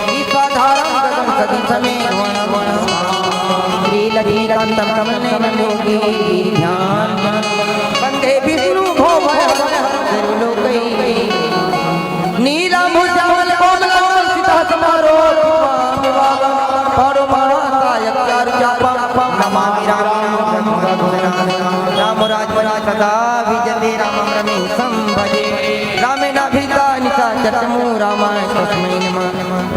दीर्घाधारं गगनसदृशं मेघवर्णं श्रीलक्ष्मीकान्तं कमलनयनं योगिं ध्यान वन्दे विष्णुं भवभयहरं सर्वलोकैकनाथं। नीलाम्बुजश्यामलकोमललोचनं सीतासमारम्भां नमामि रामानुजं रघुनाथं। रामो राजवटी सदा विजयते रामं रमेशं भजे। रामेणाभिहिता निशा चर्चमूः रामाय तस्मै नमः।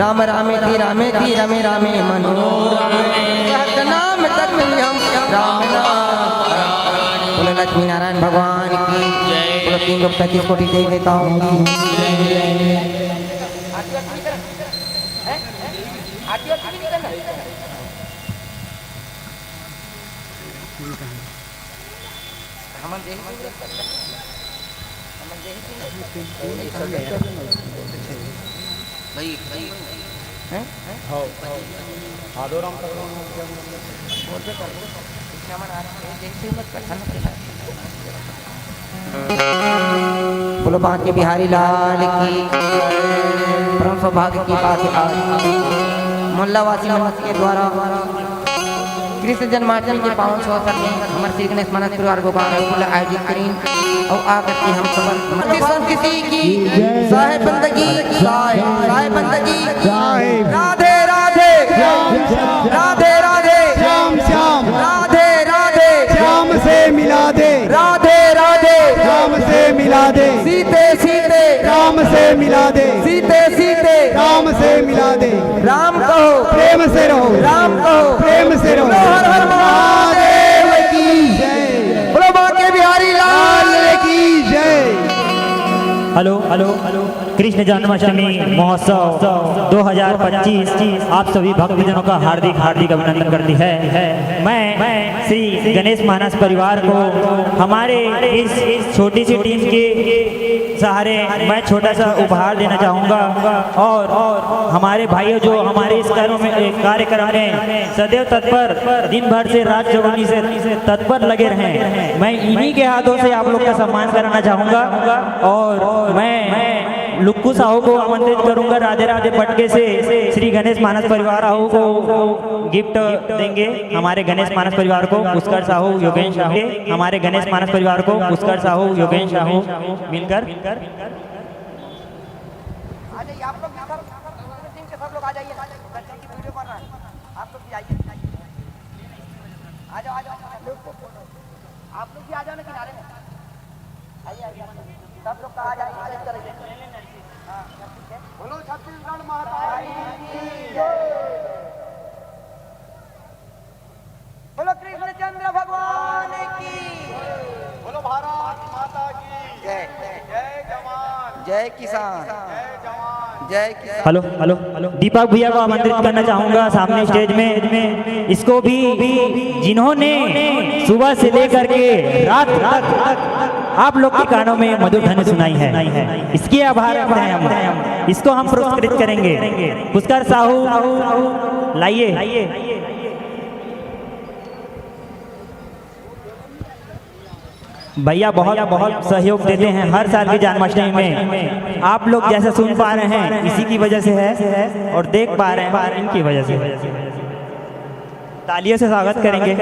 राम रामेति रामेति रमे रामे मनोरमे। सहस्रनाम तत्तुल्यं राम नाम। बोलो लक्ष्मी नारायण भगवान की। बोलो तीन लोग पैंतीस कोटि देव देवताओं की। हमन देही तीन लोग करते हैं। हमन देही तीन लोग करते हैं। भाई, भाई। हैं? हैं? हाँ, हाँ। आदो राम करना है, क्या बोलते हैं? बोलते कर दो। हमन आज देही तीन लोग करते हैं। बोलो बांके बिहारी लाल की। परम सौभाग्य की बात है आज मोहल्लावासी मन के द्वारा कृष्ण जन्माष्टमी के पावन अवसर में हमर श्री गणेश मानस परिवार गोपाल रायपुर ला आयोजित करीन अउ आकर के हम सब अति संस्कृति की साहेब बंदगी, साहेब, साहेब बंदगी। साहेब। राधे राधे। श्याम, श्याम। राधे राधे। श्याम, श्याम। राधे राधे। श्याम से मिला दे। राधे राधे। श्याम से मिला दे। सीते सीते। राम से मिला दे। सीते सीते। राम से मिला दे। राम कहो। प्रेम से रहो। राम कहो। प्रेम से रहो। बोलो हर हर महादेव की जय। बोलो बांके बिहारी लाल की जय। Hello, hello, hello. Krishna Janmashtami महोत्सव दो हज़ार पच्चीस आप सभी भक्तजनों का हार्दिक, हार्दिक अभिनंदन करती है। मैं, मैं श्री गणेश मानस परिवार को हमारे इस छोटी सी टीम के सहारे मैं छोटा सा उपहार देना चाहूँगा और हमारे भाइयों जो हमारे इस कार्यों में, कार्यक्रम में सदैव तत्पर, दिन भर से रात चौगुनी से तत्पर लगे रहें, मैं इन्हीं के हाथों से आप लोग का सम्मान कराना चाहूँगा और मैं लुक्कू साहू को आमंत्रित करूँगा राधे राधे पटके से श्री गणेश मानस परिवार साहू को गिफ्ट देंगे। हमारे गणेश मानस परिवार को पुष्कर साहू, योगेश साहू, हमारे गणेश मानस परिवार को पुष्कर साहू, योगेश साहू मिलकर। आ जाइए आप लोग भी, सर, टीम के सब लोग आ जाइए ना, बच्चों की वीडियो बन रहा है, आप लोग भी आइए, आ जाओ, आ जाओ, आप लोग भी आ जाओ ना किनारे में, आइए, आइए, सब लोग कहाँ जाइए, चेक करिए। हाँ, ठीक है। बोलो छत्तीसगढ़ महारानी की जय। बोलो कृष्णचंद्र भगवान की। बोलो भारत माता की जय। जय जवान। जय किसान। जय जवान। जय किसान। Hello, hello, hello. दीपक भैया को आमंत्रित करना चाहूंगा सामने स्टेज में। इसको भी, जिन्होंने सुबह से लेकर के रात तक आप लोग के कानों में मधुर ध्वनि सुनाई है, इसके आभार रखते हैं हम। इसको हम पुरस्कृत करेंगे। पुष्कर साहू, लाइए। भैया बहुत बहुत सहयोग देते हैं हर साल की जन्माष्टमी में। आप लोग जैसे सुन पा रहे हैं, इसी की वजह से है, और देख पा रहे हैं, इनकी वजह से। तालियों से स्वागत करेंगे।